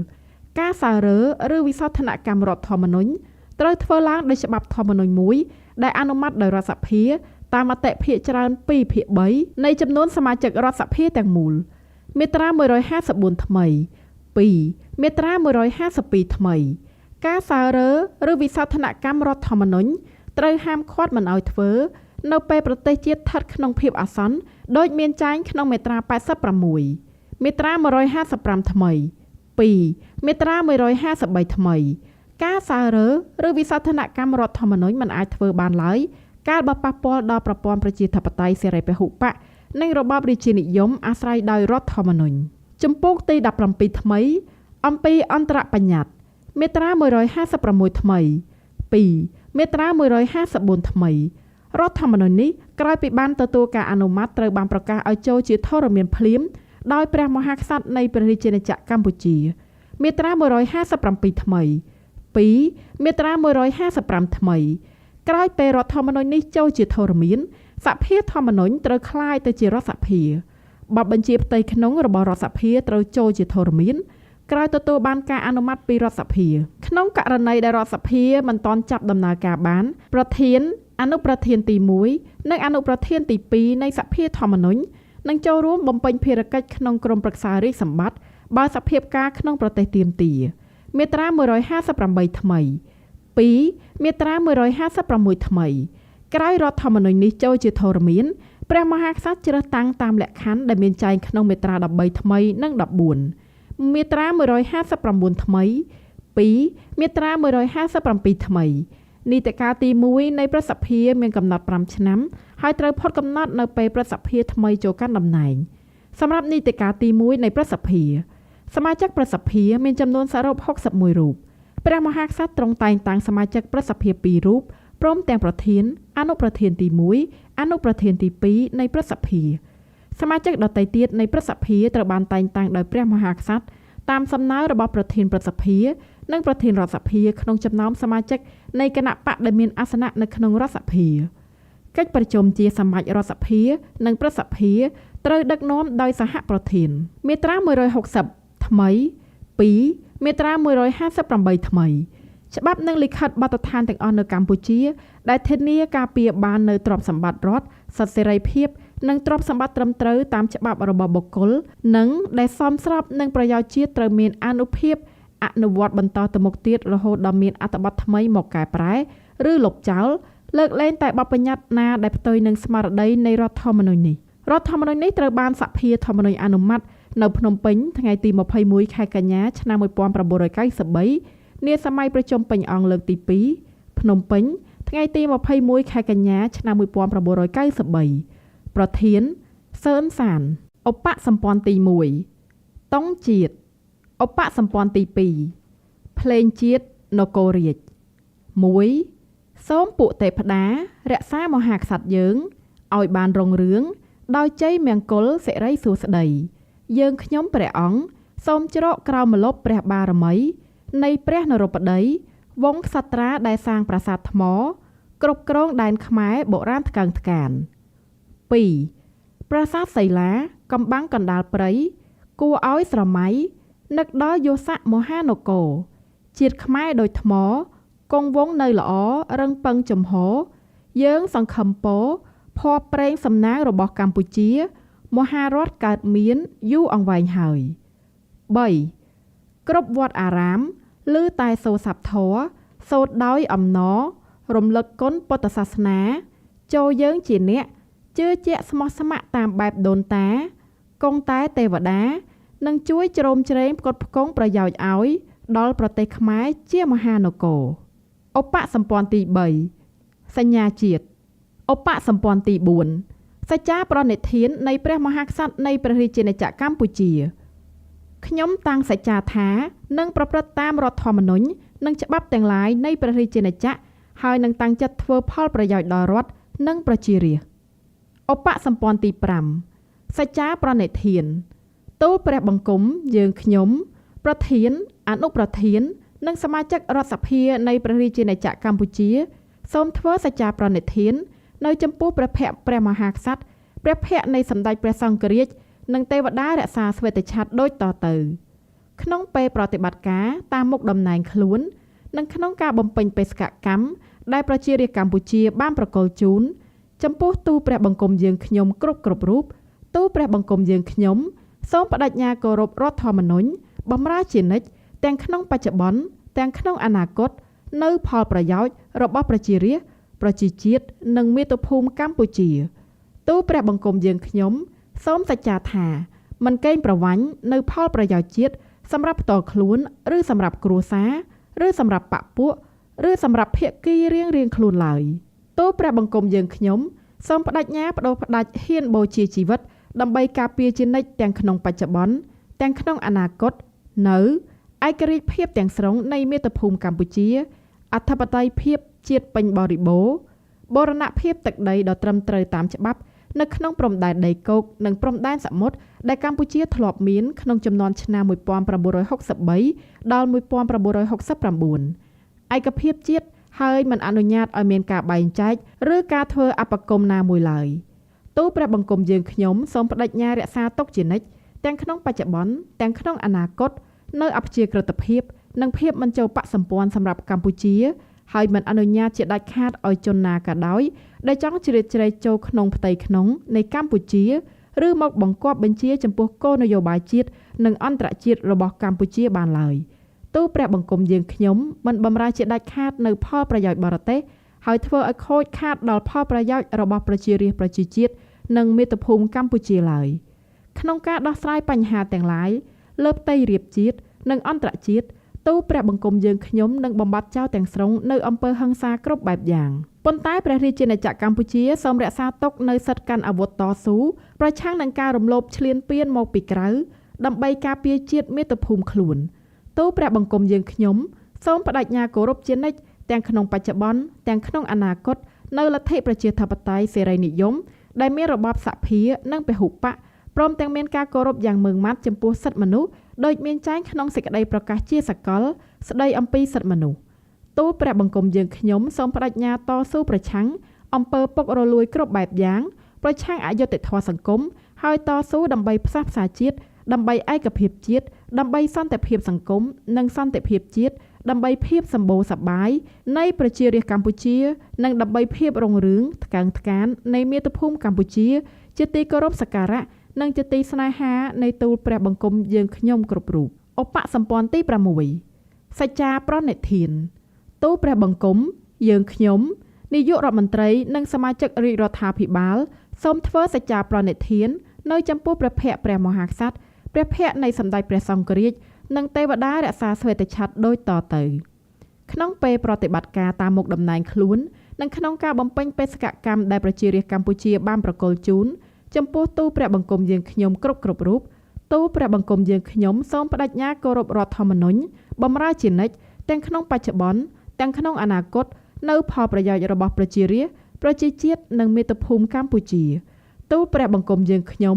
ការសាររើឬវិសោធនកម្មរដ្ឋធម្មនុញ្ញត្រូវធ្វើឡើងដោយច្បាប់ធម្មនុញ្ញមួយដែលអនុម័តដោយរដ្ឋសភាតាមមតិភាគច្រើន2/3នៃចំនួនសមាជិករដ្ឋសភាទាំងមូលមាត្រា154ថ្មី2មាត្រា152ថ្មីការសើរើឬវិសោធនកម្មរដ្ឋធម្មនុញ្ញត្រូវហាមឃាត់មិនឲ្យធ្វើនៅពេលប្រទេសជាតិស្ថិតក្នុងភាពអាសន្នដូចមានចែងក្នុងមាត្រា86មាត្រា155ថ្មី2មាត្រា153ថ្មីការសើរើឬវិសោធនកម្មរដ្ឋធម្មនុញ្ញមិនអាចធ្វើបានឡើយកាលបើប៉ះពាល់ដល់ប្រព័ន្ធប្រជាធិបតេយ្យសេរីពហុបក្សនិងរបបរាជានិយមអាស្រ័យដោយរដ្ឋធម្មនុញ្ញជំពូកទី17ថ្មីអំពីអន្តរបញ្ញត្តិមាត្រា156ថ្មី2មាត្រា154ថ្មីរដ្ឋធម្មនុញ្ញនេះក្រោយពីបានទទួលការអនុម័តត្រូវបានប្រកាសឲ្យចូលជាធរមានភ្លាមដោយព្រះមហាក្សត្រនៃព្រះរាជាណាចក្រកម្ពុជាមាត្រា157ថ្មី2មាត្រា155ថ្មីក្រោយពេលរដ្ឋធម្មនុញ្ញនេះចូលជាធរមានសភាធម្មនុញ្ញត្រូវក្លាយទៅជារដ្ឋសភាបទបញ្ជាផ្ទៃក្នុងរបស់រដ្ឋសភាត្រូវចូលជាធរមានក្រោយទទួលបានការអនុម័តពីរដ្ឋសភាក្នុងករណីដែលរដ្ឋសភាមិនទាន់ចាប់ដំណើរការបានប្រធានអនុប្រធានទី1និងអនុប្រធានទី2នៃសភាធម្មនុញ្ញនឹងចូលរួមបំពេញភារកិច្ចក្នុងក្រុមប្រឹក្សារាជសម្បត្តិបើសភាពការក្នុងប្រទេសទាមទារមាត្រា158ថ្មី2មាត្រា156ថ្មីក្រោយរដ្ឋធម្មនុញ្ញនេះចូលជាធរមានព្រះមហាក្សត្រជ្រើសតាំងតាមលក្ខខណ្ឌដែលមានចែងក្នុងមាត្រា13ថ្មីនិង14មាត្រា159ថ្មី2មាត្រា157ថ្មីនីតិកាលទី1នៃប្រសិទ្ធភាពមានកំណត់5ឆ្នាំហើយត្រូវផុតកំណត់នៅពេលប្រសិទ្ធភាពថ្មីចូលកាន់តំណែងសម្រាប់នីតិកាលទី1នៃប្រសិទ្ធភាពសមាជិកប្រសិទ្ធភាពមានចំនួនសរុប61រូបព្រះមហាក្សត្រទ្រង់តែងតាំងសមាជិកប្រសិទ្ធភាព2រូបព្រមទាំងប្រធានអនុប្រធានទី1អនុប្រធានទី2នៃប្រសិទ្ធភាពសមាជិកដទៃទៀតនៃប្រសិទ្ធភាពត្រូវបានតែងតាំងដោយព្រះមហាក្សត្រតាមសំណើរបស់ប្រធានប្រសិទ្ធភាពនិងប្រធានរដ្ឋសភាក្នុងចំណោមសមាជិកនៃគណៈបក្សដែលមានអាសនៈនៅក្នុងរដ្ឋសភាកិច្ចប្រជុំជាសមាជរដ្ឋសភានិងប្រសិទ្ធភាពត្រូវដឹកនាំដោយសហប្រធានមាត្រា160ថ្មី2មាត្រា158ថ្មីច្បាប់និងលិខិតបទដ្ឋានទាំងអស់នៅកម្ពុជាដែលធានាការពារបាននៅទ្រព្យសម្បត្តិរដ្ឋសិទ្ធិសេរីភាពនិងទ្រព្យសម្បត្តិត្រឹមត្រូវតាមច្បាប់របស់បុគ្គលនិងដែលសមស្របនឹងប្រយោជន៍ជាតិត្រូវមានអានុភាពអនុវត្តបន្តទៅមុខទៀតរហូតដល់មានអត្ថបទថ្មីមកកែប្រែឬលុបចោលលើកលែងតែបទបញ្ញត្តិណាដែលផ្ទុយនឹងស្មារតីនៃរដ្ឋធម្មនុញ្ញនេះរដ្ឋធម្មនុញ្ញនេះត្រូវបានសភាធម្មនុញ្ញអនុម័តនៅភ្នំពេញថ្ងៃទី21ខែកញ្ញាឆ្នាំ1993នាសម័យប្រជុំពេញអង្គលើកទី2ភ្នំពេញថ្ងៃទី21ខែកញ្ញាឆ្នាំ1993ប្រធានសឿនសានឧបសម្ព័ន្ធទី1តុងជាតិឧបសម្ព័ន្ធទី2ភ្លេងជាតិនគររាជ1សូមពួកទេពតារក្សាមហាក្សត្រយើងឲ្យបានរុងរឿងដោយជ័យមង្គលសិរីសួស្តីយើងខ្ញុំព្រះអង្គសូមជ្រកក្រោមម្លប់ព្រះបារមីនៃព្រះនរោត្តីវង្សក្សត្រាដែលសាងប្រាសាទថ្មគ្រប់គ្រងដែនខ្មែរបុរាណថ្កើងថ្កាន2ប្រាសាទសីលាកំបាំងកណ្ដាលព្រៃគួរឲ្យស្រមៃនឹកដល់យោស័កមហានគរជាតិខ្មែរដូចថ្មគង់វង្សនៅល្អរឹងពឹងចំហយើងសង្ឃឹមពោភ័ព្វព្រេងសំណាងរបស់កម្ពុជាមហារដ្ឋកើតមានយូរអង្វែងហើយ3គ្រប់វត្តអារាមឮតែសូរស័ព្ទធម៌សូត្រដោយអំណរ រំលឹកគុណពុទ្ធសាសនា ចូលយើងជាអ្នក ជឿជាក់ស្មោះស្ម័គ្រតាមបែបដូនតា គង់តែទេវតា នឹងជួយជ្រោមជ្រែងផ្គត់ផ្គង់ប្រយោជន៍ឲ្យ ដល់ប្រទេសខ្មែរជាមហានគរ។ ឧបសម្ព័ន្ធទី3 សញ្ញាជាតិ។ ឧបសម្ព័ន្ធទី4 សច្ចាប្រណិធាននៃព្រះមហាក្សត្រនៃព្រះរាជាណាចក្រកម្ពុជា។ ខ្ញុំតាំងសច្ចាថានឹងប្រព្រឹត្តតាមរដ្ឋធម្មនុញ្ញនិងច្បាប់ទាំងឡាយនៃព្រះរាជាណាចក្រ ហើយនឹងតាំងចិត្តធ្វើផលប្រយោជន៍ដល់រដ្ឋនិងប្រជារាស្ត្រ។ ឧបសម្ព័ន្ធទី5 សច្ចាប្រណិធាន។ ទូលព្រះបង្គំយើងខ្ញុំ ប្រធាន អនុប្រធាន និងសមាជិករដ្ឋសភានៃព្រះរាជាណាចក្រកម្ពុជា សូមធ្វើសច្ចាប្រណិធាននៅចំពោះព្រះភ័ក្ត្រព្រះមហាក្សត្រ ព្រះភ័ក្ត្រនៃសម្ដេចព្រះសង្ឃរាជ និងទេវតារក្សាស្វេតឆត្រដូចតទៅ ក្នុងពេលប្រតិបត្តិការតាមមុខតំណែងខ្លួន និងក្នុងការបំពេញបេសកកម្មដែលប្រជារាស្ត្រកម្ពុជាបានប្រគល់ជូន ចំពោះទូលព្រះបង្គំយើងខ្ញុំគ្រប់គ្រប់រូប ទូលព្រះបង្គំយើងខ្ញុំសូមបដិញ្ញាគោរពរដ្ឋធម្មនុញ្ញបម្រើជានិច្ច ទាំងក្នុងបច្ចុប្បន្ន ទាំងក្នុងអនាគត នៅផលប្រយោជន៍របស់ប្រជារាស្ត្រ ប្រជាជាតិ និងមាតុភូមិកម្ពុជា។ ទូលព្រះបង្គំយើងខ្ញុំសូមសច្ចាថា មិនកេងប្រវ័ញ្ចនៅផលប្រយោជន៍ជាតិសម្រាប់ផ្ទាល់ខ្លួន ឬសម្រាប់គ្រួសារ ឬសម្រាប់បក្សពួក ឬសម្រាប់ភាគីរៀងៗខ្លួនឡើយ។ ទូលព្រះបង្គំយើងខ្ញុំសូមបដិញ្ញាបដូរផ្ដាច់ហ៊ានបូជាជីវិត ដើម្បីការពារជានិច្ច ទាំងក្នុងបច្ចុប្បន្ន ទាំងក្នុងអនាគត នៅឯករាជ្យភាពទាំងស្រុងនៃមាតុភូមិកម្ពុជា អធិបតេយ្យភាពជាតិពេញបរិបូរណ៍ បូរណភាពទឹកដីដ៏ត្រឹមត្រូវតាមច្បាប់ នៅក្នុងព្រំដែនដីគោក និងព្រំដែនសមុទ្រដែលកម្ពុជាធ្លាប់មានក្នុងចំនួនឆ្នាំ1963ដល់1969 ឯកភាពជាតិ ហើយមិនអនុញ្ញាតឲ្យមានការបែងចែក ឬការធ្វើអបគមន៍ណាមួយឡើយ។ ទូលព្រះបង្គំយើងខ្ញុំសូមបដិញ្ញារក្សាទុកជានិច្ច ទាំងក្នុងបច្ចុប្បន្ន ទាំងក្នុងអនាគត នៅអព្យាក្រឹតភាព និងភាពមិនចូលបក្សសម្ព័ន្ធសម្រាប់កម្ពុជា ហើយមិនអនុញ្ញាតជាដាច់ខាតឲ្យជនណាក៏ដោយដែលចង់ជ្រៀតជ្រែកចូលក្នុងផ្ទៃក្នុងនៃកម្ពុជា ឬមកបង្គាប់បញ្ជាចំពោះគោលនយោបាយជាតិនិងអន្តរជាតិរបស់កម្ពុជាបានឡើយ។ ទូលព្រះបង្គំយើងខ្ញុំមិនបម្រើជាដាច់ខាតនៅផលប្រយោជន៍បរទេស ហើយធ្វើឲ្យខូចខាតដល់ផលប្រយោជន៍របស់ប្រជារាស្ត្រ ប្រជាជាតិ និងមាតុភូមិកម្ពុជាឡើយ។ ក្នុងការដោះស្រាយបញ្ហាទាំងឡាយលើផ្ទៃរាបជាតិនិងអន្តរជាតិ ទូលព្រះបង្គំយើងខ្ញុំនឹងបំបត្តិចោលទាំងស្រុងនៅអំពើហិង្សាគ្រប់បែបយ៉ាង ប៉ុន្តែព្រះរាជាណាចក្រកម្ពុជាសូមរក្សាទុកនៅសិទ្ធិកាន់អាវុធតស៊ូប្រឆាំងនឹងការរំលោភឈ្លានពានមកពីក្រៅ ដើម្បីការពារជាតិមាតុភូមិខ្លួន។ ទូលព្រះបង្គំយើងខ្ញុំសូមបដិញ្ញាគោរពជានិច្ច ទាំងក្នុងបច្ចុប្បន្ន ទាំងក្នុងអនាគត នៅលទ្ធិប្រជាធិបតេយ្យសេរីនិយមដែលមានរបបសភានិងពហុបក្ស ព្រមទាំងមានការគោរពយ៉ាងម៉ឺងម៉ាត់ចំពោះសិទ្ធិមនុស្ស ដូចមានចែងក្នុងសេចក្តីប្រកាសជាសកលស្តីអំពីសិទ្ធិមនុស្ស។ ទូលព្រះបង្គំយើងខ្ញុំសូមបដិញ្ញាតស៊ូប្រឆាំងអំពើពុករលួយគ្រប់បែបយ៉ាង ប្រឆាំងអយុត្តិធម៌សង្គម ហើយតស៊ូដើម្បីផ្សះផ្សាជាតិ ដើម្បីឯកភាពជាតិ ដើម្បីសន្តិភាពសង្គមនិងសន្តិភាពជាតិ ដើម្បីភាពសម្បូរសប្បាយនៃប្រជារាស្ត្រកម្ពុជា និងដើម្បីភាពរុងរឿងថ្កើងថ្កាននៃមាតុភូមិកម្ពុជា ជាទីគោរពសក្ការៈ និងជាទីស្នេហានៃទូលព្រះបង្គំយើងខ្ញុំគ្រប់រូប។ ឧបសម្ព័ន្ធទី6 សច្ចាប្រណិធាន។ ទូលព្រះបង្គំយើងខ្ញុំ នាយករដ្ឋមន្ត្រី និងសមាជិករាជរដ្ឋាភិបាល សូមធ្វើសច្ចាប្រណិធាននៅចំពោះព្រះភ័ក្ត្រព្រះមហាក្សត្រ ព្រះភ័ក្ត្រនៃសម្ដេចព្រះសង្ឃរាជ និងទេវតារក្សាស្វេតឆត្រដូចតទៅ ក្នុងពេលប្រតិបត្តិការតាមមុខតំណែងខ្លួន និងក្នុងការបំពេញបេសកកម្មដែលប្រជារាស្ត្រកម្ពុជាបានប្រគល់ជូន ចំពោះទូលព្រះបង្គំយើងខ្ញុំគ្រប់គ្រប់រូប ទូលព្រះបង្គំយើងខ្ញុំសូមបដិញ្ញាគោរពរដ្ឋធម្មនុញ្ញបម្រើជានិច្ច ទាំងក្នុងបច្ចុប្បន្ន ទាំងក្នុងអនាគត នៅផលប្រយោជន៍របស់ប្រជារាស្ត្រ ប្រជាជាតិ និងមាតុភូមិកម្ពុជា។ ទូលព្រះបង្គំយើងខ្ញុំ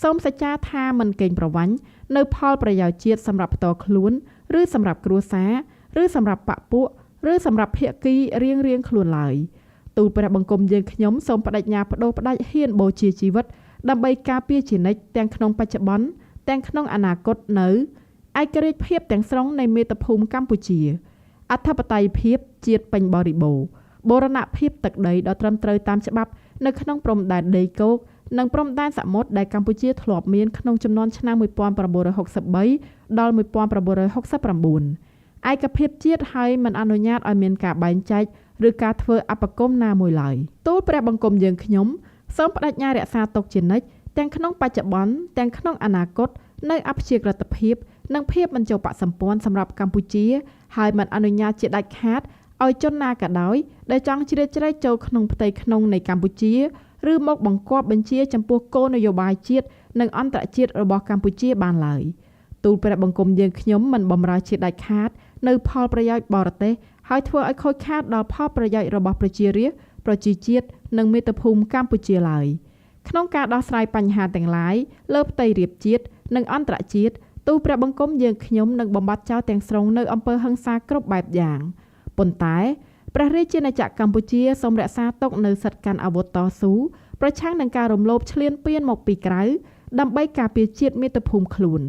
សូមសច្ចាថា មិនកេងប្រវ័ញ្ចនៅផលប្រយោជន៍ជាតិសម្រាប់ផ្ទាល់ខ្លួន ឬសម្រាប់គ្រួសារ ឬសម្រាប់បក្សពួក ឬសម្រាប់ភាគីរៀងៗខ្លួនឡើយ។ ទូលព្រះបង្គំយើងខ្ញុំសូមបដិញ្ញាបដូរផ្ដាច់ហ៊ានបូជាជីវិត ដើម្បីការពារជានិច្ច ទាំងក្នុងបច្ចុប្បន្ន ទាំងក្នុងអនាគត នៅឯករាជ្យភាពទាំងស្រុងនៃមាតុភូមិកម្ពុជា អធិបតេយ្យភាពជាតិពេញបរិបូរណ៍ បូរណភាពទឹកដីដ៏ត្រឹមត្រូវតាមច្បាប់ នៅក្នុងព្រំដែនដីគោក និងព្រំដែនសមុទ្រដែលកម្ពុជាធ្លាប់មានក្នុងចំនួនឆ្នាំ1963ដល់1969 ឯកភាពជាតិ ហើយមិនអនុញ្ញាតឲ្យមានការបែងចែក ឬការធ្វើអបគមន៍ណាមួយឡើយទូលព្រះបង្គំយើងខ្ញុំសូមបដិញ្ញារក្សាទុកជានិច្ចទាំងក្នុងបច្ចុប្បន្នទាំងក្នុងអនាគតនៅអព្យាក្រឹតភាពនិងភាពមិនចូលបក្សសម្ព័ន្ធសម្រាប់កម្ពុជាហើយមិនអនុញ្ញាតជាដាច់ខាតឲ្យជនណាក៏ដោយដែលចង់ជ្រៀតជ្រែកចូលក្នុងផ្ទៃក្នុងនៃកម្ពុជាឬមកបង្គាប់បញ្ជាចំពោះគោលនយោបាយជាតិនិងអន្តរជាតិរបស់កម្ពុជាបានឡើយទូលព្រះបង្គំយើងខ្ញុំមិនបម្រើជាដាច់ខាតនៅផលប្រយោជន៍បរទេសហើយធ្វើឲ្យខូចខាតដល់ផលប្រយោជន៍របស់ប្រជារាស្ត្រប្រជាជាតិនិងមាតុភូមិកម្ពុជាឡើយក្នុងការដោះស្រាយបញ្ហាទាំងឡាយលើផ្ទៃរាបជាតិនិងអន្តរជាតិទូលព្រះបង្គំយើងខ្ញុំនឹងបំបត្តិចោលទាំងស្រុងនៅអំពើហិង្សាគ្រប់បែបយ៉ាងប៉ុន្តែព្រះរាជាណាចក្រកម្ពុជាសូមរក្សាទុកនៅសិទ្ធិកាន់អាវុធតស៊ូប្រឆាំងនឹងការរំលោភឈ្លានពានមកពីក្រៅដើម្បីការពារជាតិមាតុភូមិខ្លួន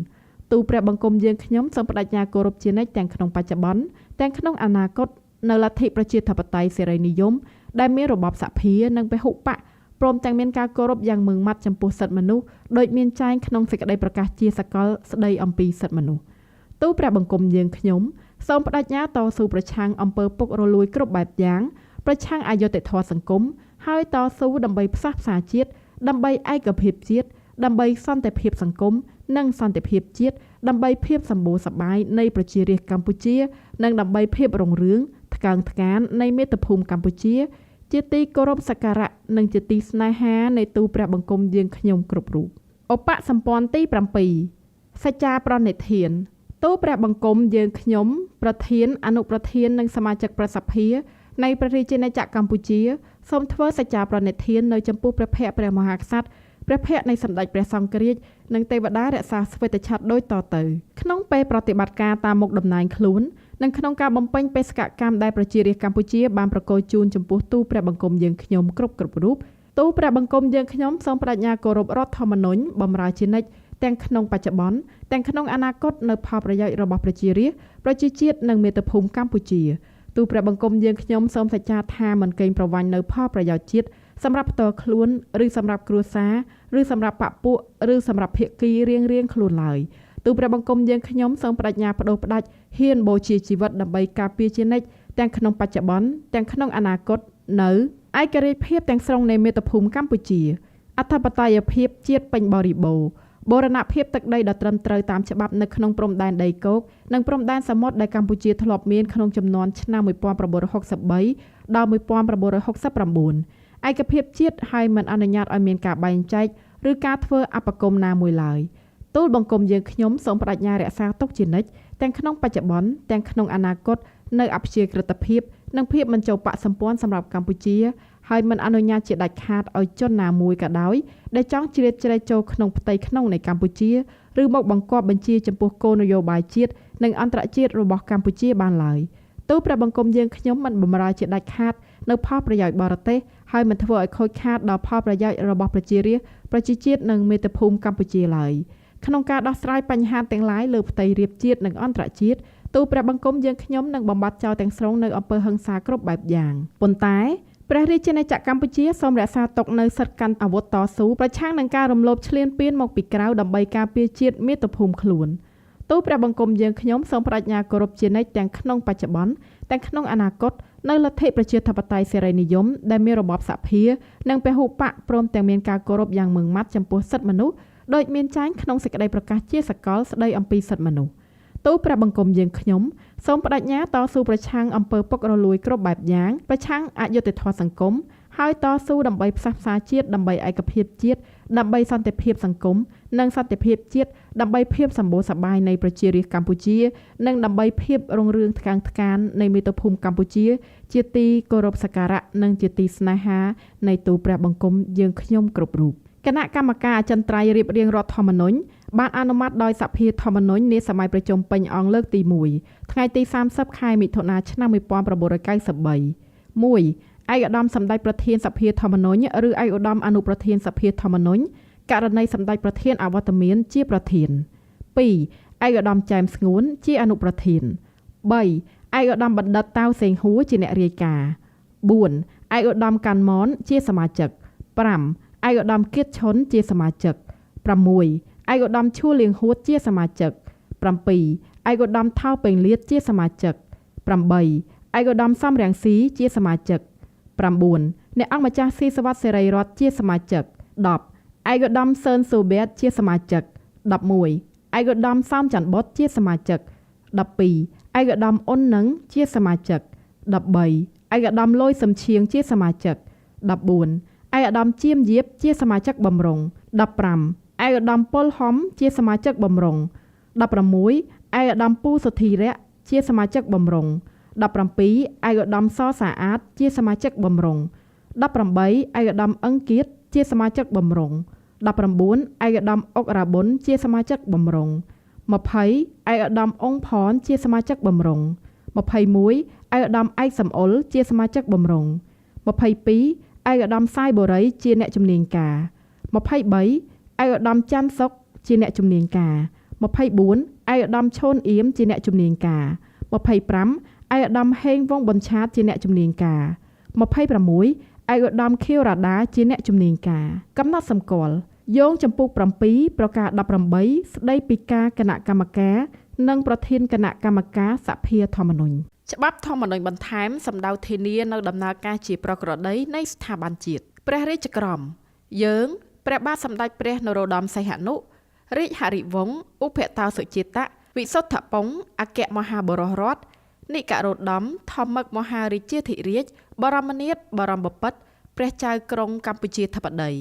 ទូលព្រះបង្គំយើងខ្ញុំសូមបដិញ្ញាគោរពជានិច្ចទាំងក្នុងបច្ចុប្បន្នទាំងក្នុងអនាគតនៅលទ្ធិប្រជាធិបតេយ្យសេរីនិយមដែលមានរបបសភានិងពហុបក្សព្រមទាំងមានការគោរពយ៉ាងម៉ឺងម៉ាត់ចំពោះសិទ្ធិមនុស្សដោយមានចែងក្នុងសេចក្តីប្រកាសជាសកលស្តីអំពីសិទ្ធិមនុស្សទូលព្រះបង្គំយើងខ្ញុំសូមបដិញ្ញាតស៊ូប្រឆាំងអំពើពុករលួយគ្រប់បែបយ៉ាងប្រឆាំងអយុត្តិធម៌សង្គមហើយតស៊ូដើម្បីផ្សះផ្សាជាតិដើម្បីឯកភាពជាតិដើម្បីសន្តិភាពសង្គមនិងសន្តិភាពជាតិដើម្បីភាពសម្បូរសប្បាយនៃប្រជារាស្ត្រកម្ពុជានិងដើម្បីភាពរុងរឿងថ្កើងថ្កាននៃមាតុភូមិកម្ពុជាជាទីគោរពសក្ការៈនិងជាទីស្នេហានៃទូលព្រះបង្គំយើងខ្ញុំគ្រប់រូបឧបសម្ព័ន្ធទី7សច្ចាប្រណិធានទូលព្រះបង្គំយើងខ្ញុំប្រធានអនុប្រធាននិងសមាជិកប្រសិទ្ធិនៃព្រះរាជាណាចក្រកម្ពុជាសូមធ្វើសច្ចាប្រណិធាននៅចំពោះព្រះភ័ក្ត្រព្រះមហាក្សត្រព្រះភ័ក្ត្រនៃសម្ដេចព្រះសង្ឃរាជនិងទេវតារក្សាស្វេតឆត្រដូចតទៅក្នុងពេលប្រតិបត្តិការតាមមុខតំណែងខ្លួននិងក្នុងការបំពេញបេសកកម្មដែលប្រជារាស្ត្រកម្ពុជាបានប្រគល់ជូនចំពោះទូលព្រះបង្គំយើងខ្ញុំគ្រប់រូបទូលព្រះបង្គំយើងខ្ញុំសូមបដិញ្ញាគោរពរដ្ឋធម្មនុញ្ញបម្រើជានិច្ចទាំងក្នុងបច្ចុប្បន្នទាំងក្នុងអនាគតនៅផលប្រយោជន៍របស់ប្រជារាស្ត្រប្រជាជាតិនិងមាតុភូមិកម្ពុជាទូលព្រះបង្គំយើងខ្ញុំសូមសច្ចាថាមិនកេងប្រវ័ញ្ចនៅផលប្រយោជន៍ជាតិសម្រាប់ផ្ទាល់ខ្លួនឬសម្រាប់គ្រួសារឬសម្រាប់បក្សពួកឬសម្រាប់ភាគីរៀងៗខ្លួនឡើយទូលព្រះបង្គំយើងខ្ញុំសូមបដិញ្ញាបដូរផ្ដាច់ហ៊ានបូជាជីវិតដើម្បីការពារជានិច្ចទាំងក្នុងបច្ចុប្បន្នទាំងក្នុងអនាគតនៅឯករាជ្យភាពទាំងស្រុងនៃមាតុភូមិកម្ពុជាអធិបតេយ្យភាពជាតិពេញបរិបូរណ៍បូរណភាពទឹកដីដ៏ត្រឹមត្រូវតាមច្បាប់នៅក្នុងព្រំដែនដីគោកនិងព្រំដែនសមុទ្រដែលកម្ពុជាធ្លាប់មានក្នុងចំនួនឆ្នាំ1963ដល់1969ឯកភាពជាតិហើយមិនអនុញ្ញាតឲ្យមានការបែងចែកឬការធ្វើអបគមន៍ណាមួយឡើយទូលបង្គំយើងខ្ញុំសូមបដិញ្ញារក្សាទុកជានិច្ចទាំងក្នុងបច្ចុប្បន្នទាំងក្នុងអនាគតនៅអព្យាក្រឹតភាពនិងភាពមិនចូលបក្សសម្ព័ន្ធសម្រាប់កម្ពុជាហើយមិនអនុញ្ញាតជាដាច់ខាតឲ្យជនណាមួយក៏ដោយដែលចង់ជ្រៀតជ្រែកចូលក្នុងផ្ទៃក្នុងនៃកម្ពុជាឬមកបង្គាប់បញ្ជាចំពោះគោលនយោបាយជាតិនិងអន្តរជាតិរបស់កម្ពុជាបានឡើយទូលព្រះបង្គំយើងខ្ញុំមិនបម្រើជាដាច់ខាតនៅផលប្រយោជន៍បរទេសហើយមិនធ្វើឲ្យខូចខាតដល់ផលប្រយោជន៍របស់ប្រជារាស្ត្រប្រជាជាតិនិងមាតុភូមិកម្ពុជាឡើយក្នុងការដោះស្រាយបញ្ហាទាំងឡាយលើផ្ទៃរាបជាតិនិងអន្តរជាតិទូលព្រះបង្គំយើងខ្ញុំនឹងបំបត្តិចោលទាំងស្រុងនៅអំពើហិង្សាគ្រប់បែបយ៉ាងប៉ុន្តែព្រះរាជាណាចក្រកម្ពុជាសូមរក្សាទុកនៅសិទ្ធិកាន់អាវុធតស៊ូប្រឆាំងនឹងការរំលោភឈ្លានពានមកពីក្រៅដើម្បីការពារជាតិមាតុភូមិខ្លួនទូលព្រះបង្គំយើងខ្ញុំសូមបដិញ្ញាគោរពជានិច្ចទាំងក្នុងបច្ចុប្បន្នទាំងក្នុងអនាគតនៅលទ្ធិប្រជាធិបតេយ្យសេរីនិយមដែលមានរបបសភានិងពហុបក្សព្រមទាំងមានការគោរពយ៉ាងម៉ឺងម៉ាត់ចំពោះសិទ្ធិមនុស្សដោយមានចែងក្នុងសេចក្តីប្រកាសជាសកលស្តីអំពីសិទ្ធិមនុស្សទូលព្រះបង្គំយើងខ្ញុំសូមបដិញ្ញាតស៊ូប្រឆាំងអំពើពុករលួយគ្រប់បែបយ៉ាងប្រឆាំងអយុត្តិធម៌សង្គមហើយតស៊ូដើម្បីផ្សះផ្សាជាតិដើម្បីឯកភាពជាតិដើម្បីសន្តិភាពសង្គមនិងសន្តិភាពជាតិដើម្បីភាពសម្បូរសប្បាយនៃប្រជារាស្ត្រកម្ពុជានិងដើម្បីភាពរុងរឿងថ្កើងថ្កាននៃមាតុភូមិកម្ពុជាជាទីគោរពសក្ការៈនិងជាទីស្នេហានៃទូលព្រះបង្គំយើងខ្ញុំគ្រប់រូបគណៈកម្មការអចិន្ត្រៃយ៍រៀបរៀងរដ្ឋធម្មនុញ្ញបានអនុម័តដោយសភាធម្មនុញ្ញនាសម័យប្រជុំពេញអង្គលើកទី1ថ្ងៃទី30ខែមិថុនាឆ្នាំ1993 1ឯកឧត្តមសម្ដេចប្រធានសភាធម្មនុញ្ញឬឯកឧត្តមអនុប្រធានសភាធម្មនុញ្ញករណីសម្ដេចប្រធានអវត្តមានជាប្រធាន2ឯកឧត្តមចែមស្ងួនជាអនុប្រធាន3ឯកឧត្តមបណ្ឌិតតាវសេងហួរជាអ្នករាយការណ៍4ឯកឧត្តមកាន់ម៉នជាសមាជិក5ឯកឧត្តមគៀតឈុនជាសមាជិក6ឯកឧត្តមឈួលលៀងហួតជាសមាជិក7ឯកឧត្តមថោពេងលៀតជាសមាជិក8 ឯកឧត្តមសំរងស៊ីជាសមាជិក9អ្នកអង្គម្ចាស់ស៊ីសវត្តសេរីរតជាសមាជិក10ឯកឧត្តមសឿនស៊ូបេតជាសមាជិក11ឯកឧត្តមសោមច័ន្ទបុតជាសមាជិក12ឯកឧត្តមអ៊ុននឹងជាសមាជិក13ឯកឧត្តមលយសំឈៀងជាសមាជិក14ឯកឧត្តមជាមយាបជាសមាជិកបំរុង15ឯកឧត្តមពលហំជាសមាជិកបំរុង16ឯកឧត្តមពូសុធិរៈជាសមាជិកបំរុង17ឯកឧត្តមសសាអាតជាសមាជិកបំរុង18ឯកឧត្តមអឹងគៀតជាសមាជិកបំរុង19ឯកឧត្តមអុករ៉ាប៊ុនជាសមាជិកបំរុង20ឯកឧត្តមអ៊ុងផនជាសមាជិកបំរុង21ឯកឧត្តមឯកសំអុលជាសមាជិកបំរុង22ឯកឧត្តមសាយបូរីជាអ្នកជំនាញការ23ឯកឧត្តមច័ន្ទសុកជាអ្នកជំនាញការ24ឯកឧត្តមឈុនអៀមជាអ្នកជំនាញការ25ឯកឧត្តមហេងវងប៊ុនឆាតជាអ្នកជំនាញការ26ឯកឧត្តមខៀវរ៉ាដាជាអ្នកជំនាញការកំណត់សម្គាល់យោងចំពោះ7ប្រការ18ស្ដីពីការគណៈកម្មការនិងប្រធានគណៈកម្មការសភាធម្មនុញ្ញច្បាប់ធម្មនុញ្ញបន្ថែមសម្ដៅធានានៅដំណើរការជាប្រក្រតីនៃស្ថាប័នជាតិព្រះរាជក្រមយើងព្រះបាទសម្ដេចព្រះនរោត្តមសីហនុរាជហរិវង្សឧបតោសុជាតិៈវិសុទ្ធពង្សអគ្គមហាបុរសរដ្ឋនិករោត្តមធម្មិកមហារាជាធិរាជបរមនាថបរមបពិត្រព្រះចៅក្រុងកម្ពុជាធិបតី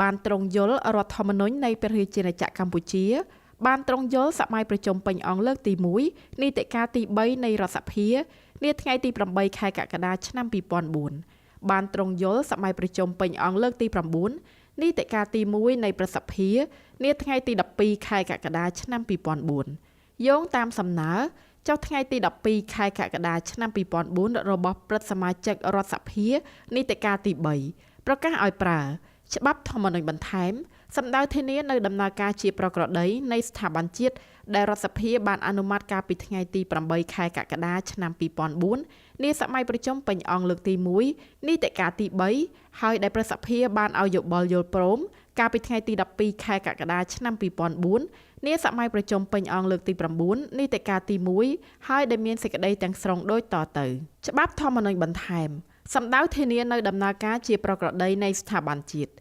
បានទ្រង់យល់រដ្ឋធម្មនុញ្ញនៃព្រះរាជាណាចក្រកម្ពុជាបានទ្រង់យល់សម័យប្រជុំពេញអង្គលើកទី1នីតិកាលទី3នៃរដ្ឋសភានាថ្ងៃទី8ខែកក្កដាឆ្នាំ2004បានទ្រង់យល់សម័យប្រជុំពេញអង្គលើកទី9នីតិកាលទី1នៃប្រសភានាថ្ងៃទី12ខែកក្កដាឆ្នាំ2004យោងតាមសំណើចុះថ្ងៃទី12ខែកក្កដាឆ្នាំ2004របស់ព្រឹទ្ធសមាជិករដ្ឋសភានីតិកាលទី3ប្រកាសឲ្យប្រើច្បាប់ធម្មនុញ្ញបន្ថែមសម្ដៅធានានៅដំណើរការជាប្រក្រតីនៃស្ថាប័នជាតិដែលរដ្ឋសភាបានអនុម័តកាលពីថ្ងៃទី8ខែកក្កដាឆ្នាំ2004នាសម័យប្រជុំពេញអង្គលើកទី1នីតិកាលទី3ហើយដែលប្រសិទ្ធភាពបានឲ្យយោបល់យល់ព្រមកាលពីថ្ងៃទី12ខែកក្កដាឆ្នាំ2004នាសម័យប្រជុំពេញអង្គលើកទី9នីតិកាលទី1ហើយដែលមានសេចក្តីទាំងស្រុងដូចតទៅច្បាប់ធម្មនុញ្ញបន្ថែមសម្ដៅធានានៅដំណើរការជាប្រក្រតីនៃស្ថាប័នជាតិ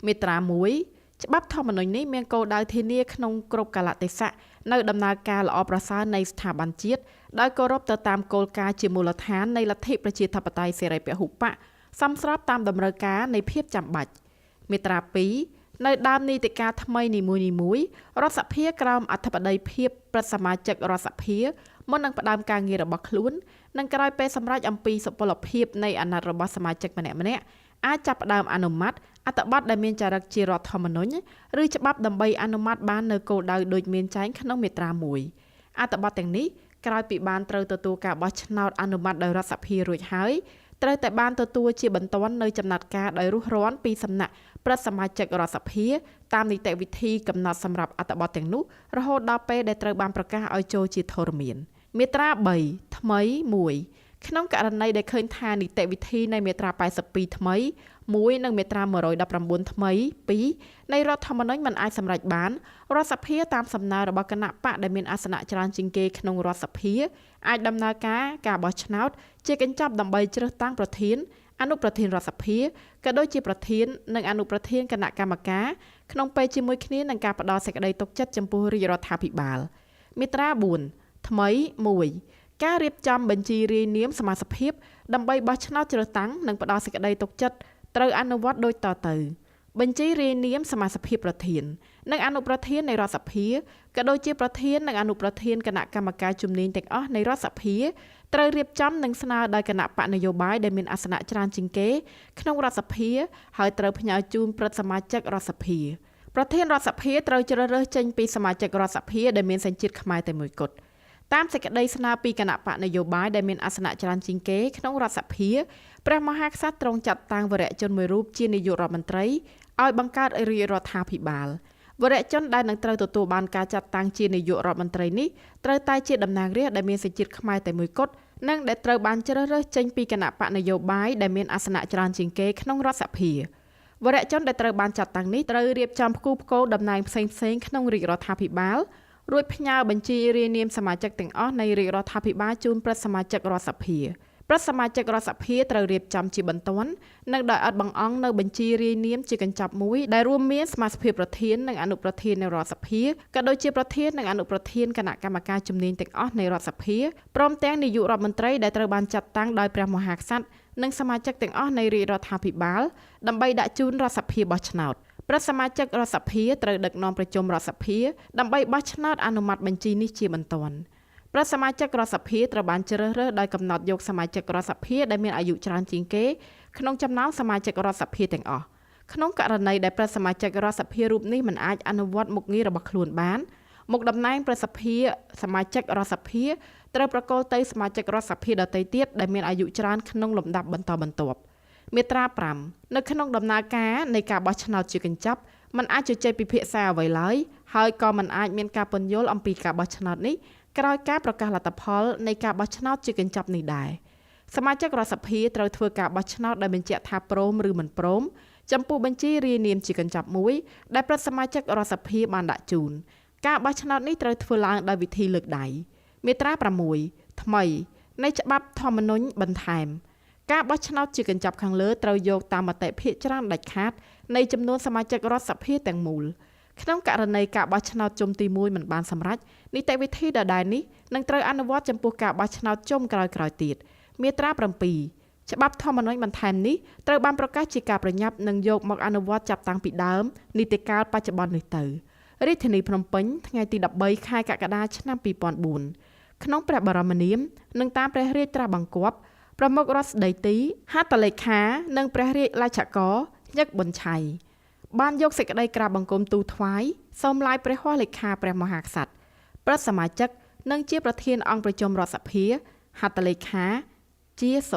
មាត្រា1ច្បាប់ធម្មនុញ្ញនេះមានគោលដៅធានាក្នុងគ្រប់កាលៈទេសៈនៅដំណើរការល្អប្រសើរនៃស្ថាប័នជាតិដោយគោរពទៅតាមគោលការណ៍ជាមូលដ្ឋាននៃលទ្ធិប្រជាធិបតេយ្យសេរីពហុបក្សសមស្របតាមតម្រូវការនៃភាពចាំបាច់មាត្រា2នៅដើមនីតិកាលថ្មីនីមួយៗរដ្ឋសភាក្រោមអធិបតីភាពព្រឹទ្ធសមាជិករដ្ឋសភាមុននឹងផ្ដើមការងាររបស់ខ្លួននិងក្រោយពេលសម្រេចអំពីសុពលភាពនៃអាណត្តិរបស់សមាជិកម្នាក់ៗអាចចាប់ផ្ដើមអនុម័តអត្ថបទដែលមានចរិតជារដ្ឋធម្មនុញ្ញឬច្បាប់ដើម្បីអនុម័តបាននៅគោលដៅដូចមានចែងក្នុងមាត្រា1អត្ថបទទាំងនេះក្រោយពីបានត្រូវទទួលការបោះឆ្នោតអនុម័តដោយរដ្ឋសភារួចហើយត្រូវតែបានទទួលជាបន្ទាន់នៅចំណាត់ការដោយរួសរាន់ពីសំណាក់ព្រឹទ្ធសមាជិករដ្ឋសភាតាមនីតិវិធីកំណត់សម្រាប់អត្ថបទទាំងនោះរហូតដល់ពេលដែលត្រូវបានប្រកាសឲ្យចូលជាធរមានមាត្រា3ថ្មី1ក្នុងករណីដែលឃើញថានីតិវិធីនៃមាត្រា82ថ្មី1និងមាត្រា119ថ្មី2នៃរដ្ឋធម្មនុញ្ញមិនអាចសម្រេចបានរដ្ឋសភាតាមសំណើរបស់គណៈបកដែលមានអាសនៈច្រើនជាងគេក្នុងរដ្ឋសភាអាចដំណើរការការបោះឆ្នោតជាកញ្ចប់ដើម្បីជ្រើសតាំងប្រធានអនុប្រធានរដ្ឋសភាក៏ដូចជាប្រធាននិងអនុប្រធានគណៈកម្មការក្នុងពេលជាមួយគ្នានឹងការផ្ដល់សេចក្តីទុកចិត្តចំពោះរាជរដ្ឋាភិបាលមាត្រា4ថ្មី1ការរៀបចំបញ្ជីរាយនាមសមាជិកភាពដើម្បីបោះឆ្នោតជ្រើសតាំងនិងផ្ដល់សេចក្តីទុកចិត្តត្រូវអនុវត្តដូចតទៅបញ្ជីរាយនាមសមាជិកភាពប្រធាននិងអនុប្រធាននៃរដ្ឋសភាក៏ដូចជាប្រធាននិងអនុប្រធានគណៈកម្មការជំនាញទាំងអស់នៃរដ្ឋសភាត្រូវរៀបចំនិងស្នើដោយគណៈបកនយោបាយដែលមានអាសនៈច្រើនជាងគេក្នុងរដ្ឋសភាហើយត្រូវផ្ញើជូនព្រឹទ្ធសមាជិករដ្ឋសភាប្រធានរដ្ឋសភាត្រូវជ្រើសរើសចេញពីសមាជិករដ្ឋសភាដែលមានសញ្ជាតិខ្មែរតែមួយគត់តាមសេចក្តីស្នើពីគណៈបកនយោបាយដែលមានអាសនៈច្រើនជាងគេក្នុងរដ្ឋសភាព្រះមហាក្សត្រទ្រង់ចាត់តាំងវរៈជនមួយរូបជានាយករដ្ឋមន្ត្រីឲ្យបង្កើតរាជរដ្ឋាភិបាលវរៈជនដែលនឹងត្រូវទទួលបានការចាត់តាំងជានាយករដ្ឋមន្ត្រីនេះត្រូវតែជាតំណាងរាស្ត្រដែលមានសញ្ជាតិខ្មែរតែមួយគត់និងដែលត្រូវបានជ្រើសរើសចេញពីគណៈបកនយោបាយដែលមានអាសនៈច្រើនជាងគេក្នុងរដ្ឋសភាវរៈជនដែលត្រូវបានចាត់តាំងនេះត្រូវរៀបចំផ្គូផ្គងតំណែងផ្សេងៗក្នុងរាជរដ្ឋាភិបាលរួចផ្ញើបញ្ជីរាយនាមសមាជិកទាំងអស់នៃរាជរដ្ឋាភិបាលជូនព្រឹទ្ធសមាជិករដ្ឋសភា ព្រឹទ្ធសមាជិករដ្ឋសភាត្រូវរៀបចំជាបន្ទាន់និងដោយឥតបង្អង់នូវបញ្ជីរាយនាមជាកញ្ចប់មួយដែលរួមមានសមាសភាពប្រធាននិងអនុប្រធាននៃរដ្ឋសភាក៏ដូចជាប្រធាននិងអនុប្រធានគណៈកម្មការជំនាញទាំងអស់នៃរដ្ឋសភាព្រមទាំងនាយករដ្ឋមន្ត្រីដែលត្រូវបានចាត់តាំងដោយព្រះមហាក្សត្រនិងសមាជិកទាំងអស់នៃរាជរដ្ឋាភិបាលដើម្បីដាក់ជូនរដ្ឋសភាបោះឆ្នោតព្រឹទ្ធសមាជិករដ្ឋសភាត្រូវដឹកនាំប្រជុំរដ្ឋសភាដើម្បីបោះឆ្នោតអនុម័តបញ្ជីនេះជាបន្ទាន់ព្រឹទ្ធសមាជិករដ្ឋសភាត្រូវបានជ្រើសរើសដោយកំណត់យកសមាជិករដ្ឋសភាដែលមានអាយុច្រើនជាងគេក្នុងចំណោមសមាជិករដ្ឋសភាទាំងអស់ក្នុងករណីដែលព្រឹទ្ធសមាជិករដ្ឋសភារូបនេះមិនអាចអនុវត្តមុខងាររបស់ខ្លួនបានមុខតំណែងព្រឹទ្ធសភាសមាជិករដ្ឋសភាត្រូវប្រគល់ទៅសមាជិករដ្ឋសភាដទៃទៀតដែលមានអាយុច្រើនក្នុងលំដាប់បន្តបន្ទាប់មាត្រា5នៅក្នុងដំណើរការនៃការបោះឆ្នោតជាកញ្ចប់มันអាចជជែកពិភាក្សាអ្វីឡើយហើយក៏មិនអាចមានការពន្យល់អំពីការបោះឆ្នោតនេះក្រោយការប្រកាសលទ្ធផលនៃការបោះឆ្នោតជាកញ្ចប់នេះដែរសមាជិករដ្ឋសភាត្រូវធ្វើការបោះឆ្នោតដោយបញ្ជាក់ថាព្រមឬមិនព្រមចំពោះបញ្ជីរាយនាមជាកញ្ចប់មួយដែលព្រឹទ្ធសមាជិករដ្ឋសភាបានដាក់ជូនការបោះឆ្នោតនេះត្រូវធ្វើឡើងដោយវិធីលើកដៃមាត្រា6ថ្មីនៃច្បាប់ធម្មនុញ្ញបន្ថែមការបោះឆ្នោតជាកញ្ចប់ខាងលើត្រូវយកតាមមតិភាគច្រើនដាច់ខាតនៃចំនួនសមាជិករដ្ឋសភាទាំងមូលក្នុងករណីការបោះឆ្នោតជុំទី1មិនបានសម្រេចនីតិវិធីដដែលនេះនឹងត្រូវអនុវត្តចំពោះការបោះឆ្នោតជុំក្រោយៗទៀតមាត្រា7ច្បាប់ធម្មនុញ្ញបន្ថែមនេះត្រូវបានប្រកាសជាការប្រញាប់និងយកមកអនុវត្តចាប់តាំងពីដើមនីតិកាលបច្ចុប្បន្ននេះទៅរាជធានីភ្នំពេញថ្ងៃទី13ខែកក្កដាឆ្នាំ2004ក្នុងព្រះបរមនាមនិងតាមព្រះរាជត្រាស់បង្គាប់ប្រមុខរដ្ឋស្ដីទីហត្ថលេខានិងព្រះរាជលាជករញឹកប៊ុនឆៃបានយកសេចក្តីក្រាបបង្គំទូលថ្វាយសូមឡាយព្រះហស្ថលេខាព្រះមហាក្សត្រព្រឹទ្ធសមាជិកនិងជាប្រធានអង្គប្រជុំរដ្ឋសភាហត្ថលេខាជាសុ